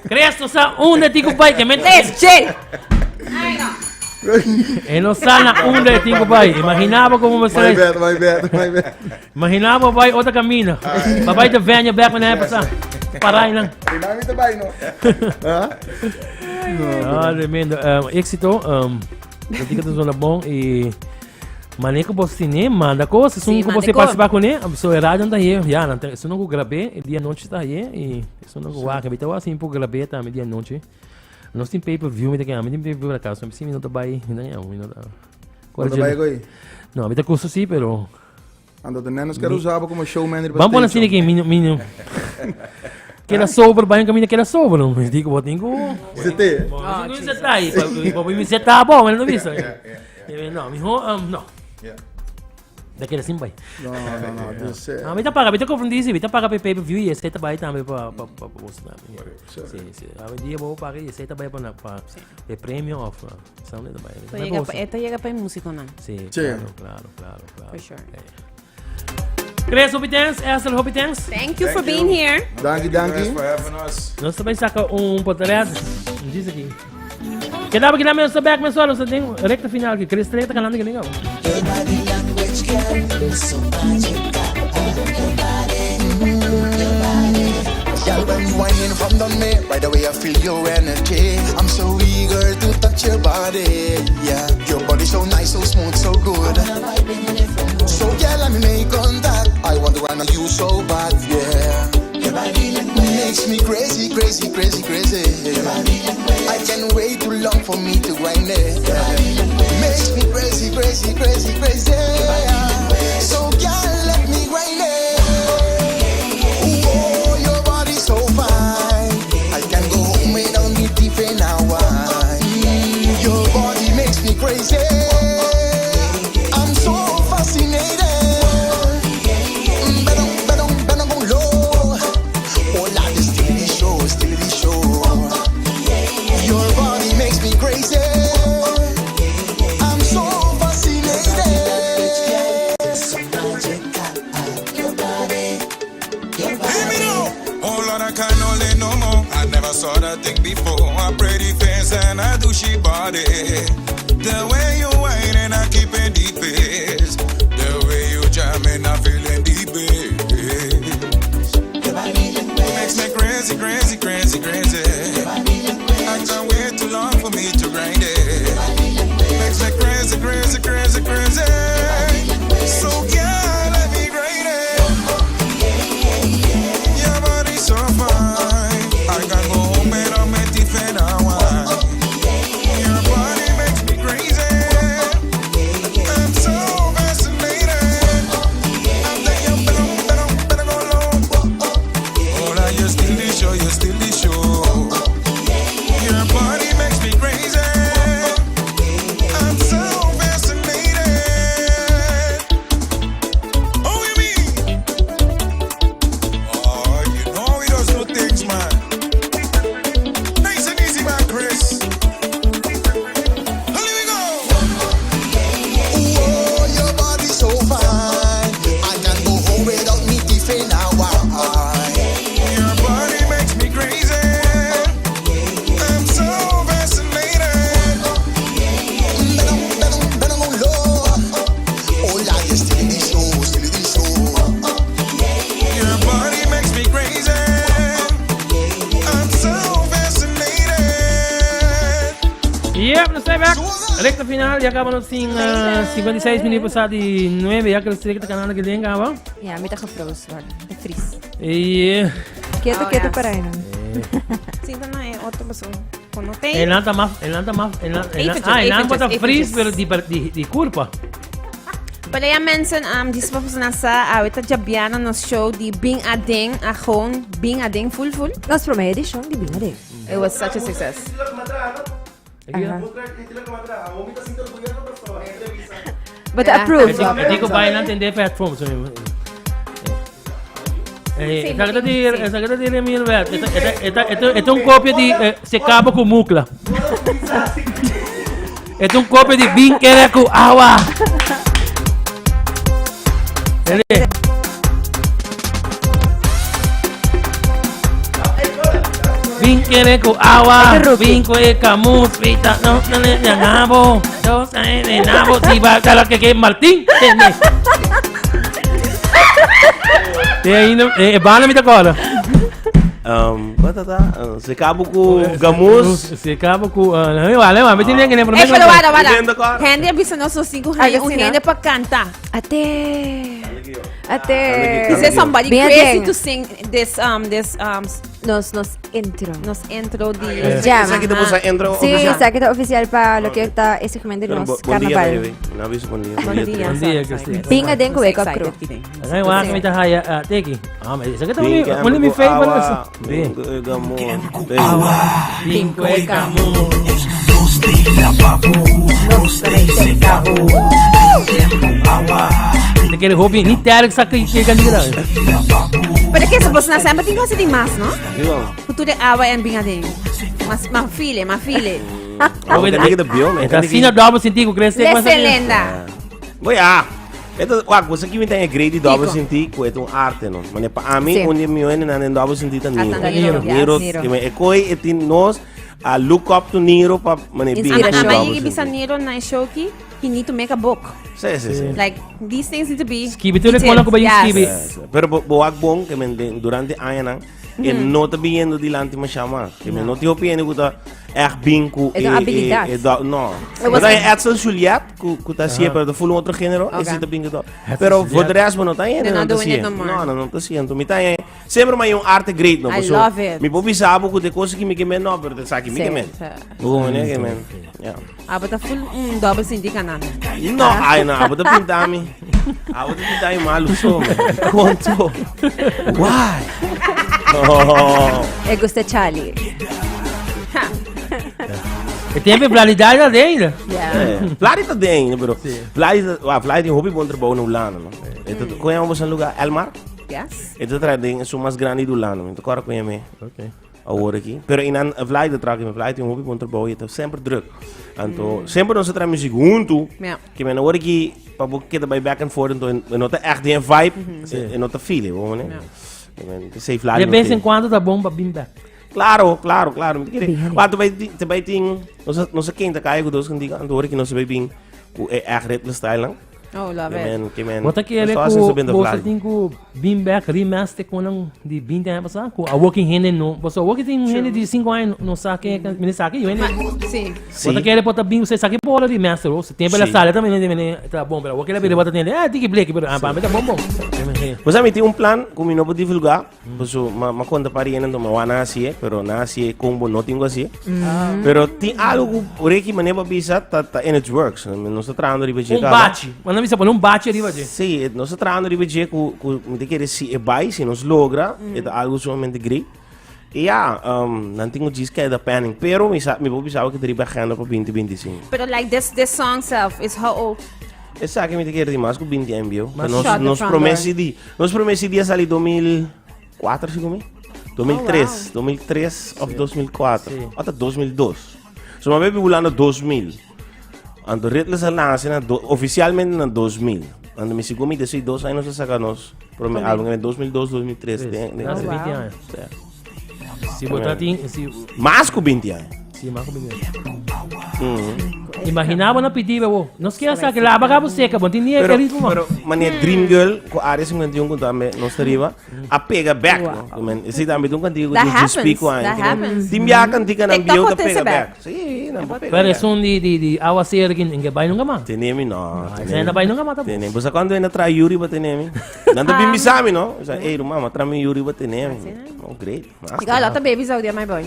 Cresto sa unda ti ku bai, ke men... Les, chill. E no sa na unda ti ku bai. Imagina bo como My bad, my bad, my bad. Imagina bo bai otro camino. Ba bai de venue back wanneer pasa. Parai nan. Imagina mi te bai no. Ah? Ah, tremendo. Um, éxito. Um, dat ik het zo bon y Maneer que você nem manda coisa, se Sim, não você manda participar com ele, so é rádio tá aí, já, não tem, se não grabei, dia noite tá aí e se não o que então assim por grabei também dia noite. Nós tem pay per view, me tem que, me tem pay per view na casa, me sim, não tá bai, não é, não tá. Não tá bai goi? Não, me tá custo sim, pero Ando de nenos quero usar como showman riba Vamos pôr stage, assim aqui, mino, mino. Queda sober, vai caminho queda sober, não. Me digo, botinho. ZT. Bom, não zeta aí, para me zeta bom, mas não visto. Não, mijo, não. Da queda sim, vai. No, no, no, dus, eh. Ah, me tá paga, me tá confundindo, me tá paga pay per view e esse tá vai também para para para você também. Sim, sim. A dia vou pagar e esse tá vai para para é prêmio of, são né vai. Esta llega pa- Esta llega pa e músico nan. Sí, Sí. claro, claro, claro, claro. For sure. Chris, hopi thanks. Esther, hopi thanks. Thank you for being here. Danki, danki. for having us. Nos tambe saca un portret. Diz aqui. Quedaba aqui na mesa back, mas olha, você tem recta final aqui. Chris treta canando aqui, legal. Girl, when you whining from down me, right away I feel your energy. I'm so eager to touch your body. Yeah, your body so nice, so smooth, so good. So girl, let me make contact. I want to run on you so bad, yeah. Your body makes me crazy, crazy, crazy, crazy. I can't wait too long for me to grind it. Makes me crazy, crazy, crazy, crazy. So girl, let me grind it. Oh, your body so fine. I can go home without me deep in a wine. Your body makes me crazy. I'm so fascinated. Better, better, better go low. Oh, la, this still the show, still the show. Your body makes me crazy. I'm so fascinated. Hear me now. Oh Lord, I can't hold it no more. I never saw that thing before. A pretty face and a douchey body. The way you whine and I keep it deep is. The way you jam and I feeling deep is. Makes me crazy, crazy, crazy, crazy. I can't wait too long for me to grind it. Makes me crazy, crazy, crazy, crazy. So yeah, let me grind it. Your body so fine. I can go home and I'm a different wine. Your body makes me crazy. I'm so fascinated. I'm thinking, better, better, better go low. Oh, now you're still the show, you're still the show. Your body makes me crazy. I'm so fascinated. Oh, you mean? Oh, you know we does no things, man. Nice and easy, man, Chris. Here we go. Oh, your body so fine. I can go home without me tiffin a wine. Your body makes me crazy. I'm so fascinated. Better, better, better go low. Oh, la, you're still in the show, still in the show. Your body makes me crazy. I'm so fascinated. Yep, nos ta back. Recta final, ya caba nos tin 56 minuut pasa di 9, ya cu e streak ta canando aki den caba. Ja, mi ta gefrozen worden. De vries. E. Keto, Oh, keto yes. para aí, não. Sinta na é outro pessoa. Quando tem. El anda más, el anda más, el anda, Eventjes, ah, el anda eventjes, bota frizz, eventjes. pero di, di, di curpa. Pero ja mensen, um, die spap na sa, awita Jabiana nos show di Bing Ading, a gewoon Bing Ading full full. Nos prome edition di Bing Ading. It was such a success. But approved. Eu digo vai não entender platform, so Eh, essa que di, essa que di Remil Vet. Esta esta esta esta un copia di eh, se cabo com mucla. Esta un copia di Bing Kere com agua. Ele. Bing kere ku awa, bing kue camus, pita, no, no, no, no, nabo, dos, eh, nabo, si va, a que que Martín, tene. Tem ainda, eh, bana me agora. Um, wat dat daar? Se cabo com gamus. Se cabo com, ah, não, vale, mas tem que Hey, pero wala, wala. Henry avisa nos los cinco Ay, un sí, no? gente pa canta. Ate. Ate. Is there somebody Bing crazy Ading. to sing this um this um Nos nos intro. Nos intro di Eh. Jam. Essa aqui depois a intro Sí, oficial. essa aqui tá oficial para lo que está esse segmento de Bom, nos bom dia, carnaval. baby. Não aviso bom dia. Bom dia, Bom dia, Cristina. Bing Ading Wake Up Crew. Ay, wala kami tahaya, ah, teki. Ah, mas essa aqui tá Bing only mi com favorite. awa, Bing. Bing com gamus. Bing kue camus. Te quer hobby, ni terek sa que que candiga. Pero que se na sempre tem coisa de mais, no? Digo. Futuro awa en Bing Ading. Mas ma file, ma file. Ah, candiga da bio, man. Tá assim na dobro sentido, cresce Lesse lenda. Boy, ah. Eto, wak, você que me tem grade dobro senti, é um arte, não. Mas pa a mim, Sim. onde me ene na dobro senti tá Niro. Ah, tá, Niro, Niro, yes. que me ekoi etin nos a look up to Niro pa mane bi. Ama ama yigi bisa Nero na shoki, he need to make a book. Sim, sim, sim. Like these things need to be Skibi, tu le detailed. kola ko ba yung Yes. skibi? Yes. Pero bo bo wak bom que men durante aña e não tá vindo dilante me chama. Que me não te opinião que tá echt bem com É uma habilidade. no. It was Mas é Edson Juliet que que tá assim, pero full outro gênero, Ok. esse tá bem que tá. Pero voor de rest não tá ainda, They're não not tá doing assim. it no more. Não, não, não tá assim. Então me tá aí. Sempre mais um arte great, não. I love it. Me povi sabo que de coisa que me que men não, pero te sabe que me que men. Bom, né que men. Yeah. Ah, but full um double sindi kanan. No, ai não, vou te pintar me. Ah, vou te pintar malo só. Conto. Why? Oh. É gusta Charlie. E tem popularidade ainda. É. Vladi tá bem, bro. Vladi, ah, Vladi tem hobby bom trabalho no Lano, no. Então, conhece um lugar, Elmar? Yes. Então, traz tem é o mais grande do Lano. Então, agora conhece. Ok. Agora aqui. Pero in Vladi traz que Vladi tem hobby bom trabalho, então sempre druk. Então, sempre nós traz música junto. Yeah. Que men agora aqui, para porque tá back and forth, então, não tá echt een vibe, e não tá feeling, vamos né? Sei Vladi. De vez em quando tá bom pra bim back. Claro, claro, claro. Maar tu bij tu bij ting, não sei não sei quem tá caiu com dois contigo, então que não sei bem com é echt ritme style lang. Oh, love it. Man, que man. Bota que ele Só assim com subindo você Vladi. tem com bim back remaster com não de 20 anos passado, com a working hand não, você working tem hand de 5 anos não sabe quem é, me sabe eu Ma, sim. Bota que ele bota bem, você sabe bola remaster, você tem pela Sim. sala também, né, tá bom, pero working ele bota tem, ah, tem que break, pero ah, tá bom bom. Mas a mim tem um plano que não vou divulgar, pois uma uma conta para ir então uma nasce, pero nasce combo não tenho assim. Pero tem algo por aqui maneira bisa tá tá and it works. Não está treinando riba Um bate, mas não me sabe, um bate arriba de. Sim, nós está treinando riba de que que me te querer se é vai, se nos logra, é algo sumamente great. E ja, um, não tenho diz que é da panning, pero me sa me vou pisar que riba agenda para 2025. Pero like this this song self is how old? Essa aqui me te quer mais com 20 MB. Mas Nos Shut the nos front promessi di, nos promessi di sali 2004, secondo me. 2003, 2003 of 2004. Até 2002. So ma baby bulando 2000. Ando ritles al nace na do, oficialmente na 2000. Ando mi sigo mi desi dos años a sacarnos por mi álbum en 2002, 2003. De, Hace 20 anos. Se botar tem, se Mais com 20 anos. Sim, mais com 20 anos. Uhum. Imagina bo na pidi bo. Nos kier sa que laba cabo seca, bon tin ni Pero, ritmo. pero mane Dream Girl ku Área 51 ku tambe nos ta riba, a pega back, no? Ku men, ese tambe ta un kantika ku That tin happens, speak wine. that happens. Tin bia kantika nan TikTok bieu ta hoort pega ese back. back. Sí, nan por pega Pero back. es un di di di awa sera que en que bai nunca mas. Tenemi no. Ese no bai nunca mas tampoco. Tenemi. Bosa cuando ena tra Yuri ba tenemi? Nan ta bin bisami no? Sa, ey, mama, tra mi Yuri ba tenemi. Oh, great. You got a lot of babies out there, my boy.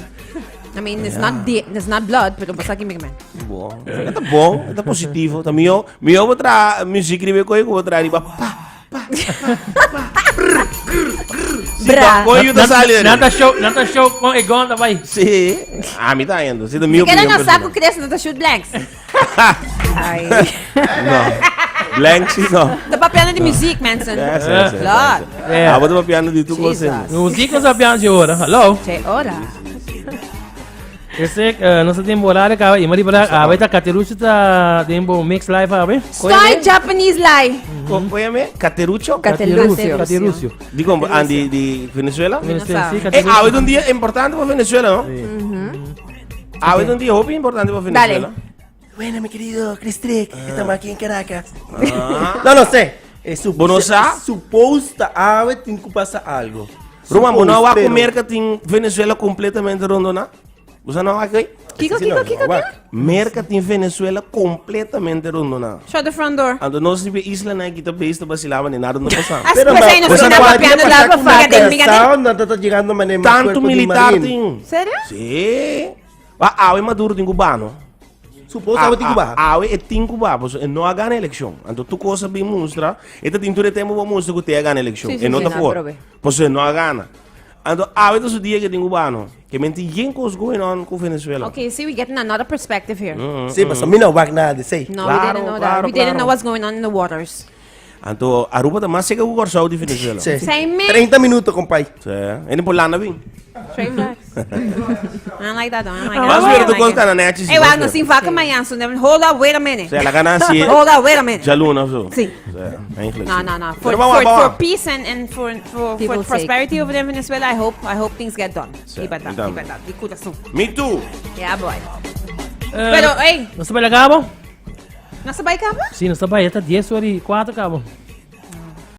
I mean, it's not the, it's not blood, pero basta que me man. Bon. Eta bon, eta positivo. Ta mio, mio bo tra music ribe koi ku bo tra riba pa pa pa pa. Sí, Bra. Koi yuta sali. Nan ta show, nan ta show con e gon ta bai. Sí. A mi ta yendo. Sí, ta mi Queda opinion no saco personal. crece, no te shoot blanks. Ay. No. Blank sí no. Ta papiando di muziek, mensen. Ja, sí, sí, Lord. sí. Ah, bo ta papiando di tu cosa. Jesus. Muziek nos papiando di ora. Hallo. Che ora. Ese, eh, nos tem horário acaba. E mari para a beta Caterucho ta tempo mix live abe. Soy Japanese lie. Óyeme, Caterucho? Caterucio. Caterucio. Digo, Andy, di Venezuela? Venezuela, sí, Eh, Caterucio. ah, hoy un día importante para Venezuela, ¿no? Ah, hoy un día hopi importante para Venezuela. Bueno, mi querido Chris Trick, estamos aquí en Caracas. Ah. No, no sé. Es su, Bo no sa? Suposta ave tin que pasa algo. Roman, Supose, bo no wak pero- Merca tin Venezuela completamente rondona? Bo no wak ahí? Kiko, kiko, kiko, kiko? Merca tin Venezuela completamente rondona. Shut the front door. Anto no si isla na kita base vacilaba ni nada no pasa. Ah, Pero, pues, ahí nos Bo está sa- papiando la alfa, Curaçao, no está llegando mané más Tanto cuerpo de militar marín. tin. Serio? Sí. Ba awe Maduro tin cubano. Supose awe tin Cuba. Awe e tin Cuba, pues e no a gana elección. Anto tu cosa bin mustra, esta tin tur e tempo bo mustra que te a gana elección. Sí, sí, e no sí, ta no, por. prove. Pues e no a gana. Anto awe ta su dia que tin cubano. Que menti yen cos going on con Venezuela. Okay, see, we getting another perspective here. Sí, pues a mí no wak nada de sei. No, we didn't know that. claro, We didn't claro. know what's going on in the waters. Anto Aruba ta mas seca ku Curaçao di Venezuela. Sí. Same man. 30 minutos, compay. Sí. En Polanda bin. Straight facts. I don't like that, though. I don't like that. Mas I pero don't tu like cos it. kana nechi, sí, Hey, mas wag, no pero. sin vaca mañana. So then, hold up, wait a minute. Sí, la ganancia. Hold up, wait a minute. Jaluna zo. Sí. Sí, eigenlijk No, sí. no, no. For, Pero vamos, for, vamos. for peace and, and for, for, for People's prosperity over there in Venezuela, I hope, I hope things get done. Sí, Di verdad, mi di tambe. verdad, di corazón. Me too. Yeah, boy. Eh, Pero, hey, Nos ta bai cabo? no se vai cabo? Sí, nos ta bai. Ta 10 ora y 4 cabo.